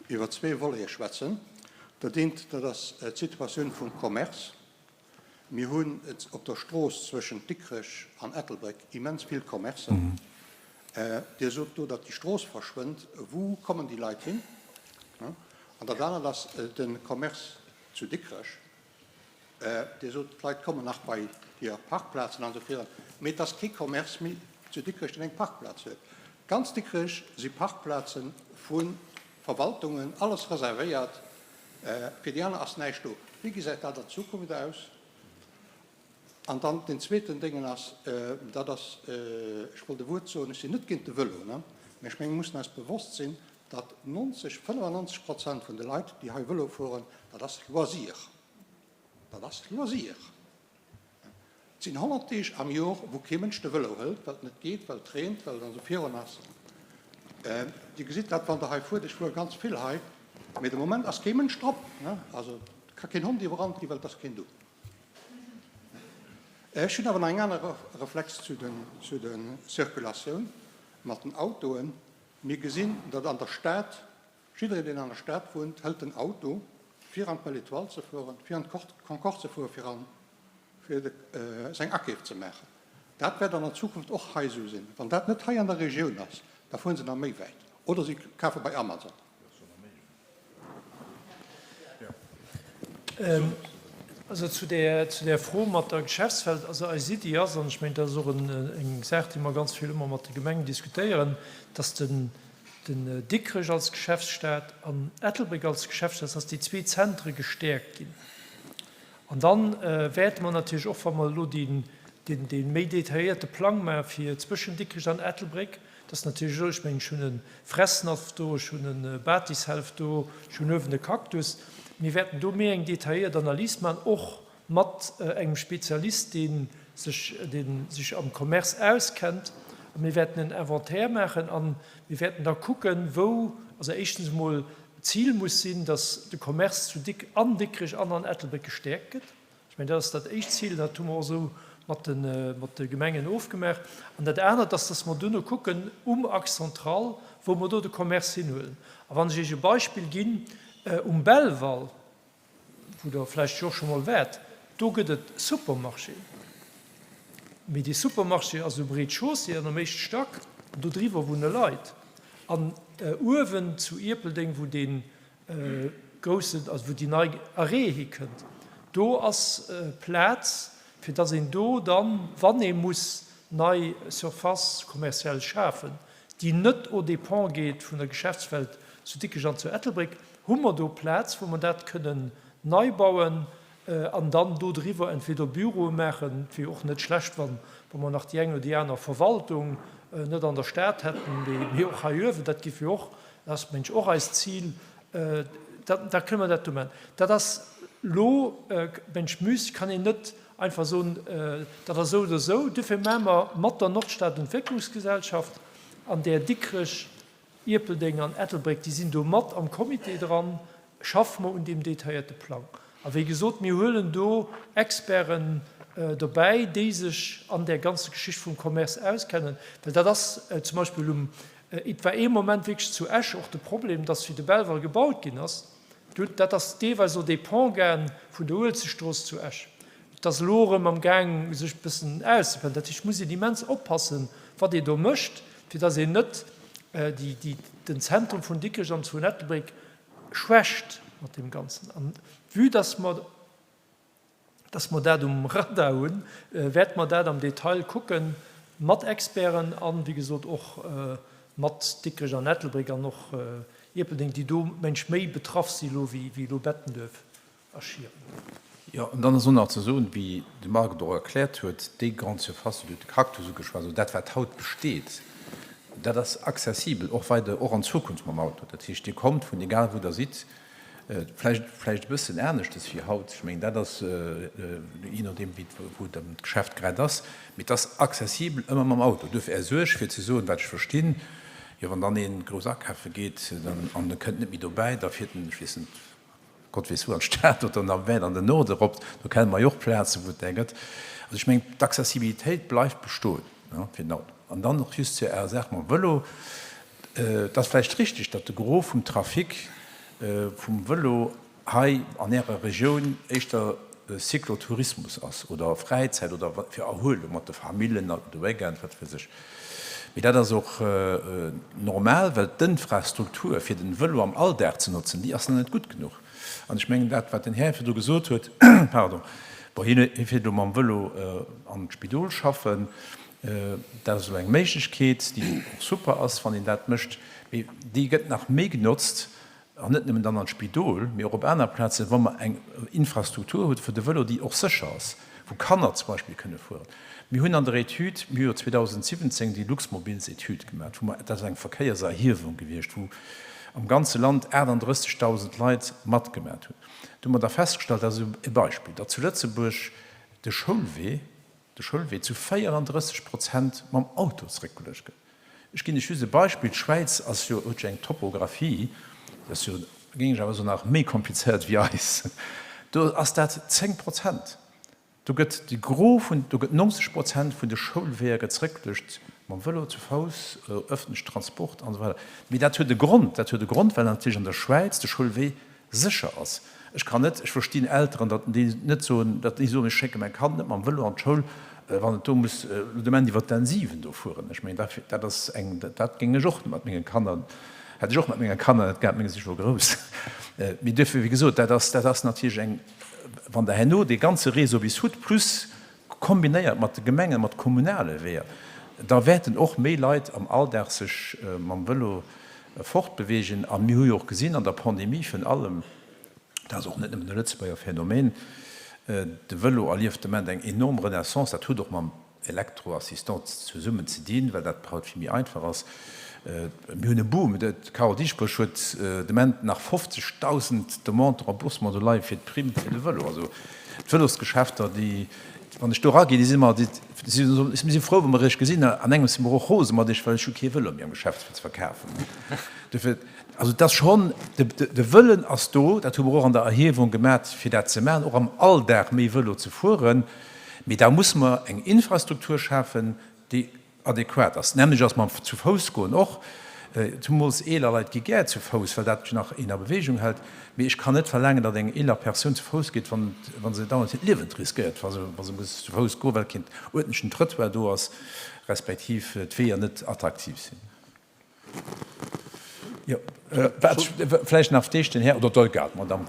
iwwer zwee Volete schwätzen. Dat eent, dat ass d'Situatioun vum Commerce. Mir hunn op der Strooss zwëschent Dikrech an Ettelbréck immens vill Commercen. Dir sot do, datt déi Strooss verschwënnt. Wou kommen déi Leit hin? An dat anert ass de Commerce zu Dikrech. Dir sot, d'Leit kommen nach bei hir Parkplazen an esou virun, mee et ass kee Commerce méi zu Dikrech, deen eng Parkplaz huet. Ganz Dikrech si Parkplaze vu Verwaltungen, alles reservéiert, fir déi aner ass näischt do. Wéi gesäit dat an Zukunft aus? An dann deen zweeten Déngen ass, dat ass, ech wollt e Wuert soen, ech sinn net géint de Vëlo, ne, mä ech menge mir mussen eis bewosst sinn, datt 90, 95 Prozent vun de Leit, déi hei Vëlo fueren, dat ass Loisir. Dat ass Loisir. Et sinn 100 Deeg am Jor, wou kee Mënsch de Vëlo hëlt, well et net geet, well et reent, well et an esou virun ass. Dir gesitt dat, wann Der hei fuert. Ech fuere ganz vill hei, mee de Moment ass kee Mënsch drop. Also et ka keen Hond iwwerrannt ginn, well et ass keen do. Ech hunn awer nach eng aner Reflex zu der Circulatioun mat den Autoen. Mir gesinn, datt an der Stad, jiddereen, deen an der Stad wunnt, hëlt den Auto, fir an d'Belle Étoile ze fueren, fir an d'Concorde ze fueren, fir an, fir seng Akeef ze maachen. Dat wäert an der Zukunft och hei esou sinn. Wann dat net hei an der Regioun ass, da fueren se nach méi wäit oder si kafe bei Amazon. Also zu där, zu där Fro mat der Geschäftswelt, also eis Iddi ass, an ech mengen, dat ass och eng Saach, déi mer ganz vill ëmmer mat de Gemengen diskutéieren, dass den, den Dikrech als Geschäftsstad an Ettelbréck als Geschäftsstad, dass déi zwee Zentre gestäerkt ginn. An da wäerte mer natierlech och, wa mer elo deen, deen, dee méi detailléierte Plang maache fir zwëschen Dikrech an Ettelbréck, Dat ass natierlech esou, ech mengen, ech hunn e Fressnapf do, ech hunn e Bâtishälf do, ech hunn uewen e Cactus. Mir wäerten do méi eng detailléiert Analys maachen, och mat engem Spezialist, dee sech, dee sech am Commerce auskennt. A mir wäerten en Inventaire maachen a mir wäerten da kucken, wou, also éischtens emol d'Zil muss sinn, datt de Commerce zu Dik-, an Dikrech an an Ettelbréck gestäerkt gëtt. Ech mengen, dat ass dat éischt Zil, dat hu mer och esou mat de Gemengen ofgemaach. An dat anert ass, dass mer duerno kucken um Axe central, wou mer do de Commerce hinhuelen. A wann ech Iech e Beispill ginn, Um Belval, wou Der vläicht jo och scho mol waart, do gëtt et Supermarchéen. Mee dee Supermarché ass um Rez-de-chaussée an am éischte Stack, an do driwwer wunne Leit. An uewen zu Ierpeldeng, wou dee groussen, also wou déi nei Arrêt hikënnt, do ass Plaz, fir dass een do dann, wann ee muss nei Surfaces commerciales schafen, déi net aux dépens geet vun der Geschäftswelt zu Dikrech an zu Ettelbréck, hu mer do Plaz, wou mer dat kënnen nei bauen an dann do driwwer entweder Büroe maachen. Et wier och net schlecht, wa mer nach déi eng oder déi aner Verwaltung net an der Stad hätten, mee och hei uewen. Dat géif jo och, dat ass, mengen ech, och eist Zil, da, da kënne mer dat do maachen. Dat ass elo, mengen ech, müs, kann een net einfach soen, dat ass esou oder esou. Duerfir maache mer mat der Nordstad-Entwécklungsgesellschaft, an där Dikrech, Ierpeldeng an Ettelbréck, déi sinn do mat am Comité dran, schaffe mer un deem detailléierte Plang. A wéi gesot, mir huelen do Experten dobäi, déi sech an där ganzer Geschicht vum Commerce auskennen, well dat ass zum Beispill um, et war ee Moment wierklech zu Esch och de Problem, dass wéi de Belval gebaut ginn ass, do, dat ass deelweis aux dépens gaang vun der Uelzechtstrooss zu Esch. Et ass elo erëm am Gaang sech e bëssen auszepennen. Dat heescht, et muss een immens oppassen, wat een do mécht, fir dass een net déi, den Zentrum vun Dikrech an vun Ettelbréck schwächt mat deem Ganzen. An vue dass mer, dass mer dat um Radar hunn, wäerte mer dat am Detail kucken, mat Experten an, wéi gesot, och mat Dikrech an Ettelbréck an och Ierpeldeng, déi do, mengen ech, méi betraff si elo wéi elo Bettenduerf a Schieren. Jo, an dann ass och nach ze soen, wéi de Marc et och erkläert huet, déi Grande Surface, Dir hutt de Cactus ugeschwat, also dat wat haut besteet, dat ass accessibel och weider, och an Zukunft mam Auto. Dat heescht, Dir kommt vun egal wou Der sidd, vläicht, vläicht e bëssen aneschtes wéi haut, ech mengen dat ass jee nodeem wéi, wou dann d'Geschäft grad ass, mee et ass accessibel ëmmer mam Auto. Duerfir Är Suerg fir ze soen, wat ech verstinn, jo wann dann ee grouss akafe geet dann, an e kënnt net méi dobäi, da fiert en, ech weess net, Gott weess wou, an d'Stad oder nach wäit an den Norde erop, do kenne mer jo och Plazen, wou et där gëtt. Also ech mengen, d'Accessibilitéit bleift bestoen fir den Auto. An dann och just zu Ärer Saach mam Vëlo, Et ass vläicht richtig, datt de Gros vum Trafic vum Vëlo hei an Ärer Regioun éischter Cyclotourismus ass oder Fräizäit oder fir Erhuelung mat de Famillen, de Weekend, wat weess ech. Mee dat ass och normal, well d'Infrastruktur, fir den Vëlo am Alldag ze notzen, déi ass nach net gutt genuch. An ech mengen, dat, wat den Här virdru gesot huet, pardon, bon, hien fiert elo mam Vëlo an d'Spidol schaffen, dat ass elo eng Méiglechkeet, déi och super ass, wann een dat mécht, mee déi gëtt nach méi genotzt, An net nëmmen dann an d'Spidol, mee och op aner Plazen, wa mer eng Infrastruktur hunn fir de Vëlo, déi och sécher ass, wou Kanner zum Beispill kënne fueren. Mir hunn an der Etüd, mir hu jo 2017 déi Luxmobilsetüd gemaach, wou mer, dat ass eng Verkéierserhiewung gewiescht, wou am ganze Land 38.000 Leit matgemaat hunn. Do hu mer da festgestallt, dat ass e Beispill, datt zu Lëtzebuerg de Schoulwee, de Schoulwee zu 34 Prozent mam Auto zeréckgeluecht gëtt. Ech ginn lech just e Beispill, D'Schwäiz ass jo, huet jo eng Topographie, déi ass jo, géing ech awer soen, nach méi komplizéiert wéi eis. Do ass dat 10 Prozent. Do gëtt de Gros vun, do gëtt 90 Prozent vun de Schoulweeër gëtt zeréckgeluecht mam Vëlo, zu Fouss, öffentlichen Transport an esou weider. Mee dat huet e Grond, dat huet e Grond, well natierlech an der Schwäiz de Schoulwee sécher ass. Ech kann net, ech verstinn Elteren, datt déi net soen, datt déi soen, ech schécke mäi Kand net mam Vëlo an d'Schoul, wann et do muss elo de Moment iwwer d'N 7 do fueren. Ech mengen, dat, dat ass eng, dat géing ech och mat menge Kanner, hätt ech och mat menge Kanner net gehat, meng si scho grouss. Mee duerfir, wéi gesot, dat ass, dat ass natierlech eng, wann Der herno dee ganze Réseau bis hutt, plus kombinéiert mat de Gemengen, mat kommunale Weeër, da wäerten och méi Leit am Alldag sech mam Vëlo fortbeweegen. A mir hu jo och gesinn an der Pandemie virun allem, dat ass och net nëmmen e Lëtzebuerger Phänomen, de Vëlo erlieft de Moment eng enorm Renaissance. Dat huet och mam Elektroassistant zesummen ze dinn, well dat haut vill méi einfach ass. Mir hunn e Boom. D'Carole Dieschbourg huet de Moment nach 50.000 Demandes de remboursement do leie fir d'Primm fir de Vëlo. Also d'Vëlosgeschäfter, déi, wann ech do eraginn, déi si ëmmer, déi si, mir si frou, wa mer iech gesinn. An engems si mer och rose mat iech, well ech hu kee Vëlo méi am Geschäft fir ze verkafen. Dofir, also et ass schonn, de, de Wëllen ass do, dat hu mer och an der Erhiewung gemat, fir dat ze maachen, och am Alldag méi Vëlo ze fueren. Mee da musse mer eng Infrastruktur schafen, déi adequat ass. D'nämmlecht ass mam zu Fouss goen och. Zumools eeler Leit gi gär zu Fouss, well dat nach een a Beweegung hält. Mee ech kann net verlaangen, datt eng eeler Persoun zu Fouss geet, wann wa se dauernd hiert Liewen riskéiert, wa se wa se muss zu Fouss goen, well keen uerdentlechen Trëttoir do ass, respektiv d'Weeër net attraktiv sinn. Jo, wat vläicht nach d'éischt den Här, oder d'Olga, d'Madame,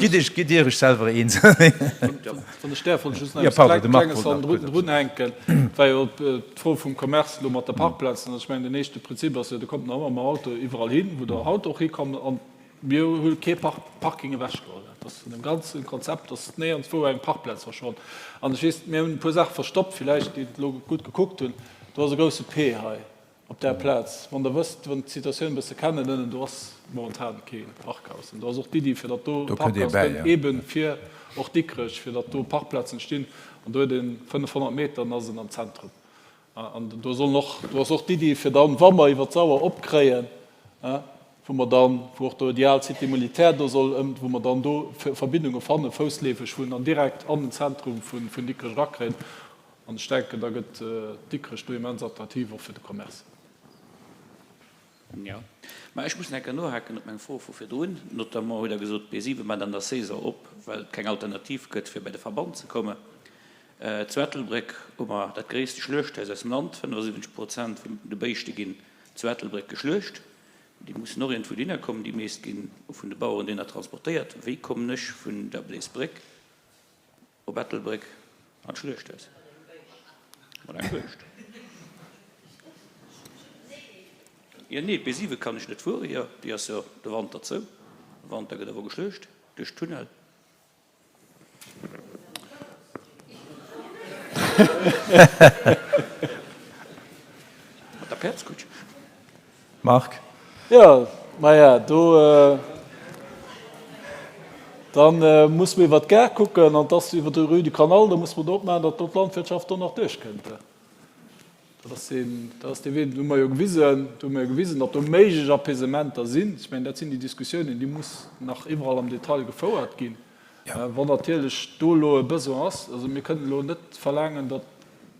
gitt Dir Iech selwer eens. Wann ech däerf, wollt ech just nach eppes Klenges hannendrunhänken. Et war jo d'Fro vum Commerce elo mat de Parkplazen. Also ech mengen, den éischte Prinzip ass jo, Der kommt nach ëmmer mam Auto iwwerall hin, wou Der haut och hikommt. An mir hu kee Parking ewechgeholl. Dat ass an deem ganze Konzept ass néierenswou eng Parkplaz verschwonn. An ech weess, mir hunn e puer Saache verstoppt, villäicht, déi et elo gutt gekuckt hunn. Do ass e grousse P hei op där Plaz. Wann Der wësst, wann d'Situatioun e bësse kennen ënnen, do ass momentan kee Parkhaus. An do ass och d'Iddi, fir datt do e Parkhaus kënnt, eebe fir och Dikrech, fir datt do Parkplazen stinn. An do huet ee 500 Meter, dann ass en am Zentrum. An do sollen och, do ass och d'Iddi, fir dann, wa mer iwwer d'Sauer opkréien, wou mer dann, wou och do déi al Cité militaire do soll ëm, wou mer dann do Verbindunge fannen, foussleefeg, wou en dann direkt an den Zentrum vun Dikrech erakréien. An ech denken, da gëtt Dikrech do immens attraktiv, och fir de Commerce. Jo, mä ech muss nach eng Kéier nohaken op meng Fro vu virdrun. Notamment hutt Der gesot, d'B7 mat an der Saison op, well et keng Alternativ gëtt, fir bei de Verband ze kommen. Zu Ettelbréck hu mer dat gréisste Schluechthaus aus dem Land, 75 Prozent vun de Béischte ginn zu Ettelbréck geschluecht. Déi mussen och iergendwou dohinner kommen. Déi meescht gi vun de Baueren dohinner transportéiert. Wéi kommen ech vun der Bleesbréck Op Ettelbréck an d'Schluechthaus mat engem Buuscht. Jo, nee, d'B7 kann ech net fueren, jo, déi ass jo de Wanter zou. De Wanter gëtt awer geschluecht duerch d'Tunnel. Mat der Päerdskutsch. Marc. Jo, maja, do, da muss mer iwwer d'Gare kucken, an 't ass iwwer de Rue du Canal, da muss mer do opmaachen, datt do d'Landwirtschaft do nach duerchkënnt. Dat ass deen, dat ass dee Wee, do hu mer jo gewisen, do hu mer jo gewisen, datt do méiglech Apaisementer sinn. Ech mengen, dat sinn déi Diskussiounen, déi muss nach iwwerall am Detail gefouert ginn. Wann natierlech do elo e Besoin ass, also mir kënnen elo net verlaangen, datt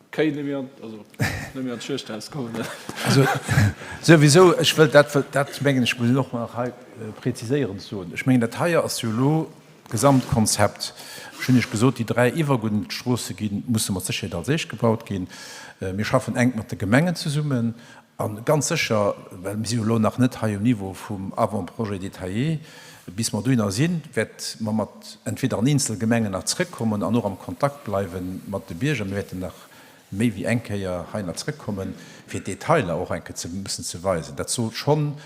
d'Kéi net méi an, also net méi an d'Schluechthaus kommen. Also souwisou, ech wëll dat, dat mengen ech muss een och nach hei präziséierend soen. Ech mengen dat hei ass jo elo d'Gesamtkonzept. Ech hunn Iech gesot, déi 3 Iwwergunnstroosse gi musse mat Sécherheet als éischt gebaut ginn. Mir schaffen enk mat de Gemengen zesummen A ganz sécher, well mir si jo elo nach net hei um Niveau vum Avant-projet détaillé, bis mer dohinner sinn, wäerte mer mat entweder an eenzel Gemengen nach zrëckkommen an och am Kontakt bleiwe mat de Bierger. Mir wäerten nach méi wéi eng Kéier hei nach zrëckkommen, fir d'Detailer och eng Kéier ze bëssen ze weisen. Dat soll schonn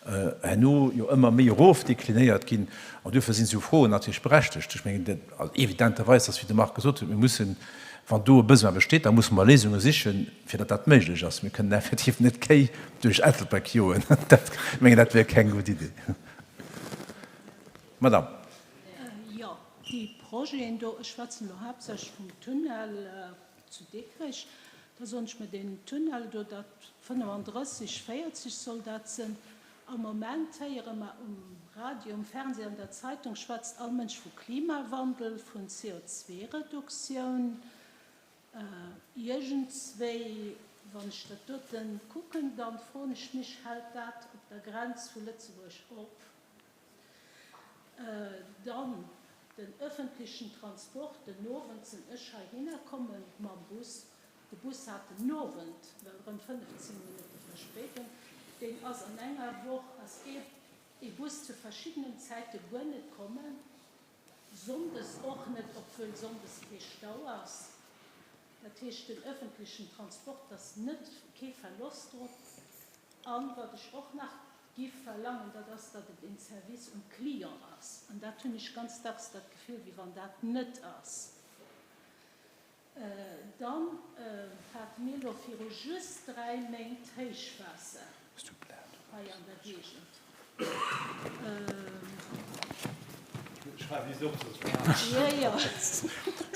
herno jo ëmmer méi erofdeklinéiert ginn. An duerfir sinn esou Froen natierlech berechtegt. Ech mengen, evidenterweis ass, wéi de Marc gesot huet, mir mussen, wann do e Besoin besteet, da musse mer Léisunge sichen, fir datt dat méiglech ass. Mir kënnen effektiv net d'Kéi duerch Ettelbréck joen. Dat, ech mengen, dat wier keng gutt Idee. Madame. Jo, déi Projeten do, ech schwätzen elo haaptsächlech vum Tunnel zu Dikrech, da soen ech mir, deen Tunnel do, dat 35, 40 soll dat sinn. Am Moment héiere mer um Radio, um Fernseh, an der Zeitung schwätzt all Mënsch vu Klimawandel, vun CO2-Reduktioun. Iergendswéi, wann ech dat doten kucken, dann froen ech mech, hält dat op der Grenz vu Lëtzebuerg op? Dann den öffentlichen Transport, den Owend sinn ech heihinner kommen mam Bus, de Bus hat den Owend well erëm 15 Minutte Verspéidung, deen ass an enger Woch ass ee Bus zu verschiddenen Zäite guer net kommen. Sonndes och net, obwuel sonndes kee Stau ass. Dat heescht, den öffentlichen Transport ass net, kee Verloss drop. An wat ech och nach giff verlangen, dat ass, datt et een Service um Client ass. An dat hunn ech ganz dacks dat Gefill, wéi wann dat net ass. Dann hate mir elo viru just 3 Méint Héichwaasser hei an der Géigend. Ech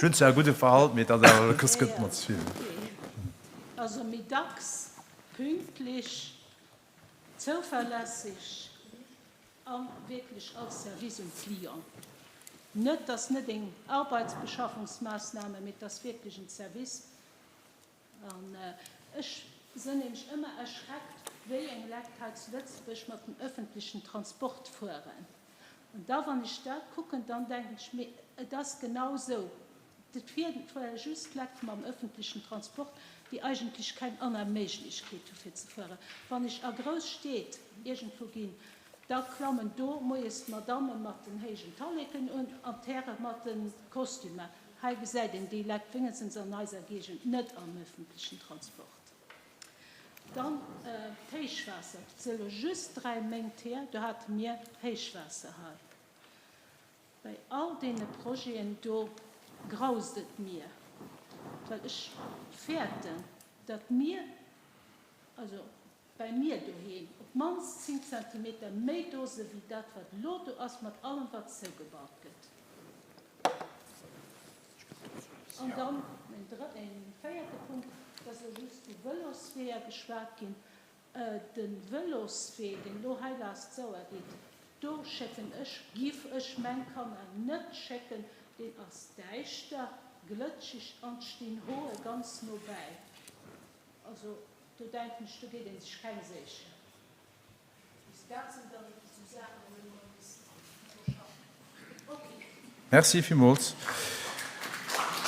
hunn zwar e gudde Verhalt, mee et ass awer, et gëtt mer ze vill. Also méi dacks, pünktlech, zouverlässeg. A wierklech als Service um Client. Net, dass net eng Arbeitsbeschaffungsmaßnahme, mee et ass wierklech en Service. An ech sënn nämlech ëmmer erschreckt, wéi eng Lekt hei zu Lëtzebuerg mat dem öffentlichen Transport fueren. An da, wann ech dat kucken, dann denken ech, mee et ass genau esou. Et fuere just Lekt mam öffentlichen Transport, déi eigentlech keng aner Méiglechkeet hu fir ze fueren. Wann ech a grouss Stied iergendwou ginn, da klammen do moies d'Madamme mat den héijen Talleken un an d'Häre mat de Kostümer. Hei gesäit een déi Lekt wéngstens an eiser Géigend net am öffentlichen Transport. Dann d'Héichwaasser. Et si elo just 3 Méint hier, do hate mir Héichwaasser hei. Bei all deene Projeten do graust et mir, well ech fäerten, datt mir, also bei mir doheem, op d'mannst 10 Zentimeter méi do se wéi dat, wat elo do ass, mat allem, wat zougebaut gëtt. An dann en véierte Punkt, et ass elo just vu Vëlosweeër geschwat ginn. De Vëloswee, deen elo hei laascht d'Sauer geet, do schécken ech, giff ech meng Kanner net schécken, deen ass däischter, glëtscheg an 't stinn Hoe ganz no bäi. Also do denken ech, do geet ee sech keng séicher. Dat sinn dann esou Saachen, wou ee mol misst dru schaffen. Ok. Merci villmools.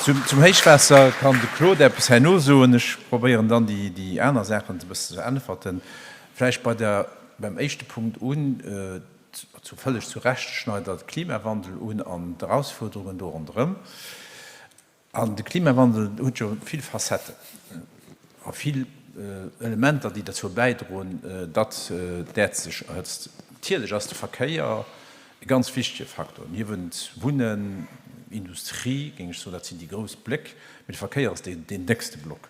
Zum Héichwaasser kann de Claude eppes herno soen. Ech probéieren dann déi aner Saachen e bëssen ze äntwerten. Vläicht bei der, beim éischte Punkt un, zu vëlleg zu Recht schneit Der de Klimawandel un an d'Erausfuerderungen do ronderëm. An de Klimawandel huet jo vill Facetten a vill Elementer, déi derzou bäidroen, datt d'Äerd sech erhëtzt. Natierlech ass de Verkéier e ganz wichtege Faktor, niewent Wunnen. Industrie, géing ech soen, dat sinn déi grouss Bléck, mee de Verkéier ass deen déckste Block.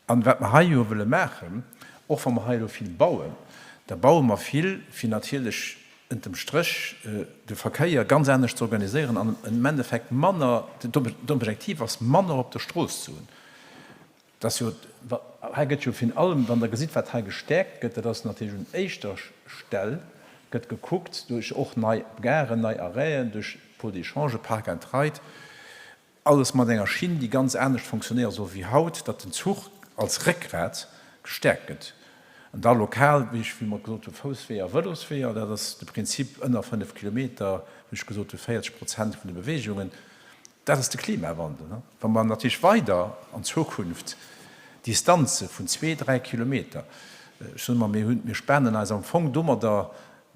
An wat mer hei jo wëlle maachen, och wa mer hei elo vill bauen, da baue mer vill, fir natierlech ënt dem Stréch de Verkéier ganz anescht ze organiséieren an am Endeffekt manner, d'Objektiv ass, manner op der Strooss ze hunn. Et ass jo, hei gëtt jo virun allem, wann Der gesitt, wat hei gestäerkt gëtt, dat ass natierlech un éischter Stell gëtt gekuckt duerch och nei Garen, nei Arrêten, duerch Pôle d'échange, Park and Ride, Alles mat enger Schinn, déi ganz anescht fonctionnéiere soll wéi haut, datt den Zuch als Réckgrat gestäerkt gëtt. An da lokal, wéi ech wéi mer gesot hu Foussweeër, Vëlosweeër, dat ass de Prinzip ënner 5 Kilometer, wéi ech gesot hu 40 Prozent vun de Beweegungen. Dat ass de Klimawandel. Wa mer natierlech weider an Zukunft Distanze vun zwee, dräi Kilometer, ech soen ëmmer, mir hunn, mir spanen eis am Fong domadder,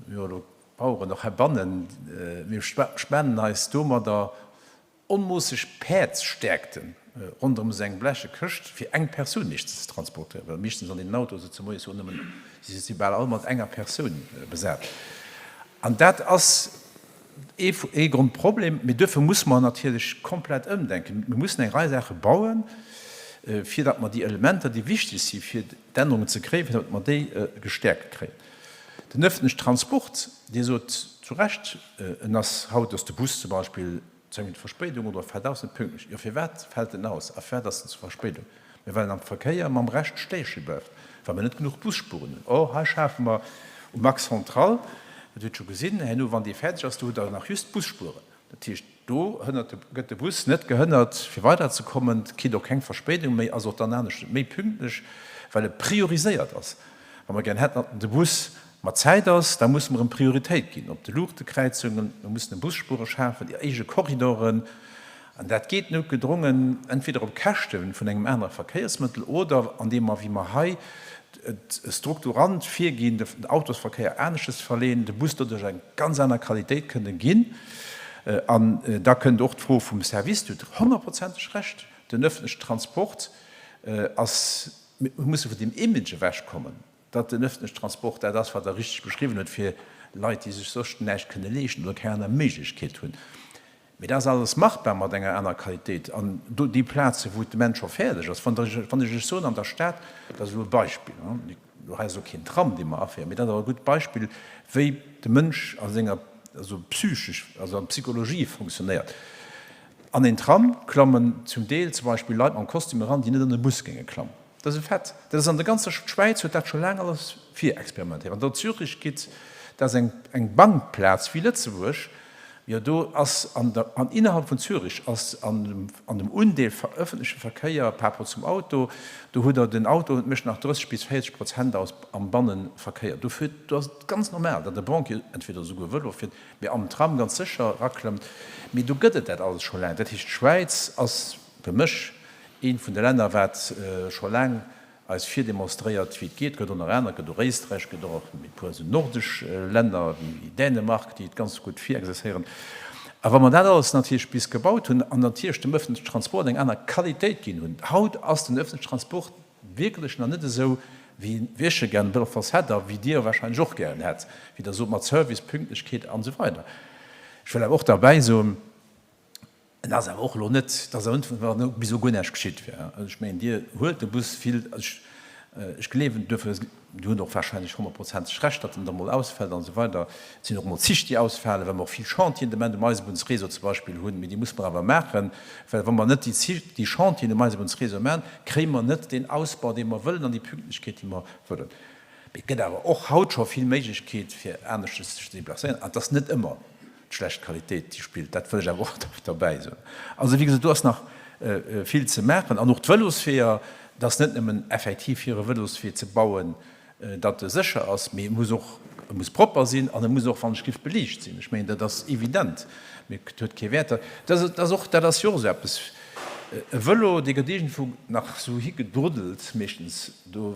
jo elo d'Baueren och heibannen, mir spanen eis domadder Onmoosseg Päerdsstäerkten ronderëm esou eng bleche Këscht fir eng Persoun meeschtens ze transportéieren, well meeschtens an deenen Autoe sëtze moies jo nëmmen, si si bal all mat enger Persoun besat. An dat ass ee Grondproblem. Mee duerfir musse mer natierlech komplett ëmdenken. Mir mussen eng Rei Saache bauen, fir datt mer déi Elementer, déi wichteg si fir d'Ännerungen ze kréien, fir datt mer déi gestäerkt kréien. Den öffentlichen Transport, Dir sot zu Recht, en ass haut, ass de Bus zum Beispill 10 Minutte Verspéidung oder fält aus, net pünktlech. Jo, firwat fält en aus a firwat ass en zu Verspéidung? Mä well en am Verkéier mam Rescht stéche bleift, well mer net genuch Busspuren hunn. Or, hei schafe mer um Axe central, dat hutt Der scho gesinn, herno wann dee fäerdeg ass, do hutt Der nach just Busspuren. Dat heescht, do hënnert de, gëtt de Bus net gehënnert fir weiderzekommen, kritt och keng Verspéidung méi, ass och dann anescht méi pünktlech, well e prioriséiert ass. Wa mer gären hätten, datt de Bus mat Zäit ass, da musse mer em Prioritéit ginn op de Luuchtekräizungen, mir mussen em Busspuere schafen, déi eege Korridoren. An dat geet noutgedrongen entweder op Käschte vun engem anere Verkéiersmëttel oder andeem mer, wéi mer hei strukturant virginn, den Autosverkéier aneschtes verleeën, de Bus doduerch eng ganz aner Qualitéit kënne ginn. An da kënnt och d'Fro vum Service. Dir hutt honnertprozenteg Recht, den öffentlechen Transport ass, mir musse vun deem Image ewechkommen, datt den öffentlechen Transport dat ass, wat Der richteg beschriwwen hutt, fir Leit, déi sech soss näischt kënne leeschten oder keng aner Méiglechkeet hunn. Mee dat ass alles machbar mat enger aner Qualitéit. An do déi Plaze wou de Mensch scho fäerdeg ass, wann ech wann ech lech soen an der Stad, dat ass elo e Beispill, do hei ass elo keen Tram dee mer aféieren, mee dat ass awer e gutt Beispill wéi de Mënsch a senger also psychesch, also an Psychologie fonctionnéiert. An een Tram klammen zum Deel zum Beispill Leit mam Kostüm eran, déi net an e Bus géinge klammen. Dat ass e Fait. Dat ass an der ganzer Schwäiz huet dat scho laang alles virexperimentéiert. Wann Der op Zürich gitt, dat ass eng eng Bankplaz wéi Lëtzebuerg, jo do ass an der an innerhalb vun Zürich ass an dem an dem Undeel ëffentleche Verkéier par rapport zum Auto, do hutt Der den Auto mécht nach 30 bis 40 Prozent aus am Bannenverkéier. Dofir do ass et ganz normal, datt e Banquier entweder esouguer Vëlo fiert, mee am Tram ganz sécher eraklëmmt. Mee do gëtt et dat alles scho laang. Dat heescht d'Schwäiz ass fir mech Eent vun de Länner, wat scho laang eis virdemonstréiert, wéi et geet, gëtt ënner aner, gëtt och Éisträich, gëtt och e puer esou nordesch Länner wéi Dänemark, déi et ganz gutt virexercéieren. A wa mer dat alles natierlech bis gebaut hunn an natierlech dem öffentlechen Transport eng aner Qualitéit ginn hunn, haut ass den öffentlechen Transport wierklech nach net esou, wéi ech e gären wëll hätt a wéi Dir wahrscheinlech och gären hätt, wéi Der sot, mat Service, Pünktlechkeet an esou weider. Ech wëll awer och derbäi soen, En ass awer och elo net, dass awer net, wann bis elo guer näischt geschitt wär. Also ech mengen, Dir huelt de Bus vill, also ech, ech gleewen duerfir, Dir hutt och wahrscheinlech honnertprozenteg Recht, datt en da mol ausfält an esou weider. Et sinn och mol Zich, déi ausfalen, well mer och vill Chantieren de Moment um Eisebunnsréseau zum Beispill hunn. Mee déi musse mer awer maachen, well wa mer net déi Zich, déi Chantieren um Eisebunnsréseau maachen, kréie mer net deen Ausbau, dee mer wëllen an déi Pünktlechkeet, déi mer wëllen. Mee et gëtt awer och haut scho vill Méiglechkeet, fir aneschters sech ze deplacéieren. An et ass net ëmmer D'schlecht Qualitéit, déi spillt, dat wëll ech awer och derbäi soen. Also, wéi gesot, do ass nach vill ze maachen. An och d'Vëlosweeër, et ass net nëmmen effektiv fir e Vëloswee ze bauen, datt e sécher ass, mee e muss och, e muss propper sinn an e muss och, wann ech giff, beliicht sinn. Ech mengen, dat ass evident, mee et huet kee Wäert. Dat ass och, dat ass jo och esou eppes, e Vëlo, dee gëtt iergendwou nach esou higedruddelt meeschtens, do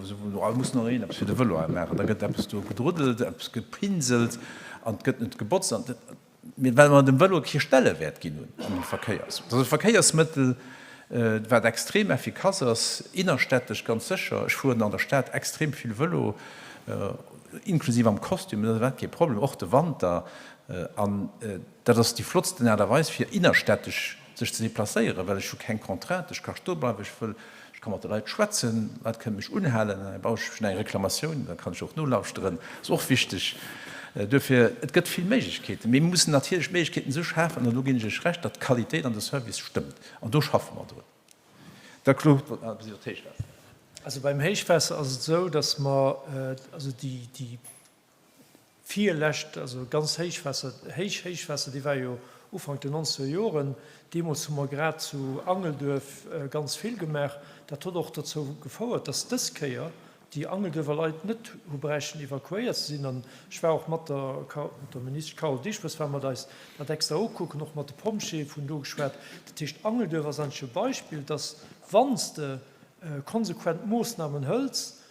muss nach een eppes fir de Vëlo hei maachen, da gëtt eppes do gedruddelt, eppes gepinselt an et gëtt net gebotzt, an well mer dem Vëlo kee Stellewäert ginn hunn an dem Verkéiers. Dat ass e Verkéiersmëttel, wat extrem effikass ass, innerstädtesch ganz sécher. Ech fueren an der Stad extrem vill Vëlo, inklusiv am Kostüm, dat ass iwwerhaapt kee Problem, och de Wanter. An dat ass déi flottsten Aart a Weis, fir innerstädtesch sech ze deplacéieren, well ech hu keng Contrainte, ech ka stoe bleiwen, ech wëll, ech ka mat de Leit schwätzen, d'Leit kënnen mech unhalen, da brauch ech eng Reklamatioun, da kann ech och nolauschteren, ass och wichteg. Duerfir, et gëtt vill Méiglechkeeten, mee mir mussen natierlech d'Méiglechkeeten esou schafen, an do ginn ech Iech Recht, datt d'Qualitéit an de Service stëmmt, an do schaffe mer drun. Da Claude, wollt nach eppes iwwer d'Héichwaasser. Also beim Héichwaasser ass et esou, datt mer also déi, déi virlescht, also ganz Héichwaasser, héich Héichwaasser, déi war jo Ufank den nonzeger Joren, deemools hu mer grad zu Angelduerf ganz vill gemaach. Dat huet och dozou gefouert, datt dës Kéier déi Angelduerfer Leit net hu bräichten evakuéiert ze sinn. An ech war och mat der, mat der Ministesch Carole Dieschbourg war mat eis dat extra ukucken, och mat de Pompjeeë vun do geschwat. Dat heescht, Angelduerf ass eigentlech e Beispill, datt wann s de konsequent Moossnamen hëls,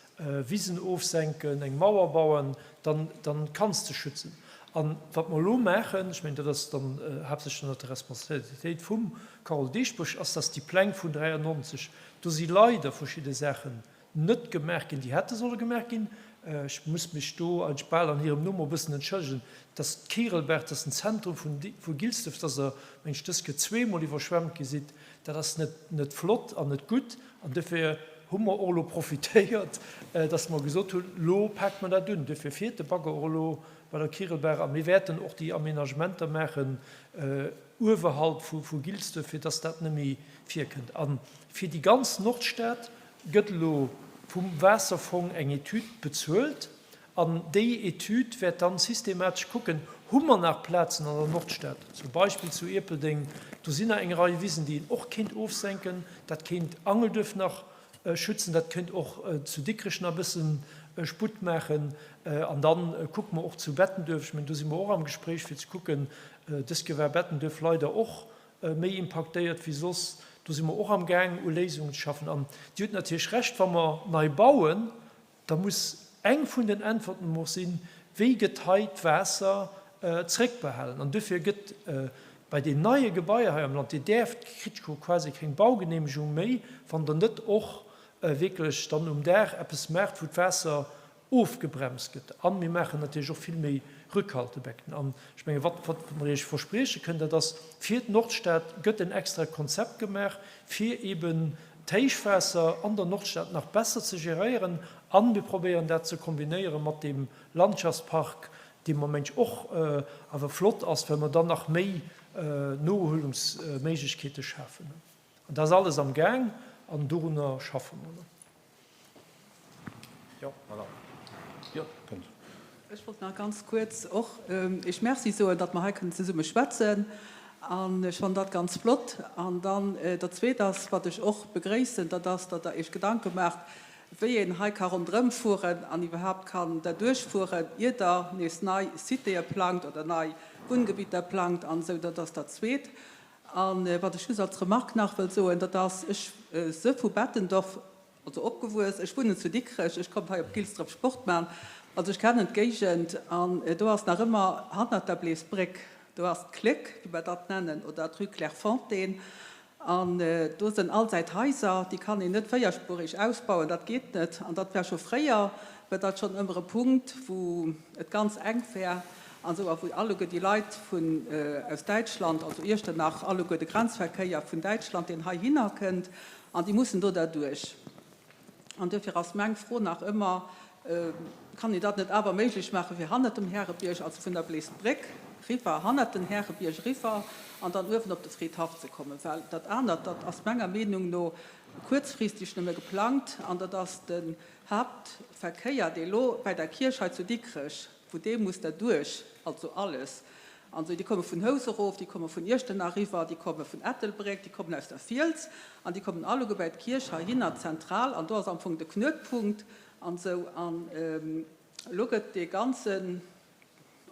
Wisen ofsenken, eng Mauer bauen, dann, dann kanns de schützen. An wat mer elo maachen, ech mengen, dat ass dann haaptsächlech ënnert der Responsabilitéit vum Carole Dieschbourg, ass, dass déi Pläng vun 93, do si leider verschidde Saachen net gemaach ginn, déi hätte solle gemaach ginn. Ech muss mech do eigentlech bal an hirem Numm och e bëssen entschëllegen, dass d'Kirelbaach, dass den Zentrum vun, vu Gilsdref, dass Der, meng ech, dës Kéier zweemol iwwerschwemmt gi sidd, dat ass net, net flott an net gutt. An duerfir hu mer och elo profitéiert, dass mer gesot hunn, Elo pake mer dat un. Duerfir fiert de Bagger och elo bei der Kirelbaach a mir wäerten och déi Aménagementer maachen uewerhalb vu Gilsdref, fir dass dat net méi virkënnt. A fir déi ganz Nordstad gëtt elo vum Waasserfong eng Etüd bezuelt an déi Etüd wäert dann systematesch kucken, Hu mer nach Plazen an der Nordstad, zum Beispill zu Ierpeldeng, do sinn nach eng Rei Wisen, déi een och kéint ofsenken, dat kéint Angelduerf nach schützen, dat kéint och zu Dikrech nach e bësse Sputt maachen. An da kucke mer och zu Bettenduerf, ech mengen, do si mer och am Gespréich fir ze kucken, dës Kéier war Bettenduerf leider och méi impaktéiert wéi soss, do si mer och am Gaang u Léisungen ze schaffen. An Dir hutt natierlech Recht, wa mer nei bauen, Da muss eng vun den Äntwerten och sinn, Wéi gëtt hei d'Waasser zréckbehalen? An duerfir gëtt bei den neie Gebaier hei am Land, Dir däerft, kritt quasi keng Baugenehmegung méi, wann Der net och wierklech dann um Daach eppes maacht, wou d'Waasser ofgebremst gëtt. A mir maachen natierlech och vill méi Rückhaltebecken. An ech menge wat mer Iech versprieche kënnen, dat ass, fir d'Nordstad gëtt en extra Konzept gemaach, fir eeben d'Héichwaasser an der Nordstad nach besser ze geréieren an mir probéieren dat ze kombinéiere mat deem Landschaftspark, dee mer mengt och awer flott ass, well mer dann nach méi Noerhuelungsméiglechkeete schafen. An dat ass alles am Gaang an dorunner schaffe mer. Jo, voilà. Jo, kënnt. Ech wollt nach ganz kuerz och Iech Merci soen, datt mer hei kënnen zesumme schwätzen. An ech fannen dat ganz flott. An dann dat Zweet ass, wat ech och begréissen, dat ass, datt Der Iech Gedanke maacht, wéi een hei ka ronderëmfueren an iwwerhaapt kann derduerch fueren, ier Der nees nei Citéë plangt oder nei Wunngebitter plangt an esou. Dat ass dat Zweet. A wat ech just als Remarque nach wëll soen, dat ass, ech si vu Bettendorf, also opgewuess, ech wunnen zu Dikrech, ech kommen hei op Gilsdref Sport man, also ech kennen d'Géigend an do ass nach ëmmer hannert der Bleesbréck, do ass d'Kléck, wéi mer dat nennen, oder d'Rue Clairefontaine an do sënn allsäit Haiser, déi kann een net véierspuerig ausbauen, dat geet net an dat war scho fréier, war dat schonn ëmmer e Punkt, wou et ganz enk war an esou a wou alleguer déi Leit vun aus Däitschland, also Iechternach, alleguer de Grenzverkéier vun Däitschland, deen heihinner kënnt, an déi mussen do derduerch. An duerfir ass meng Fro nach ëmmer, Kann een dat net awer méiglech maachen, fir hannert dem Härebierg, also vun der Bleesbréck riwwer, hannert den Härebierg eriwwer an dann uewen op de Fridhaff ze kommen? Well dat anert, dat ass menger Meenung no kuerzfristeg nëmme geplangt an dat ass den Haaptverkéier, dee lo bäi der Kierch hei zu Dikrech, wou dee muss derduerch, also alles, an esou, déi komme vun Hous erof, déi komme vun Iechternach eriwwer, déi komme vun Ettelbréck, déi kommen aus der Fiels an déi kommen alleguer bäi d'Kierch heihinner zentral an do ass am Fong de Knuetpunkt an esou. An elo gëtt dee ganzen,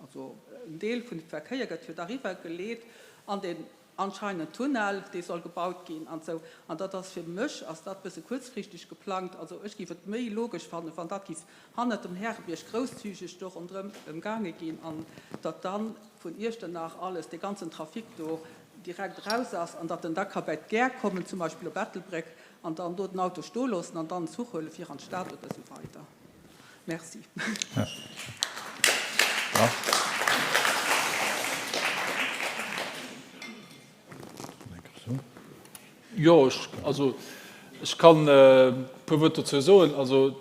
also en Deel vun dem Verkéier gëtt jo da eriwwer geleet an deen anscheinend Tunnel, dee soll gebaut ginn an esou. An dat ass fir mech ass dat e bësse kuerzfristeg geplangt. Also ech géif et méi logesch fannen, wann dat géif hannert dem Härebierg grousszügeg do ronderëm ëmgaange ginn an datt da vun Iechternach alles, dee ganzen Trafic do direkt eraus ass an datt en da ka bäi d'Gare kommen, zum Beispill op Ettelbréck, an dann do den Auto stoe loossen an dann en Zuch huele fir an d'Stad oder esou weider. Merci. Jo, ech, also ech kann e puer Wuert dozou soen. Also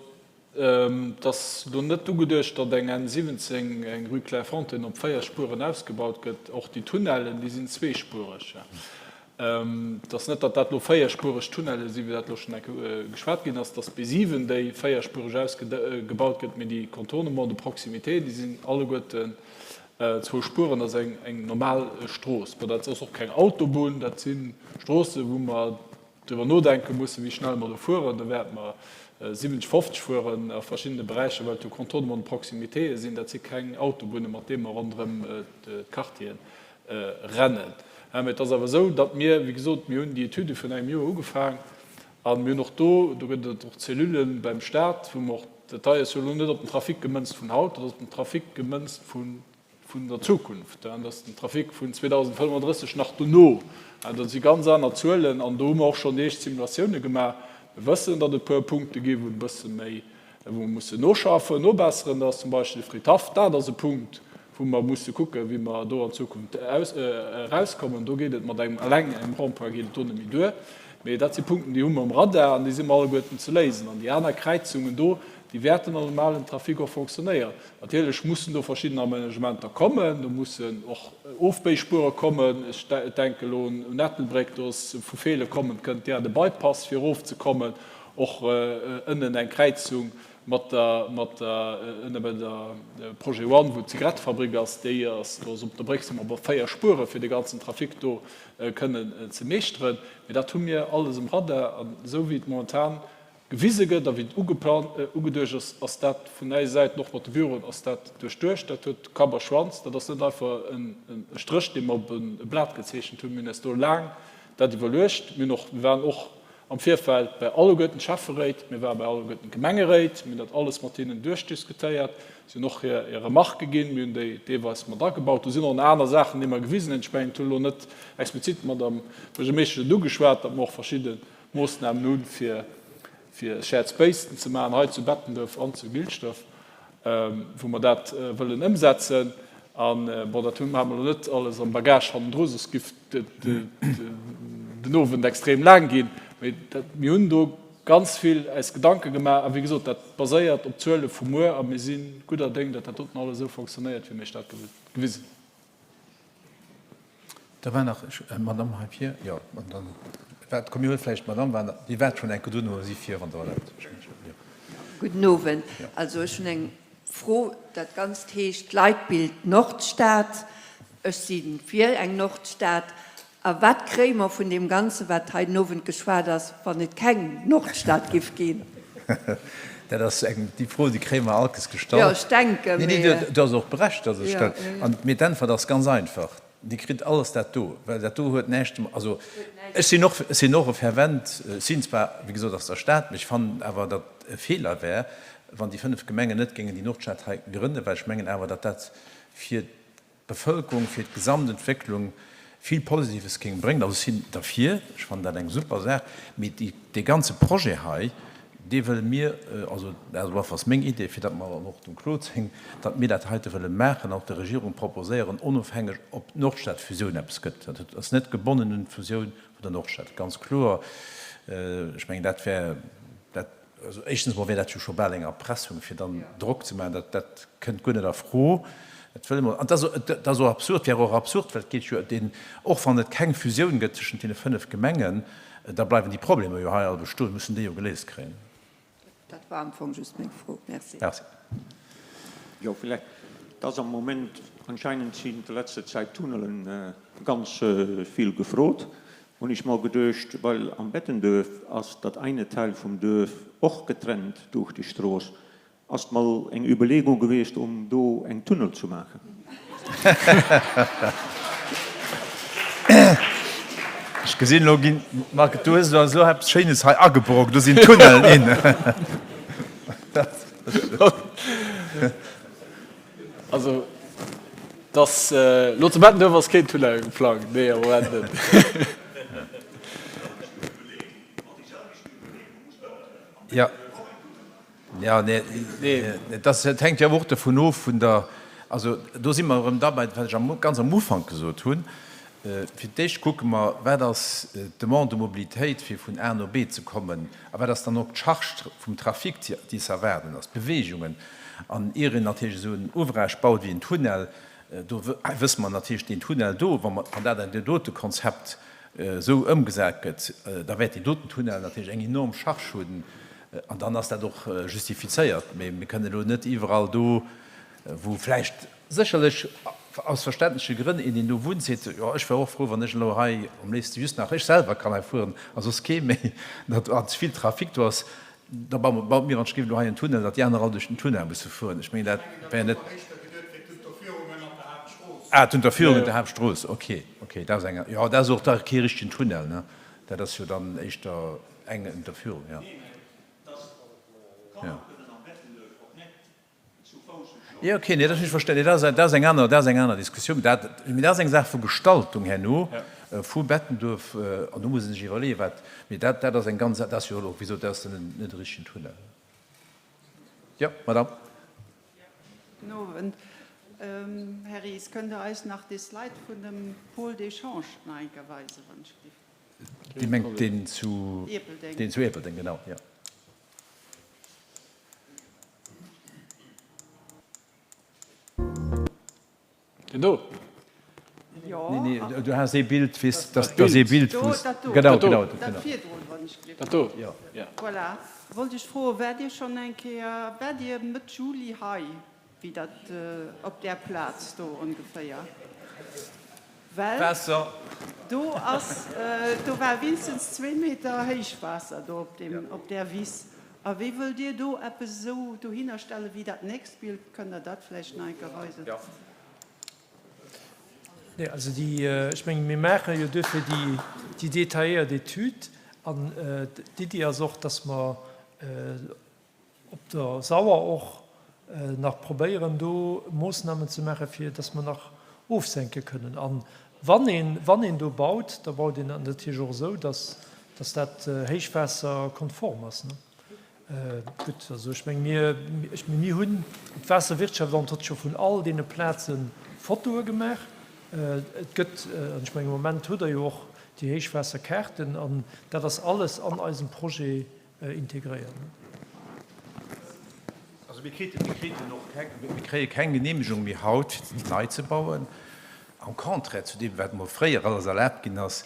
et ass elo net ugeduecht, datt eng N 17, eng Rue Clairefontaine op 4 Spueren ausgebaut gëtt. Och déi Tunnellen, déi sinn zweespuereg. Et ass net, datt dat elo véierspuereg Tunnelle sinn, wéi dat elo schonn eng Kéier geschwat ginn ass, datt d'B7 déi véierspuereg ausgebaut gëtt, mee déi Contournements de proximité, déi sinn alleguerten zwou Spueren. Dat ass eng normal Strooss. Bon, dat ass och keng Autobunn, dat si Stroossen, wou mer driwwer nodenke mussen, wéi schnell mer do fueren. Do wäerte mer 70, 50 fueren a verschiddene Beräicher, well et jo Contournements de proximitéë sinn. Dat si keng Autobunne mat deene mer ronderëm d'Quartieren rennen. Mä et ass awer esou, datt mir, wéi gesot, mir hunn déi Etüde virun engem Joer ugefaang a mir hunn och do, do gëtt et och Cellulë beim Stat, wou mer och, dat hei ass jo elo net op den Trafic gemënzt vun haut, dat ass op den Trafic gemënzt vun der Zukunft, dat ass den Trafic vun 2035 nach dono. Dat si ganz aner Zuelen an do hu mer och schonn déi éischt Simulatioune gemaach. Mir wëssen, datt et e puer Punkte gi wou et e bësse méi Wou mer mussen noschaffen, nobesseren, dat ass zum Beispill de Fridhaff. Dat ass e Punkt, wou mer musse kucken, wéi mer do an Zukunft erauskommen. Do geet et mat engem, eleng engem Rond-point geet et do net méi duer. Mee dat si Punkten, déi hu mer um Radar an déi si mer alleguerten ze léisen. An déi aner Kräizungen do, déi wäerten am normalen Trafic och fonctionnéieren. Natierlech mussen do verschidden Amenagementer kommen. Do mussen och Ofbéispuere kommen. Ech denken elo un Ettelbréck, do ass vu Feelen kommend, kënnt direkt e Bypass fir erofzekommen. Och ënnen eng Kräizung mat der, mat der, ënne bei der Projet One, wou d'Zigarettefabrik ass, déi ass, do ass op der Bréck si mer op 4 Spuere fir de ganzen Trafic do kënnen ze meeschteren. Mee dat hu mir alles um Radar an esou wéi et momentan gewise gëtt a wéi et ugeduecht ass, ass dat vun äise Säiten, och mat de Büroen, ass dat duerchduecht. Dat huet Kapp a Schwanz. Dat ass net einfach e Stréch, dee mer op e Blat gezeechent hunn. Mir hunn eis do laang dat iwwerluecht. Mir hunn och, mir waren och Am Virfeld bei alleguerten d'Schäfferéit, mir ware bei alleguerten d'Gemengeréit, mir hunn dat alles mat hinnen duerchdiskutéiert. Si hunn och hir Remarquë ginn, mir hunn déi deelweis mat agebaut. Do sinn och nach aner Saachen, déi mer gewisen hunn. Ech mengen, et hunn elo net explizit d'Madame Buergermeeschtesch et ugeschwat, datt mer och verschidde Moossnamen hunn, fir Shared Spacen ze maachen hei zu Bettenduerf an zu Gilschdref, wou mer dat wëllen ëmsetzen. An, bon, dat hu mer elo net alles am Bagage hannendru, soss giff den Owend extrem laang ginn. Mee mir hunn do ganz vill eis Gedanke gemaach. A wéi gesot, dat baséiert op Zuele vu muer. A mir si gudder Déng, datt dat doten alles esou fonctionnéiert, wéi mir iech dat gewisen hunn. Da war nach eng Madamm hei vir. Jo, an dann, waart, komm mir huele vläicht d'Madamm, war, déi waart schonn enke do, no si vir, wann Der erlaabt. Gudden Owend. Also ech hunn eng Fro. Dat Ganzt heescht Leitbild Nordstad. Ech si fir eng Nordstad. A wat kréie mer vun deem Ganzen, wat hei den Owend geschwat ass, wann et keng Nordstad giff ginn? Dat ass eng, déi Fro, déi kréie mer allkes gestallt. Jo, ech denken, mee. Nee, nee, du ass och berecht, dass ech dat. An, mee d'Äntwert ass ganz einfach, Dir kritt alles dat do, well dat do huet näischt, also ech sinn och, ech sinn och e fervent, ech sinn zwar, wéi gesot, aus der Stad, mee ech fannen awer, datt e Feeler wär, wann déi 5 Gemengen net géingen déi Nordstad hei grënnen, well ech mengen awer, datt dat fir d'Bevëlkerung, fir d'Gesamtentwécklung vill Positives géing bréngen. Also ech sinn derfir, ech fannen dat eng super Saach, mee dee ganze Projet hei, dee wëlle mir, also dat ass meng Idee, fir datt mer, an och dem Claude seng, datt mir dat heite wëlle maachen an och der Regierung proposéieren, onofhängeg ob d'Nordstadfusioun eppes gëtt. Dat ass net gebonnen un d'Fusioun vun der Nordstad, ganz kloer. Ech mengen, dat wär, dat Also éischtens emol wär dat jo scho bal eng Erpressung, fir dann Drock ze maachen. Dat, dat kënnt guer net a Fro. Dat wëlle mer. An et ass, et ass och absurd, wär och absurd, well et geet jo deen, och wann et keng Fusioun gëtt tëschent deene 5 Gemengen, da bleiwen déi Problemer jo hei all bestoen, mussen déi jo geléist kréien. Dat war am Fong just meng Fro. Merci. Merci. Jo, villäicht, et ass am Moment, anscheinend sinn de letzte Zäit Tunnelen ganz vill gefrot. Hun ech mer geduecht, well am Bettenduerf ass dat eine Teil vum Duerf och getrennt duerch déi Strooss, ass mol eng Überlegung gewiescht um do eng Tunnel zu maachen? Ech gesinn elo ginn, Marc, du hues elo eppes Schéines hei agebrockt, do sinn Tunnelen in. Also, dass elo zu Bettenduerf ass keen Tunnel geplangt, nee, am Moment net. Jo, jo, nee, dat hänkt jo awer och dovun of, vun der, also do si mer erëm dabei, wat ech am, ganz am Ufank gesot hunn. Fir d'éischt kucke mer, wat ass d'Demande de mobilitéit, fir vun A no B ze kommen, a wat ass dann och d'Charge vum Trafic, déi ze erwaarden ass, d'Beweegungen. An ier een natierlech esou en Ouvrage baut wéi en Tunnel, do wësse mer natierlech, deen Tunnel do, wa mer, wann dat an deem dote Konzept esou ëmgesat gëtt, da wäert deen doten Tunnel natierlech eng enorm Charge hunn an dann ass dat och justifizéiert. Mee mir kënnen elo net iwwerall do, wou vläicht sécherlech aus verständleche Grënn een, deen do wunnt, seet, jo ech wär och frou, wann ech elo hei am léifste just nach ech selwer kann hei fueren a soss kee méi, datt an ze vill Trafic do ass, da baue mir wann ech géif elo hei en Tunnel, datt déi aner all duerch den Tunnel musse fueren. Ech mengen, dat wär net. Ah, d'Unterführung un der Haaptstrooss, okay, okay, dat ass eng, jo, dat ass och da kee richtegen Tunnel, ne? Dat ass jo dann éischter eng Unterführung, jo. Jo. Jo, okay, nee, dat hunn ech verstanen. Nee, dat ass, dat ass eng aner, dat ass eng aner Diskussioun. Dat, mee dat ass eng Saach vu Gestaltung herno vu Bettenduerf, an do muss ee sech iwwerleeën, wat, mee dat, dat ass eng ganz, dat ass jo elo, wéi gesot, dat ass dann net e richtegen Tunnel. Jo, Madame. Guten Owend. Här Ries, kënnt Der eis nach dee Slide vun dem Pôle d'échange nach eng Kéier weisen, wann ech giff? Dir mengt deen zu Ierpeldeng? Deen zu Ierpeldeng, genau, jo. Deen do? Jo. Nee, nee, du has ee Bild, weess, dat ass ee Bild, wou s. Dat do. Genau, genau. Dat virdrun, wann ech giff. Dat do? Jo. Voilà. Wollt ech froen, waart Dir schonn eng Kéier, waart Dir Mëtt Juli hei, wéi dat op där Plaz do ongeféier? Well Waasser. do ass, do war winstens zwee Meter Héichwaasser do op deem, op där Wiss. A wéi wëllt Dir do eppes esou dohinner stellen, wéi dat nächst Bild? Kënnt Der dat vläicht nach eng Kéier weisen? Nee, also déi, ech mengen, mir maache jo duerfir déi, déi detailléiert Etüd. An d'Iddi ass och, dass mer op der Sauer och nach probéieren, do Moossnamen ze maachen, fir dass mer nach ofsenke kënnen. A wann een, wann een do baut, da baut een dat natierlech och esou, dass, dass dat héichwaasserkonform ass. Gutt, also ech menge mir, ech menge mir hunn, d'Waasserwirtschaftsamt huet scho vun all deene Plaze Fotoe gemaach. Et gëtt, an ech menge am Moment hutt Der jo och déi Héichwaasserkaarten, an dat ass alles an eisem Projet integréiert. Also mir kriten, mir kriten och keng, mir kréie keng Genehmegung méi haut, fir nei ze bauen. Am Contraire zu deem, wat emol fréier alles erlaabt ginn ass,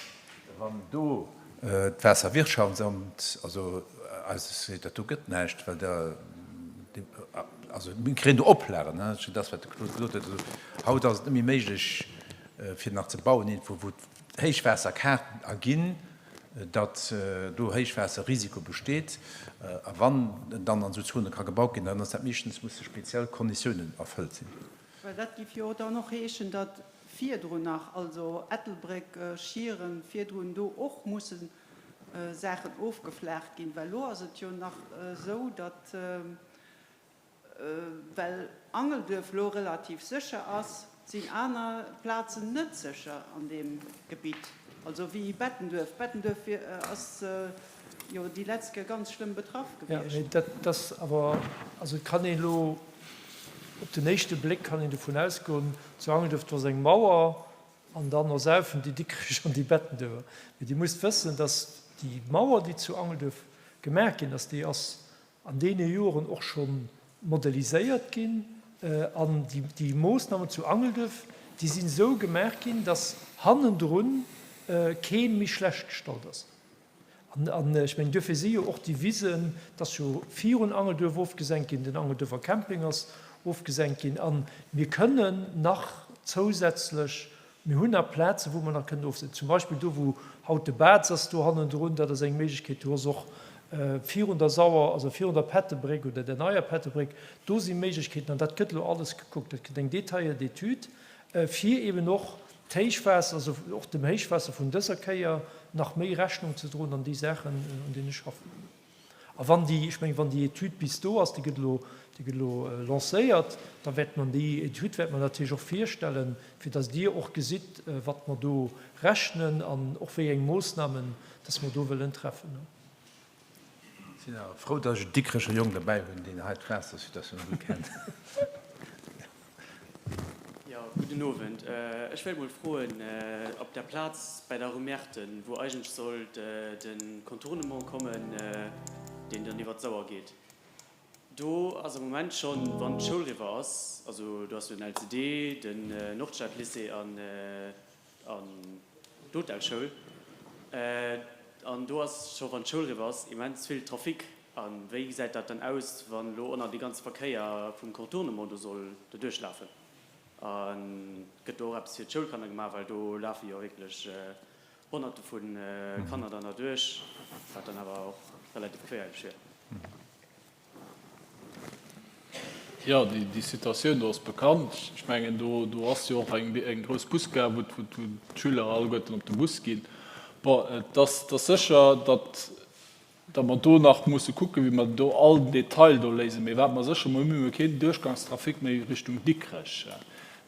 wann do d'Waasserwirtschaftsamt, also eis seet, dat do gëtt näischt, well der, also mir kréien do Oplagen, hein, dat ass wat de Claude gesot huet. Also haut ass et net méi méiglech, fir nach ze bauen iergendwou, wou d'Héichwaasserkaarten erginn, datt do Héichwaasserrisiko besteet. A wann dann an esou Zone ka gebaut ginn, dann ass dat meeschtens, musse speziell Konditiounen erfëllt sinn. Well dat géif jo dann och heeschen, datt virdrun nach, also Ettelbréck, Schieren, virdrun do och musse Saachen ofgeflaacht ginn. Well elo ass et jo nach esou, datt, Well Angelduerf lo relativ sécher ass, sinn aner Plazen net sécher an deem Gebitt. Also wéi Bettenduerf. Bettenduerf ass jo déi letzt Kéier ganz schlëmm betraff Jo, gewiescht. mee dat ass awer, also et kann een elo, op den éischte Bléck kann een dovun ausgoen, zu Angelduerf do ass eng Mauer an dann ersaufen déi Dikrech an déi Bettenduerfer. Mee Dir musst wëssen, dass déi Mauer, déi zu Angelduerf gemaach ginn ass, déi ass an deene Joren och scho modelliséiert ginn an déi Moossnamen zu Angelduerf, déi sinn esou gemaach ginn, datt hannendrun kee méi schlecht gestallt ass. An ech mengen, duerfir si jo och déi Wisen, et ass jo virun Angelduerf ofgesenkt ginn, den Angelduerfer Camping ass ofgesenkt ginn a mir kënnen nach zousätzlech Mir hunn nach Plazen, wou mer nach kënnen ofsetzen. Zum Beispill do, wou haut de Baz ass, do hannendrun, dat ass eng Méiglechkeet. Do ass och virun der Sauer, also virun der Pettebréck oder der neier Pettebréck, do si Méiglechkeeten. An dat gëtt elo alles gekuckt. Dat gëtt eng detailléiert Etüd, fir eeben och d'Héichwaasser, also och dem Héichwaasser vun dëser Kéier nach méi Rechnung ze droen an déi Saachen, un deene schaffe mer. A wann déi, ech mengen, wann déi Etüd bis do ass, déi gëtt elo, déi gëtt elo lancéiert, da wäerte mer déi Etüd wäerte mer natierlech och virstellen, fir datt Dir och gesitt, wat mer do rechnen an och wéi eng Moossnamen datt mer do wëllen treffen. Ech sinn awer frou, datt ech en Dikrecher Jong derbäi hunn, deen hei d'Waassersituatioun gutt kennt. Jo, gudden. Gudden Owend. Ech wéilt mol froen, op der Plaz bäi der Rue Merten, wou eigentlech sollt de Contournement kommen, deen dann iwwer d'Sauer geet, do ass am Moment schonn, wann d'Schoul riwwer ass, also do ass jo den LCD, den Nordstadlycée an d'Hotelschoul, an do ass scho wann d'Schoul riwwer ass, immens vill Trafic. A wéi gesäit dat dann aus, wann elo och nach dee ganze Verkéier vum Contournement do soll doduerch lafen? A gëtt do och eppes fir d'Schoulkanner gemaach, well do lafe jo wierklech Honnerte vu Kanner dann derduerch, wat dann awer och relativ geféierlech wier. Jo, déi Situatioun do ass bekannt. Ech mengen, do ass jo och eng grouss Busgare, wou d'Schüler alleguerten op de Bus ginn. Bon, et ass sécher, datt datt mer do nach musse kucken, wéi mer do all den Detail do léisen. Mee wat mer sécher mol hunn, mir hu keen Duerchgangstrafic méi Richtung Dikrech.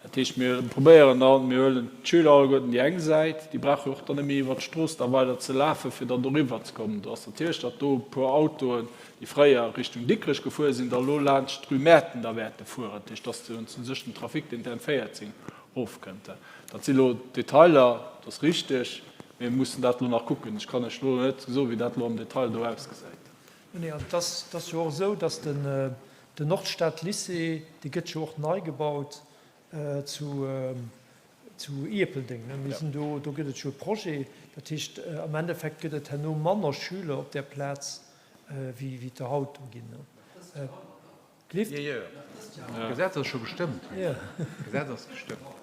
Dat heescht, mir probéieren dann, mir huelen d'Schüler alleguerten déi eng Säit, déi brauche jo och dann net méi iwwert d'Strooss da weider ze lafen, fir dann doriwwer ze kommen. Do ass natierlech, datt do e puer Autoen, déi fréier Richtung Dikrech gefuer sinn, da lo laanscht d'Rue Merten da wäerte fueren. Dat heescht, datt u sech den Trafic, deen d'N 14 erofkënnt. Dat si lo Detailer, dat ass richteg, mee mir mussen dat elo nach kucken. Ech kann lech elo net soen, wéi dat elo am Detail do ausgesäit. Nee, an et ass jo och esou, datt den Nordstad-Lycée, dee gëtt jo och nei gebaut zu Ierpeldeng. Mir sinn do, do gëtt et jo e Projet. Dat heescht, am Endeffekt gëtt et herno manner Schüler op där Plaz, wéi et der haut do ginn. Gleeft. D'Gesetz ass scho gestëmmt. D'Gesetz ass gestëmmt.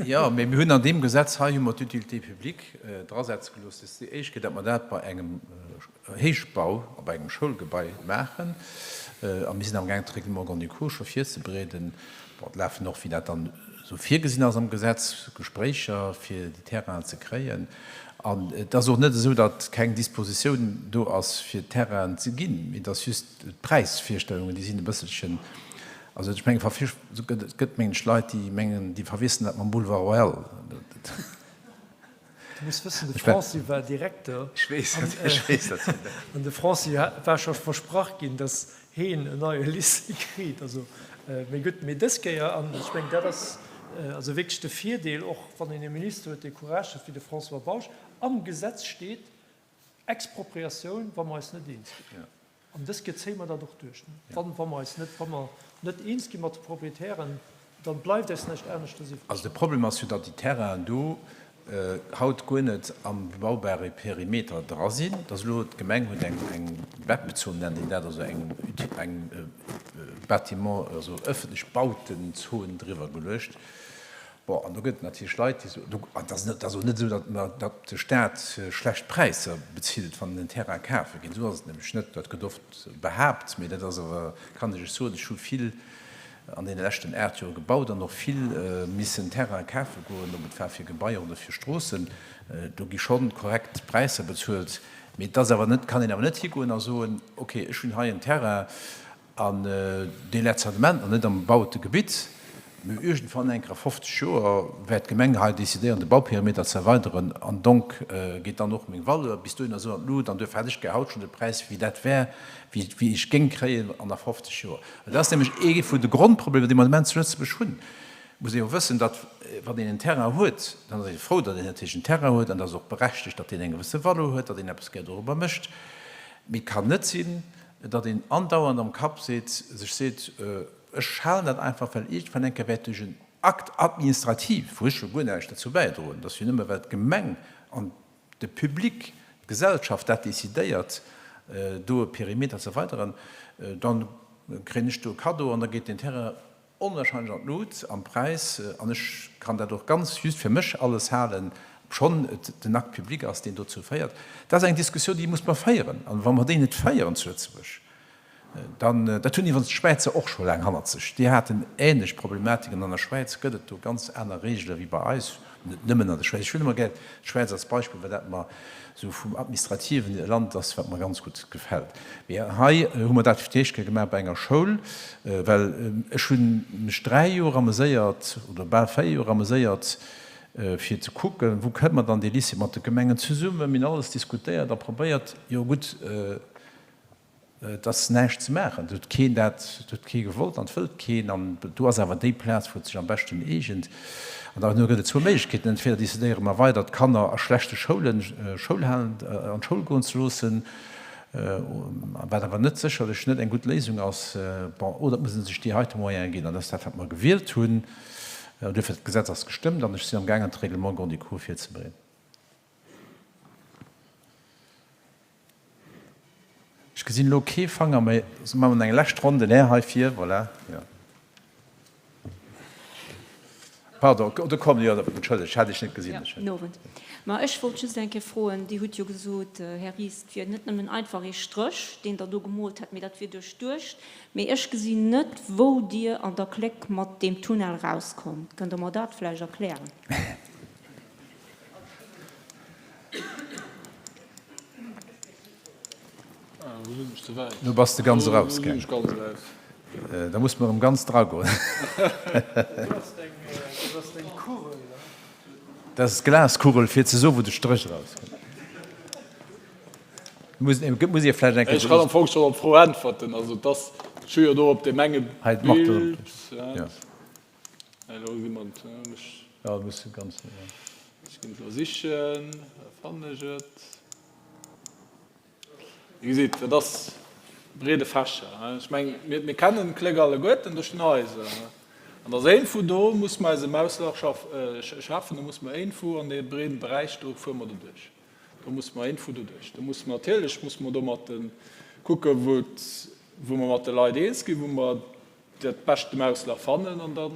Jo, mee mir hunn an deem Gesetz hei hu mer d'Utilité publique drasetze gelooss. Dat ass déi éischt Kéier, datt mer dat bei engem Héichbau a bei engem Schoulgebai maachen. A mir sinn amgaang, d'Règlement grand-ducaux scho virzebereeden. Bon, et lafen och, wéi dat dann esou virgesinn ass am Gesetz, Gespréicher, fir déi Terrainen ze kréien. An et ass och net esou, datt keng Dispositioun do ass, fir Terrainen ze ginn, mee et ass just d'Präisvirstellungen, déi sinn e bësselchen, also ech mengen, et gëtt, mengen ech, Leit, déi mengen, déi verwiesselen dat mam Boulevard Royal. Du muss wëssen, de Francis war Direkter. Ech weess dat, ech weess dat. An de Francis war scho versprach ginn, datt heen en neie Lycée kritt. Also, mee gutt, mee dës Kéier, an ech mengen, dat ass also wierklech de Virdeel, och wann een e Minister huet, dee Courage huet wéi de François Bausch, am Gesetz steet Expropriatioun, wa mer eis net eens ginn. An dës Kéier zéie mer dat och duerch. Wann, wa mer eis net, wa mer net eens gi mat de Proprietären, da bleift eis näischt aneschters iwwreg. Also de Problem ass jo, datt déi Terrainen do haut guer net am bebaubare Perimeter dra sinn. Datt elo d'Gemeng huet eng, eng BEP-Zon nennt een dat, also eng, eng Bâtiment, also ëffentlech Bautenzon driwwer geluecht. Bon, an do gëtt et natierlech Leit, déi soen, do, an et ass net, et ass och net esou, datt mer, datt de Stat schlecht Präisser bezilt, wann en en Terrain kafe geet. Esou ass et nämlech net. Dat gëtt oft behaapt, mee dat ass awer, kann ech lech soen, ech hu vill an deene leschten 8 Joer gebaut an och vill missen Terraine kafe goen, ob et war fir Gebaier oder fir Stroossen. Do gi scho korrekt Präisser bezuelt. Mee et ass awer net, kann een awer net higoen a soen, okay, ech hunn hei en Terrain, An dee läit zwar de Moment nach net am bebaute Gebitt, mee iergendwann eng Kéier a 50 Joer wäert d'Gemeng hei decidéieren, de Bauperimeter ze erweideren an donc geet dann och meng Valeur bis dohinner esou an d'Lut an duerfir hätt ech gär haut schonn de Präis, wéi dat wär, wéi ech géing kréien an a 50 Joer. An dat ass nämlech ee vun de Grondproblemer, déi mer de Moment zu Lëtzebuerg hunn. Et muss ee jo wëssen, datt wann een en Terrain huet, dann ass ee frou, datt een natierlech en Terrain huet an dat ass och berechtegt, datt deen eng gewësse Valeur huet, datt een eppes gär dorobber mécht. Mee et kann net sinn, datt een andauernd am Kapp seet, sech seet, ech halen dat einfach, well iergendwann eng Kéier wäert duerch en Acte administratif, wou ech jo guer näischt derzou bäidroen, dat ass jo nëmme well d'Gemeng an de Public, d'Gesellschaft dat decidéiert, do e Perimeter ze erweideren, da kréien ech do e Kaddo an da geet deen Terrain onwahrscheinlech an d'Lut am Präis an ech kann dat och ganz just fir mech alles halen, obschonn et den Acte public ass, deen dozou féiert. Dat ass eng Diskussioun, déi muss mer féieren. An wa mer déi net féieren zu Lëtzebuerg, dann, dat hunn iwwerens d'Schwäizer och scho laang hannert sech, déi haten ähnlech Problematiken. An der Schwäiz gëtt et do ganz aner Regele wéi bei eis, net nëmmen an der Schwäiz, ech huelen ëmmer gär d'Schwäiz als Beispill, well dat mer esou vum Administrativen e Land ass, wat mer ganz gutt gefält. Mee hei hu mer dat fir d'éischt Kéier gemaach bei enger Schoul, well ech hu mech 3 Joer ameséiert, oder bal 4 Joer ameséiert, fir ze kucken, wou kënne mer dann dee Lycée mat de Gemengen zesummen, mir hunn alles diskutéiert a probéiert, jo gutt. Et ass näischt ze maachen. Et huet keen dat, et huet kee gewollt an et wëllt keen. An do ass awer déi Plaz, wou et sech am beschten eegent. An da gëtt et zwou Méiglechkeeten, Entweder decidéiere mer weider, d'Kanner a schlechte Schoulen, Schoulhalen, an d'Schoul goen ze loossen, wat awer net sécherlech net eng gutt Léisung ass, bon, oder et muss ee sech déi heite Moyene ginn. An dat ass dat, wat mer gewielt hunn. Duerfir, d'Gesetz ass gestëmmt an ech sinn amgaangen, d'Règlement grand-ducaux virzebereeden. Ech gesinn elo kee Fanger méi. So maache mer eng lescht Ronn. Den Här hei vir, voilà, jo. Pardon, do kommt, jo, entschëllegt, ech hat Iech net gesinn. Jo, gudden Owend. Ma ech wollt just eng Kéier froen, Dir hutt jo gesot, Här Ries, et wier net nëmmen einfach ee Stréch, deen Der do gemoolt hätt, mee dat wier duerchduecht. Mee ech gesinn net, wou Dir an der Kléck mat deem Tunnel erauskommt. Kënnt Der mer dat vläicht erklären? Nu bass de ganz eraus gaang. Da muss mer erëm ganz dra goen. Dat ass d'Glaskugel fir ze soen, wou de Stréch erauskënnt. Muss ee vläicht eng Kéier. Ech kann am Fong schonn op d'Fro äntwerten. Also et ass, ech hu jo do op deem enge Bild. Elo si mer ech. Jo, du muss ganz. Ech ginn et elo sichen, da fannen ech et. Dir gesitt, dat ass breede Fächer. Ech mengen, mir, mir kennen d'Kléck alleguerten, do stinn Haiser. An da ass iergendwou do muss mer eis e Mauslach schaff, schafen, do muss mer iergendwou an dee breeden Beräich do fuere mer doduerch. Do muss mer iergendwou doduerch. Do muss mer natierlech, muss mer do mat de kucken, wou et, wou mer mat de Leit eens ginn, wou mer dat beschte Mauslach fannen an da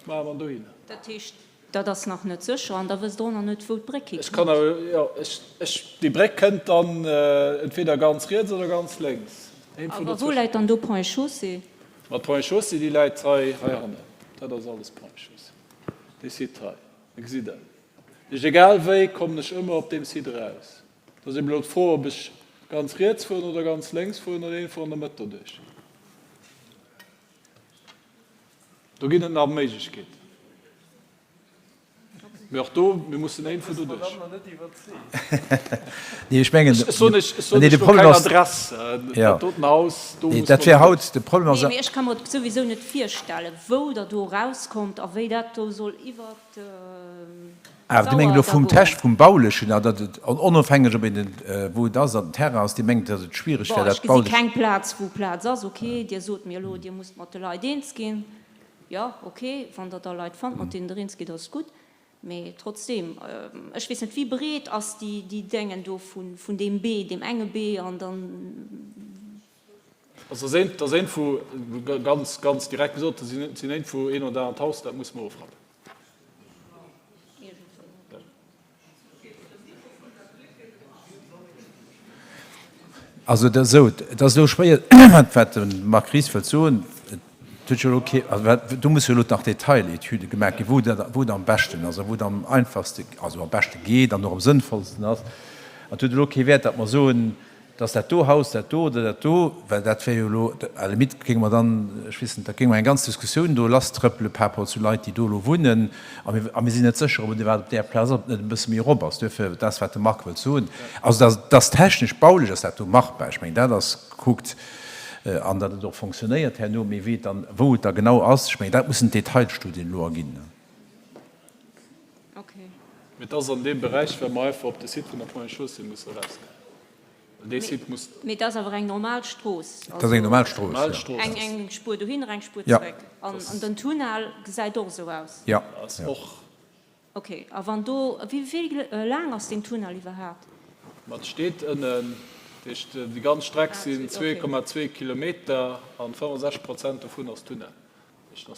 maache mer dohinner. Dat heescht, dat ass nach net sécher an da wësst Der och nach net, wou d'Bréck hikënnt? Ech kann awer, jo, ech, ech, déi Bréck kënnt dann entweder ganz riets oder ganz lénks. Eent vun A wou läit dann do Ponts et Chaussées? Ma d'Ponts et Chaussées, déi läit hei, heihannen. Dat ass alles Ponts et Chaussées, dee Site hei. Da gesitt Der. Dat heescht, egal wéi kommen ech ëmmer op deem Site eraus. Et ass eben elo d'Fro, ob ech ganz riets fueren oder ganz lénks fueren oder iergendwou an der Mëtt doduerch. Do ginn et nach Méiglechkeeten. Mee och do, mir mussen iergendwou doduerch. Nee, ech mengen, Ech soen Iech, ech soen nee, de Iech elo Problem keng ass, Adress. ja, Dat doten Haus, do nee, muss dat mer wär doduerch. haut, de Problem ass, Nee, mee ech ka mer et souwisou net virstellen, wou Der do erauskommt a wéi dat do soll iwwert. Ah, Dir mengt elo vum Tech, vum Baulechen, datt et, onofhängeg ob een den, wou et ass, datt en Terrain ass, Dir mengt, datt et schwiereg Bon, wär, ech dat gesi baulech. keng Plaz, wou Plaz ass. Ok, Dir sot mir elo, Dir musst mat de Leit eens ginn. Jo, ok, wann Der da Leit fannt, mat deenen Der eens gitt, ass et gutt. Mee trotzdeem, ech weess net, wéi breet ass déi, déi Déngen do vun deem Bee, deem enge Bee an dann. Also dat ass eent vu, ganz, ganz direkt gesot, dat sinn eent vu een oder anert Haus, dat musse mer ofrappen. Also et ass esou, et ass elo schwéier, wat de Marc Ries wëllt soen. Et huet jo elo kee, also wat, do musse jo elo nach Detailetüde gemaach ginn, wou dat, wou et am beschten ass a wou et am einfachste, also am beschte geet an och am sënnvollsten ass. An et huet elo kee Wäert, datt mer soen, Dass dat do Haus, dat do oder dat do, well dat wär jo elo, à la limite géinge mer dann, ech weess net, da géinge mer eng ganz Diskussioun do lasstrëppele par rapport zu Leit, déi do elo wunnen, a mir, a mir sinn net sécher, ob et iwwerhaapt op där Plaz ass, ob et net e bësse méi erop ass. Duerfir, dat ass, wat de Marc wëllt soen. Also dass, dass technesch, baulech ass dat do machbar. Ech mengen, dat ass gekuckt, an datt et och fonctionnéiert herno, mee wéi et dann, wou et da genau ass, ech mengen, dat mussen d'Detailstudien elo erginn. Mee et ass an deem Beräich, well mer einfach op de Site vun der Ponts et Chaussées musse erauskommen. Well dee Site muss. Mee et ass awer eng normal Strooss. Et ass eng normal Strooss, jo. Eng Spuer dohinner, eng Spuer zeréck. An den Tunnel gesäit och esou aus? Jo. Ass och. Ok. A wann do, wéi laang ass deen Tunnel iwwerhaapt? Ma et steet ënnen, dat heescht déi ganz Streck sinn 2,2 Kilometer an 65 Prozent dovun ass Tunnel.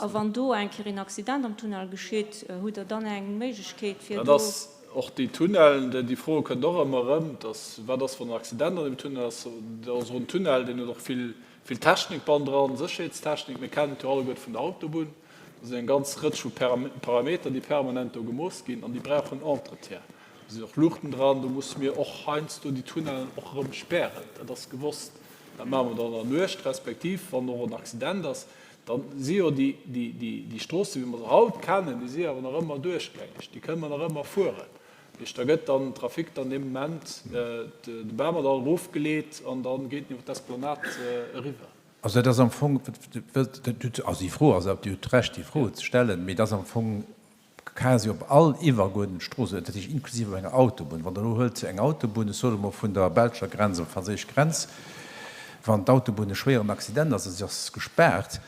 A wann do eng Kéier een Accident am Tunnel geschitt, hutt Der dann eng Méiglechkeet fir Dat do. ass och déi Tunnellen, déi Fro kënnt och ëmmer erëm, dass, wat ass, wann en Accident an deem Tunnel ass? Dat ass och en Tunnel, deen huet och vill, vill Technik bannendran, Sécherheetstechnik. Mir kennen et jo alleguerte vun der Autobunn. Do sinn eng ganz Rëtsch vu Parameter, déi permanent do gemooss ginn an déi brauchen Entretien. Do sinn och Luuchten dran, do musse mir och heiansdo déi Tunnellen och erëm spären. Dat ass gewosst. Dat maache mer dann an der Nuecht, respektiv wann och en Accident ass. Da si jo déi Stroossen, wéi mer se haut kennen, déi si awer nach ëmmer duerchgängeg, déi kënne mer nach ëmmer fueren. Heescht, da gëtt dann den Trafic dann dee Moment de Bamerdall erofgeleet an da geet en iwwer d'Esplanade eriwwer. Also dat ass am Fong, also déi Fro ass, Dir hutt Recht déi Fro ze stellen, mee et ass am Fong quasi op all iwwerguerdent Strooss, dat heescht inklusiv op enger Autobunn. Wann Der elo huelt eng Autobunn, ech soe mol vun der belscher Grenz op d'franséisch Grenz, wann d'Autobunn e schwéieren Accident ass a si ass gespaart,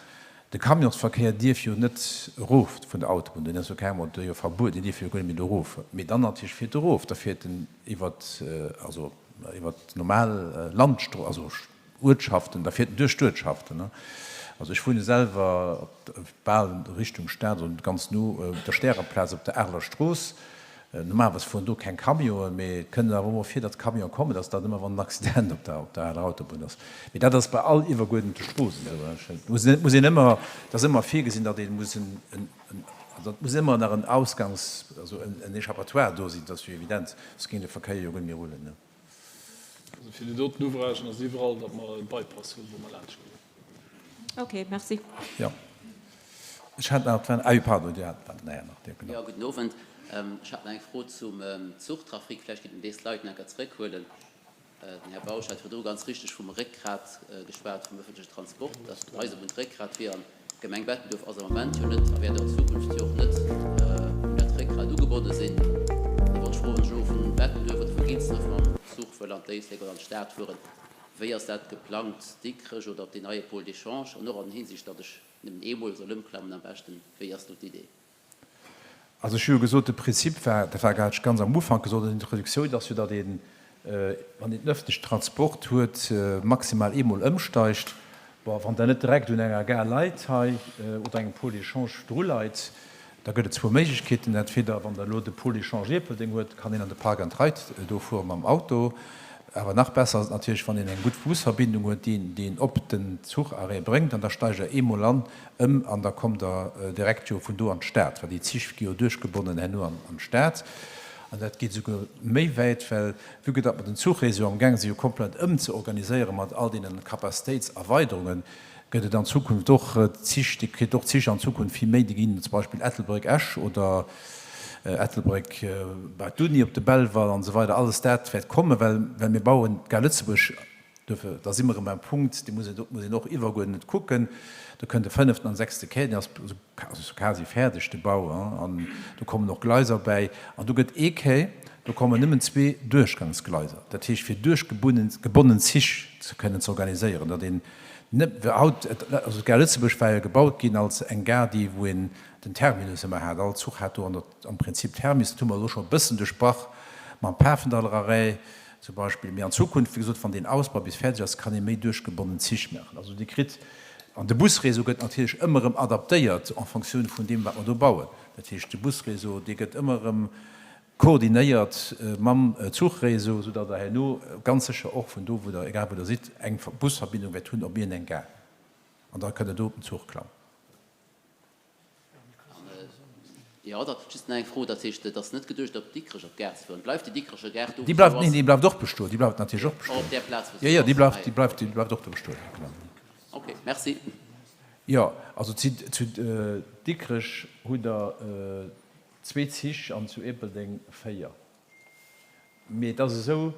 de Camionsverkéier dierf jo net erof vun der Autobunn, deen ass jo carrément do jo verbueden, deen dierf jo guer net méi do erof. Mee dann natierlech fiert e erof, da fiert en iwwert, also iwwert normal Landstrooss, also Uertschaften, da fiert en duerch d'Uertschaften. Also ech wunne selwer bal Richtung Stad oder ganz no op der Stäreplaz op der Areler Strooss. Normalerweis fueren do keng Camionen, mee et kënnt awer emol vir, datt Camionen kommen. Dat ass dann ëmmer, wann en Accident op der op der aler Autobunn ass. Mee dat ass bei all iwwerguerdente Strooss esou. Et muss et muss een ëmmer, et ass ëmmer virgesinn, datt ee muss en en also et muss ëmmer nach en Ausgangs also en Échappatoire do sinn, dat ass jo evident, soss géing de Verkéier jo guer net méi rullen. Also fir déi doten Ouvragen ass iwwerall, datt mer e Bypass hunn, wou mer laanscht ginn. Ok, merci. Jo, ech hat nach d'Wend, ah jo, pardon, Dir hat d'Wend nach, jo, genau. Jo, gudden Owend. Ech hat nach eng Fro zum Zuchtrafic. Vläicht kinnt een déi Slide nach eng Kéier zeréckhuelen. Den Här Bausch hat virdru ganz richteg vum Réckgrat geschwat vum öffentlechen Transport, datt d'Eisebunn d'Réckgrat wier. An D'Gemeng Bettenduerf ass am Ament jo net a wäert och an Zukunft jo och net un dat Réckgrat ugebonne sinn. Da wollt ech froen, wann ech elo vun Bettenduerf oder vu Gilsdref mam Zuch wëll an d'Éislek oder an d'Stad fueren, wéi ass dat geplangt, Dikrech oder op deen neie Pôle d'échange? An och an Hinsicht, datt ech nëmmen eemol soll ëmklammen am beschten, wéi ass do d'Idee? Also ech hu jo gesot, de Prinzip war, dat war grad ganz am Ufank gesot an der Introduktioun, dass jo datt een, wann een den öffentlichen Transport huet, maximal eemol ëmsteigt. Bon, wann Der net direkt un enger Gare leit hei oder engem Pôle d'échange dru leit, da gëtt et zwou Méiglechkeeten. Entweder, wann Der elo de Pôle d'échange Ierpeldeng huet, kann een an de Park and Ride do fuere mam Auto. Awer nach besser ass et natierlech, wann een eng gutt Busverbindung huet, déi een op den Zucharrêt bréngt an da steigt Der eemol an Ëm an da kommt Der direkt jo vun do an d'Stad, well déi Zich gi jo duerchgebonnen herno an d'Stad. An dat geet esouguer méi wäit, well vue que datt mer den Zuchréseau amgaang si jo komplett ëmzeorganiséiere mat all deene Capacitéitserweiderungen, gëtt et an Zukunft och Zich, Dir kritt och Zich an Zukunft vill méi, déi ginn zum Beispill Ettelbréck-Esch oder Ettelbréck bei d'Uni op de Belval an esou weider. Alles dat wäert kommen, well well mir bauen d'Gare Lëtzebuerg Duerfir, da si mer erëm beim Punkt, dee muss een, do muss een och iwwerguerdnet kucken. Do kënnt e fënneften an sechste Quai, deen ass also quasi fäerdeg, de Bau, an do kommen och Gleiser bäi. An do gëtt ee Quai, do kommen nëmmen zwee Duerchgangsgleiser, dat heescht fir duerchgebonnen gebonnen Zich ze kënnen ze organiséieren, datt een net, well haut, also d'Gare Lëtzebuerg war jo gebaut ginn als eng Gare, déi, wou een den Terminus ëmmer hat, all Zuch hat do an der, am Prinzip Terminus. Dat hu mer elo scho e bëssen duerchbrach mam Pafendaller Arrêt. Zum Beispill. Mee an Zukunft, wéi gesot, wann deen Ausbau bis fäerdeg ass, kann ee méi duerchgebonnen Zich maachen. Also Dir kritt, an de Busréseau gëtt natierlech ëmmer erëm adaptéiert en Fonctioun vun deem, wat mer do bauen. Dat heescht, de Busréseau, dee gëtt ëmmer erëm koordinéiert mam Zuchréseau, soudatt Der herno ganz sécher och vun do, wou Der, egal wou Der sidd, eng Busverbindung wäert hunn op iergendeng Gare. An da kënnt Der do op den Zuch klammen. Jo, dat just nach eng Fro. Dat heescht, et ass net geduecht, op Dikrech op d'Gare ze fueren. Bleift déi Dikrecher Gare do, wou se elo ass? Déi bleift och bestoen. Déi bleift natierlech och bestoen. Och op där Plaz, wou se elo ass? Jo, jo, déi bleift, déi bleift, déi bleift och do bestoen, jo, genau. Okay, merci. Jo, also zu Dikrech hutt Der zwee Zich an zu Ierpeldeng 4. Mee et ass esou,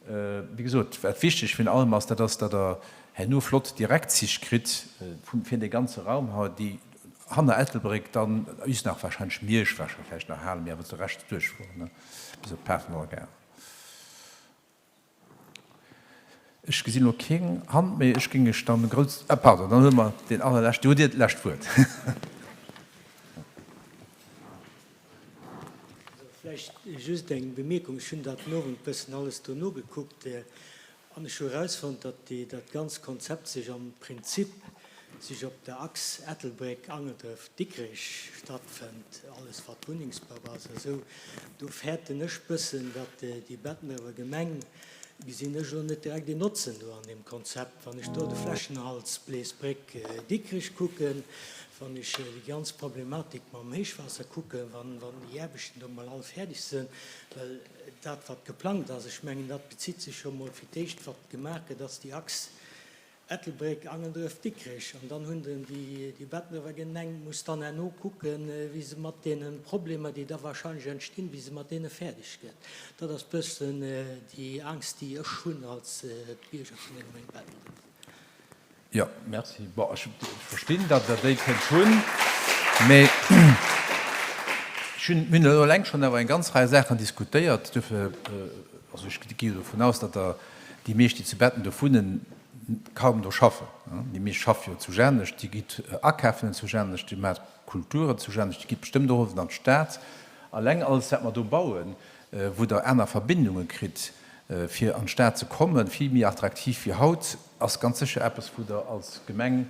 wéi gesot, wat wichteg virun allem ass, dat ass, datt Der herno flott Direktzich kritt fir dee ganze Raum hei, déi hanner Ettelbréck dann just nach wahrscheinlech Miersch wahrscheinlech vläicht nach halen, mee awer de Rescht duerchfueren, bis op d'Pafendall Gare. Ech gesinn elo keng Hand méi. Ech géing lech dann grouss, ah pardon, dann huele mer deen allerleschten. Dir hutt Dir d'lescht Wuert. Vläicht just eng Bemierkung. Ech hunn dat den Owend e bëssen alles do nogekuckt an ech hu erausfonnt, datt déi, dat ganz Konzept sech am Prinzip sech op der Achs Ettelbréck, Angelduerf, Dikrech stattfënnt, alles wat Wunnengsbau ass a sou. Do fäerten ech bëssen, datt déi Bettenduerfer Gemeng, gesinn ech elo net direkt een Notzen do an deem Konzept. Wann ech do de Fläschenhals Bleesbréck, Dikrech kucken, wann ech déi ganz Problematik mam Héichwaasser kucken, wann déi Aarbechten do mol all fäerdeg sënn, well dat wat geplangt ass, ech mengen dat bezitt sech jo mol fir d'éischt wat gemaach gëtt ass déi Achs. Ettelbréck, Angelduerf, Dikrech. An dann hunn den déi déi Bettenduerfer Gemeng muss dann herno kucken, wéi se mat deene Problemer, déi da wahrscheinlech entstinn, wéi se mat deene fäerdeg gëtt. Dat ass bëssen déi Angst, déi ech hunn als Bierger vun der Gemeng Bettenduerf. Jo, merci. Bon, ech verstinn, datt Der déi kënnt hunn, mee ech hunn, mir hunn elo eleng schonn awer eng ganz Rei Saachen diskutéiert. Duerfir, also ech gi jo dovun aus, datt Der déi meescht, déi zu Bettenduerf wunnen, kaum do schaffen. Déi meescht schaffe jo zu Jänech, Dir gitt akafen zu Jänech, Dir maacht Kulturen zu Jänech, Dir gitt bestëmmt och owes an d'Stad. Eleng alles, wat mer do bauen, wou Der aner Verbindunge kritt, fir an d'Stad ze kommen, vill méi attraktiv wéi haut, ass ganz sécher eppes, wou Der als Gemeng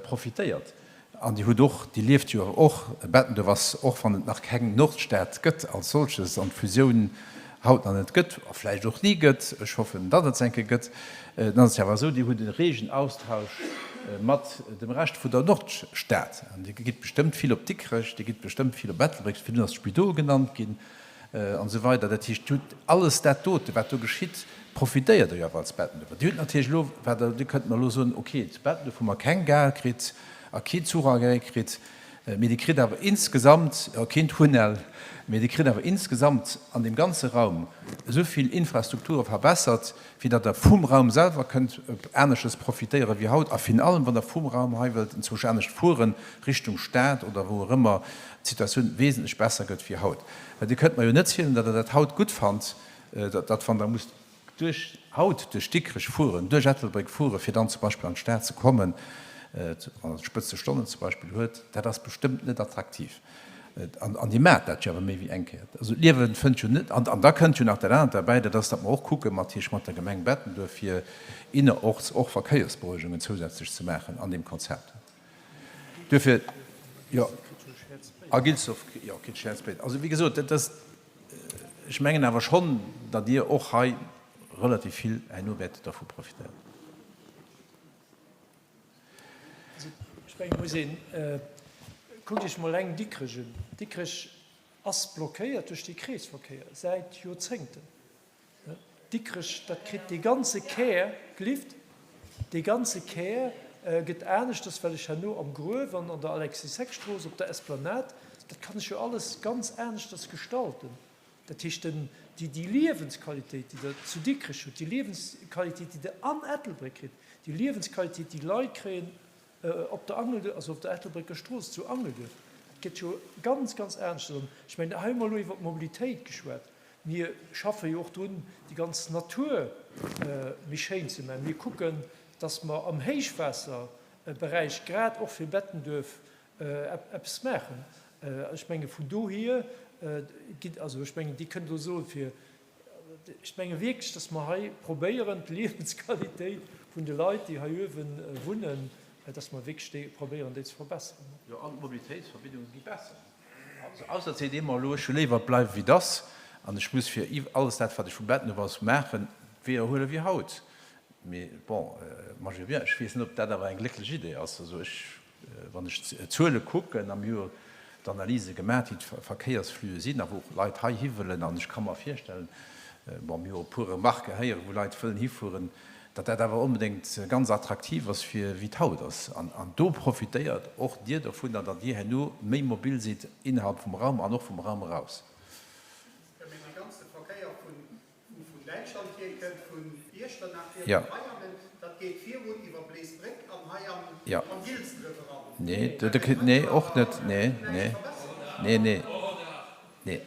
profitéiert. An Dir hutt och, Dir lieft jo och, Bettenduerf ass, och wann et nach keng Nordstad gëtt als solches an d'Fusioun haut nach net gëtt a vläicht och ni gëtt, ech hoffen, datt et se eng Kéier gëtt, dann ass et jo awer esou, Dir hutt e reegen Austausch mat dem Rescht vun der Nordstad. An Dir gitt bestëmmt vill op Dikrech, Dir gitt bestëmmt vill op Ettelbréck, virdrun ass d'Spidol genannt ginn, An esou weider. Dat heescht, Dir hutt alles dat dote, wat do geschitt, profitéiert Der jo awer als Bettenduerfer. Dir hutt natierlech elo, wat Der, Dir kënnt mer elo soen, okay, zu Bettenduerf hu mer keng Gare kritt a keen Zucharrêt kritt, mee Dir kritt awer insgesamt, a keen Tunnel, mee Dir kritt awer insgesamt an deem ganze Raum esou vill Infrastrukture verbessert, wéi datt Der vum Raum selwer kënnt aneschters profitéiere wéi haut. A virun allem, wann Der vum Raum hei wëllt enzwousch anescht fueren, Richtung Stad oder wou och ëmmer, d'Situatioun wesentlech besser gëtt wéi haut. Well Dir kënnt mer jo net zielen, datt Der dat haut gutt fannt, datt wann Der musst duerch, haut duerch Dikrech fueren, duerch Ettelbréck fueren, fir dann zum Beispill an d'Stad ze kommen, wann Der Spëtzestonnen zum Beispill huet, dat ass bestëmmt net attraktiv. An Dir maacht dat jo awer méi wéi eng Kéier. Also d'Liewe fënnt jo net, an da kënnt jo nach dat anert derbäi, dat ass, datt mer och kucken, mat Iech, mat der Gemeng Bettenduerf, fir innerorts och Verkéiersberuegungen zousätzlech ze maachen an deem Konzept. Duerfir, jo, a Gilsdorf, jo, kritt Schäerzbréit. Also, wéi gesot, dat ass, ech mengen awer schonn, datt Dir och hei relativ vill herno wäert dervu profitéieren. Also, ech mengen, muss een, kuckt Iech mol eleng Dikrech un. Dikrech ass blockéiert duerch dee Kreesverkéier säit Joerzéngten. Dikrech, dat kritt dee ganze Kär glift. Dee ganze Kär gëtt aneschters, well ech herno am Gruef an an der Alexis-Heck-Strooss op der Esplanade, dat kann ech jo alles ganz aneschters gestalten. Dat heescht, den, déi, déi Liewensqualitéit, déi Der zu Dikrech hutt, déi Liewensqualitéit, déi Der an Ettelbréck kritt, déi Liewensqualitéit, déi Leit kréien op der Angel, also op der Ettelbrécker Strooss zu Angelduerf, dat gëtt jo ganz, ganz aneschters. An ech mengen, hei hu mer elo iwwer d'Mobilitéit geschwat. Mir schaffe jo och drun, déi ganz Natur méi schéin ze maachen. Mir kucken, dass mer am Héichwaasserberäich, grad och fir Bettenduerf, eppes maachen. Ech menge vun dohier gitt, also ech mengen, Dir kënnt elo soen, fir, ech menge wierklech, dass mer hei probéieren, d'Liewensqualitéit vun de Leit, déi hei uewe wunnen, dass mer wierklech déi probéieren, déi ze verbesseren. Jo, an d'Mobilitéitsverbindunge gi besser. Also ausser et seet ee mer elo, ech hu léiwer, et bleift wéi et ass an ech muss fir alles dat, wat ech vu Bettenduerf aus maachen, d'Weeër huele wéi haut. Mee bon, moi je veux bien, ech weess net, ob dat awer eng glécklech Idee ass. Also ech, wann ech d'Zuele kucken, a mir hu jo d'Analyse gemaach, wéi d'Verkéiersflüe sinn a wou och Leit heihi wëllen, an ech ka mer virstellen, bon, mir hu e puer Remarquë héieren, wou Leit wëllen hifueren, datt dat awer onbedéngt ganz attraktiv ass fir wéi et haut ass. An do profitéiert och Dir dovunner, datt Dir herno méi mobil sidd innerhalb vum Raum an och vum Raum eraus. Jo, mee dee ganze Verkéier vun, wou vun Däitschland hierkënnt, vun Iechternach hier, vu Veianen, dat geet virun iwwer Bleesbréck an hei an Gilsdref eran. Nee, nee, och net, nee, nee, nee, nee. Nee.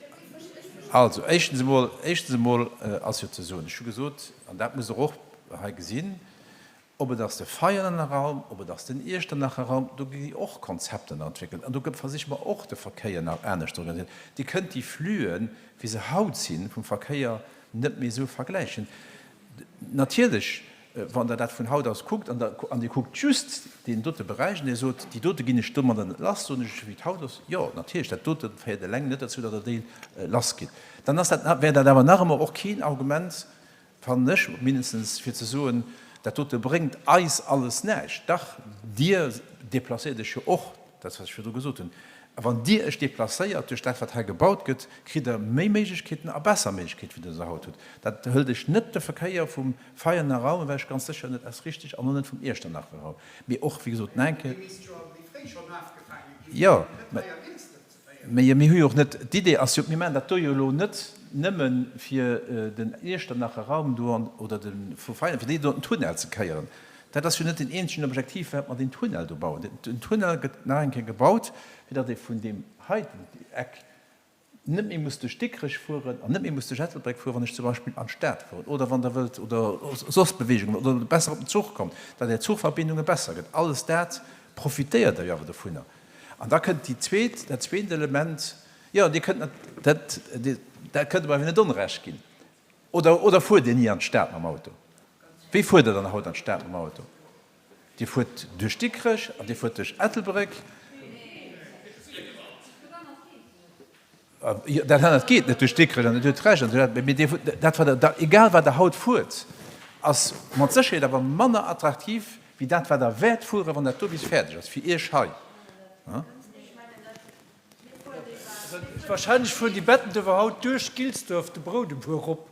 Also, éischtens emol, éischtens emol ass jo ze soen, ech hu gesot, an dat musst Der och hei gesinn, ob et ass de Veianer Raum, ob et ass den Iechternacher Raum, do gi och Konzepter nach entwéckelt an do versiche mer och de Verkéier nach anescht ze organisieren. Dir kënnt déi Flüen, wéi se haut sinn, vum Verkéier net méi esou vergläichen. Natierlech, wann Der dat vun haut aus kuckt an der, an Dir kuckt just deen dote Beräich an Dir sot, déi dote ginn ech domadder net lass, soen ech, wéi et haut ass, jo, natierlech, dat dote féiert eleng net derzou, datt Der déi lass gitt. Dann ass dat, wär dat awer nach ëmmer och keen Argument, fannen ech mindestens, fir ze soen, dat dote bréngt eis alles näischt. Dach, Dir déplacéiert Iech jo och, dat wat ech virdru gesot hunn. A wann Dir Iech deplacéiert duerch dat, wat hei gebaut gëtt, kritt Der méi Méiglechkeeten a besser Méiglechkeeten, wéi Der se haut hutt. Dat hëlt Iech net de Verkéier vum Veianer Raum ewech, ganz sécher net, ass richtig, an och net vum Iechternacher Raum. Mee och, wéi gesot, nach eng Kéier, jo, mä mir hu jo och net, d'Idee ass jo, mir maachen dat do jo elo net nëmme fir den Iechternacher Raum do an, oder de vu Veianen, fir déi do an den Tunnel ze kéieren. Dat ass jo net den eenzegen Objektiv, firwat mer deen Tunnel do bauen. Den Tunnel gëtt nach eng Kéier gebaut, fir datt ee vun deem heiten Eck net méi muss duerch Dikrech fueren an net méi muss duerch Ettelbréck fueren, wann ech zum Beispill an d'Stad fueren oder wann Der wëllt oder soss Beweegungen oder besser op den Zuch kommt, datt Är Zuchverbindunge besser gëtt. Alles dat profitéiert Der jo awer dovunner. An da kënnt déi zweet, dat zweet Element, jo, Dir kënnt, dat, dat kënnt mer awer net onrecht ginn. Oder, oder fuert Dir ni an d'Stad mam Auto? Wéi fuert Der dann haut an d'Stad mam Auto? Dir fuert duerch Dikrech an Dir fuert duerch Ettelbréck. Dat anert geet net duerch Dikrech an Dir hutt Recht. An mee Dir, dat wat Der da, egal wat Der haut fuert, ass mat Sécherheet awer manner attraktiv wéi dat wat Der wäert fueren, wann dat do bis fäerdeg ass, fir Iech hei. Wahrscheinlech fueren déi Bettenduerfer haut duerch Gilsduerf de Broudebuer erop.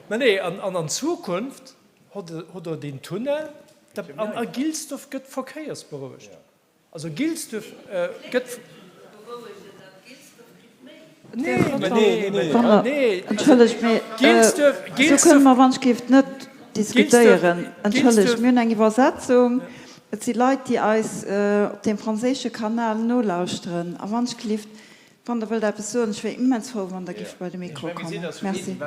Mä nee, an an Zukunft hott Der deen Tunnel an a Gilsduerf gëtt verkéiersberouegt. Also Gilsduerf gëtt. Nee, nee, nee. Entschëllegt, mee esou kënne mer wann-ech-géif net diskutéieren. Entschëllegt, mir hunn eng Iwwersetzung. Et si Leit, déi eis op deem franséische Kanal nolauschteren. A wann-ech-gelift, wann Der wëllt eppes soen, ech wier immens frou, wann Der gifft bei de Mikro kommen. Merci.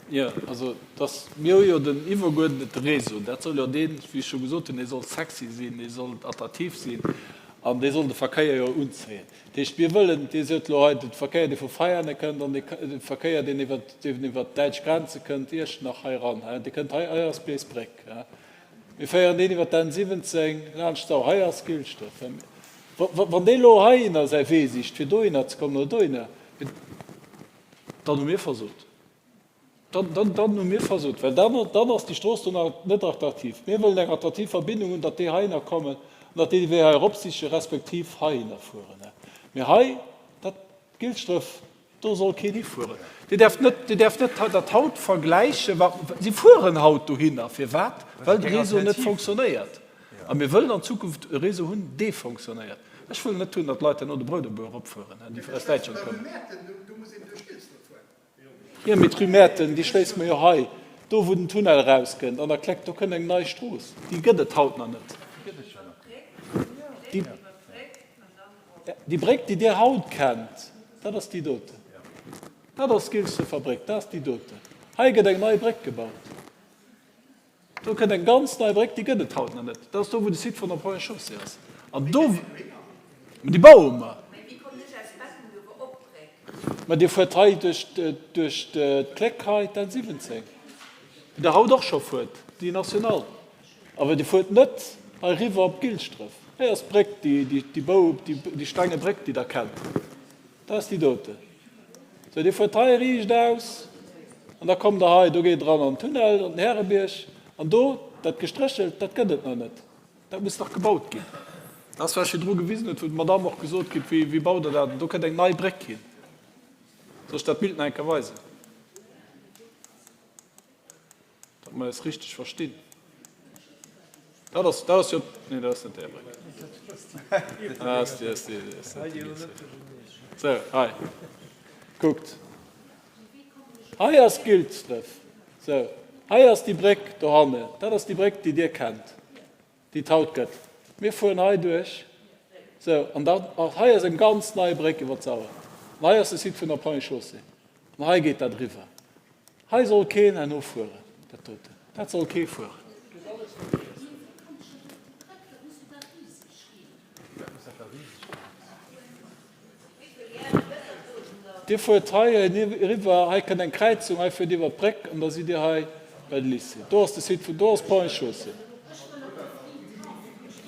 Jo, also dass, mir hu jo den iwwergeuerdnete Réseau. Dat soll jo deen, wéi ech scho gesot hunn, dee soll sexy sinn, dee soll attraktiv sinn an dee soll de Verkéier jo unzéien. Dat heescht, mir wëllen, Dir sot elo hei, de Verkéier, dee vu Veiane kënnt an de Verkéier, deen iwwer, deen iwwer d'däitsch Grenze kënnt, Iechternach hei eran, dee kënnt hei, hei ass Bleesbréck. Mir féieren deen iwwer d'N 17 laanscht d'Sauer, hei ass Gilsdref. Wann dee elo heihinner säi Wee sicht, fir dohinner ze kommen oder dohinner, dann hu mir versot. Dann, dann hu mir versot, well dann, dann ass déi Strooss do nach net attraktiv. Mir wëllen eng attraktiv Verbindung hunn, datt déi heihinner kommen an datt déi de Wee hei eropsichen, respektiv heihinner fueren. Mee hei, dat Gilsdref, do soll keen hifueren. Dir däerft net, Dir däerft net dat haut vergläichen, wa, si fueren haut dohinner. Firwat? Well de Réseau net fonctionnéiert. A mir wëllen an Zukunft e Réseau hunn, dee fonctionnéiert. Ech wëll net hunn, datt d'Leit herno de Brouderbuer eropfueren, déi aus Däitschland kommen. Jo, mee d'Rue Mäerten, déi schléisse mer jo hei, do wou den Tunnel erauskënnt an der Kléck, do kënnt eng nei Strooss, déi gëtt et haut nach net. Déi Bréck, déi Dir haut kennt, dat ass déi doten. Dat ass d'Gilsdorfer Bréck, dat ass déi doten. Hei gëtt eng nei Bréck gebaut. Do kënnt eng ganz nei Bréck, déi gëtt et haut nach net. Dat ass do, wou de Site vun der Ponts et Chaussées ass. An do, mä déi baue mer. Mä Dir fuert hei duerch, duerch d'Kléck hei, d'N 17, wou Der haut och scho fuert, déi Nationale. Awer Dir fuert net hei eriwwer op Gilsdref. Hei ass d'Bréck, déi, déi Bou, déi stenge Bréck, déi Der kennt. Dat ass déi doten. Sou, Dir fuert hei riichtaus an da kommt Der hei, do geet et eran an den Tunnel, an den Härebierg. An do, dat Gestréchelt, dat gëtt et nach net. Dat muss nach gebaut ginn. Dat ass, wat ech virdru gewisen huet, wou d'Madamm och gesot kritt, wéi, wéi baut Der dat? An do kënnt eng nei Bréck hin. Soll ech dat Bild nach eng Kéier weisen? Datt mer eis richteg verstinn. Dat ass, dat ass jo, nee, dat ass net déi Bréck. Dat ass déi, ass déi, ass net déi Giesser. Sou, hei, kuckt. Hei ass Gilsdref. Sou, hei ass déi Bréck dohannen. Dat ass déi Bréck, déi Dir kennt, déi et haut gëtt. Mir fueren hei duerch. Sou, an da, hei ass eng ganz nei Bréck iwwer d'Sauer. An hei ass de Site vun der Ponts et Chaussées. An hei geet dat eriwwer. Hei soll keen herno fueren, dat doten, dat soll kee fueren. Dir fuert hei eriwwer, hei kënnt eng Kräizung, hei fuert Dir iwwer d'Bréck an da sidd Dir hei bei de Lycée. Do ass de Site vun, do ass d'Ponts et Chaussées.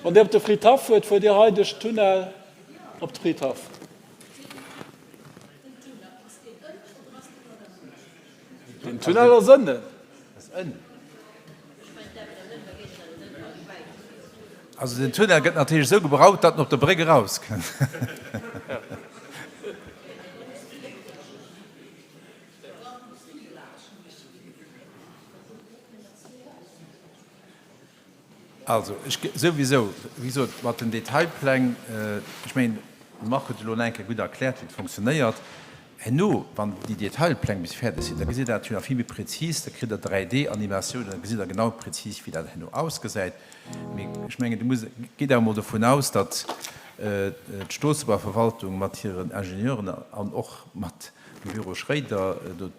Wann Dir op de Fridhaff fuert, fuert Dir hei duerch den Tunnel op de Fridhaff. Den Tunnel ass ënnen. Also den Tunnel gëtt natierlech esou gebraut, datt en op der Bréck erauskënnt. Also, ech souwisou, wéi gesot, mat den Detailpläng, ech mengen, de Marc huet elo nach eng Kéier gutt erkläert, wéi et funktionéiert. Herno, wann déi Detailpläng bis fäerdeg sinn, da gesitt Der dat jo nach vill méi prezis, da kritt Der 3D-Animatiounen, da gesitt Der genau prezis, wéi dat herno ausgesäit. Mee ech mengen, do muss, gitt awer emol dovun aus, datt d'Stroossebauverwaltung mat hiren Ingenieuren an och mat dem Büro Schréider, do,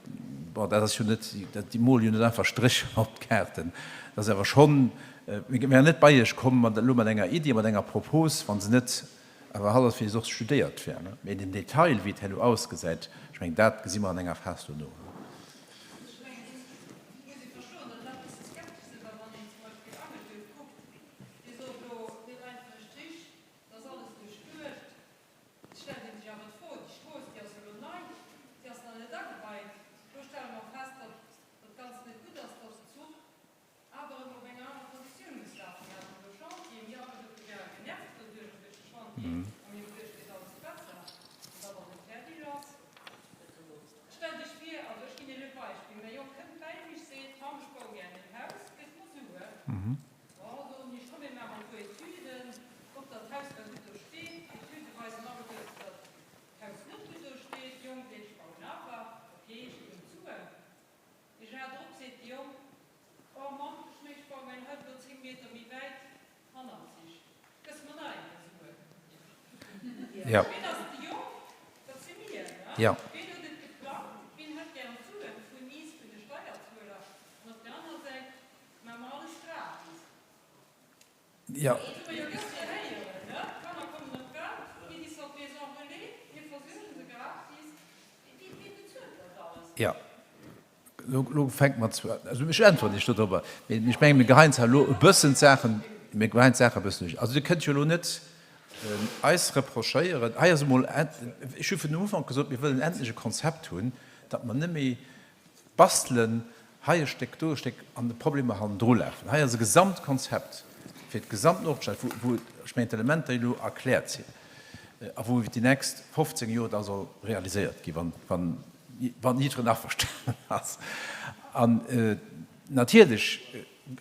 bon, dat ass jo net, déi mole jo net einfach Stréch op d'Kaarten, dat ass awer schonn, mir wären net bei Iech komm mat elo mat enger Iddi, mat enger Propos, wa se net awer hallefwegs och studéiert wär. Mee den Detail, wéi et herno ausgesäit, ech mengen, dat gesi mer an enger Phas dono. Et stellt ee sech awer d'Fro, déi Strooss, déi ass jo elo nei, déi ass nach net ageweit. Do stelle mer fest, datt dat Ganzt net gutt ass, datt de Zuch awer erëm op enger anerer Positioun muss lafen. Mir haten elo Chantier, mir alleguerte wäre genervt doduerch an duerch de Chantier a mir hu geduecht, et wier alles besser, an da wann et fäerdeg ass. Stellt Iech vir, also ech ginn Iech e Beispill, mäi Jong kënnt bäi mech, seet, Mamm, ech baue gären en Haus, gëss mer Suen. Bon, soen ech, komm mir maachen e puer Etüden, ob dat Haus da gutt do steet. D'Etüde weisen alleguerte, datt d'Haus net gutt do steet. De Jong seet, ech bauen awer. Ok, ech ginn him d'Suen. Ee Jar drop seet de Jong, Oh Mamm, ech mécht, ech baue mäin Haus elo 10 Meter méi wäit hannerzeg. Gëss mer nach eng Kéier Suen? Ween ass de Jong? Dat si mir, ne? Ween huet et geplangt? Ween hätt gären d'Suen vun iis, vun de Steierzueler? An op der aner Säit, Maa mer alles gratis. Jo. Dat hu mer jo gëschter héieren, ne? D'Kanner kommen op d'Welt, d'Kiddies an d'Maison relais, mir versuerge se gratis. Wien bezuelt dat alles? Jo. Elo fänke mer zwar, also ech äntweren Iech dodrobber, mee ech menge mir geheien zwar elo e bëssen d'Saachen, mir geheien d'Saache e bëssen duerch. Also Dir kënnt jo elo net eis reprochéieren, hei ass emol, ech hu vun Ufank gesot, mir wëllen endlech e Konzept hunn, datt mer net méi Bastelen, hei e Stéck, do e Stéck, an de Problemer hannendru lafen. Hei ass e Gesamtkonzept fir d'gesamt Nordstad, wou, wou, ech mengen, d'Elementer elo erkläert sinn a wou iwwer déi nächst 15 Joer da soll realiséiert ginn, wann, wann, wann jidderen averstanen ass. An natierlech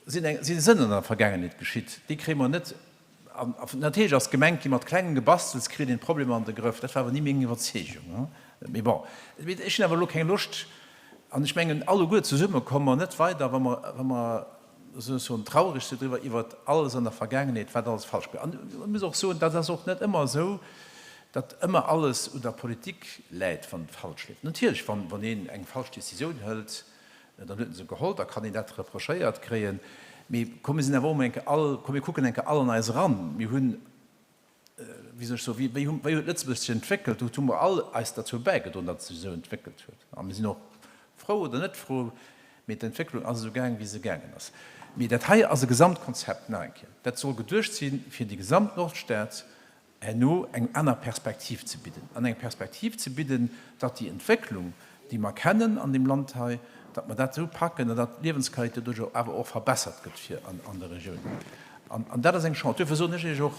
sinn eng, si Sënnen an der Vergaangenheet geschitt, déi kréie mer net An natierlech ass gemengt ginn, mat klengem Gebastels kritt een d'Problemer an de Grëff. Dat war awer ni meng Iwwerzeegung. Mee bon, ech hunn awer elo keng Loscht, an ech mengen, alleguer zesumme komme mer net weider, wa mer, wa mer soen, traureg sinn driwwer, iwwert alles an der Vergaangenheet, wat alles falsch gelaf ass. An ech muss och soen, dat ass och net ëmmer esou, datt ëmmer alles un der Politik läit, wann et falsch leeft. Natierlech, wann een eng falsch Décisioun hëlt, Dann huet en se geholl, da kann een dat reprochéiert kréien. Mee komm, mir sinn awer och emol eng Kéier all, komm mir kucken eng Kéier all an eis eran. Mir hunn, wéi soll ech soen, wéi, wéi hu, wéi huet Lëtzebuerg sech entwéckelt? Do hu mer all eis derzou bäigedroen, datt et sech esou entwéckelt huet. A mir sinn och frou oder net frou, mee d'Entwécklung ass esou gaangen, wéi se gaangen ass. Mee dat hei ass e Gesamtkonzept, nach eng Kéier, dat soll geduecht si fir déi gesamt Nordstad, herno eng aner Perspektiv ze bidden, an eng Perspektiv ze bidden, datt déi Entwécklung, déi mer kennen an deem Land hei, datt mer dat esou packen an datt d'Liewensqualitéit doduerch awer och verbessert gëtt fir an der Regioun. An dat ass eng Chance. Duerfir soen ech Iech och,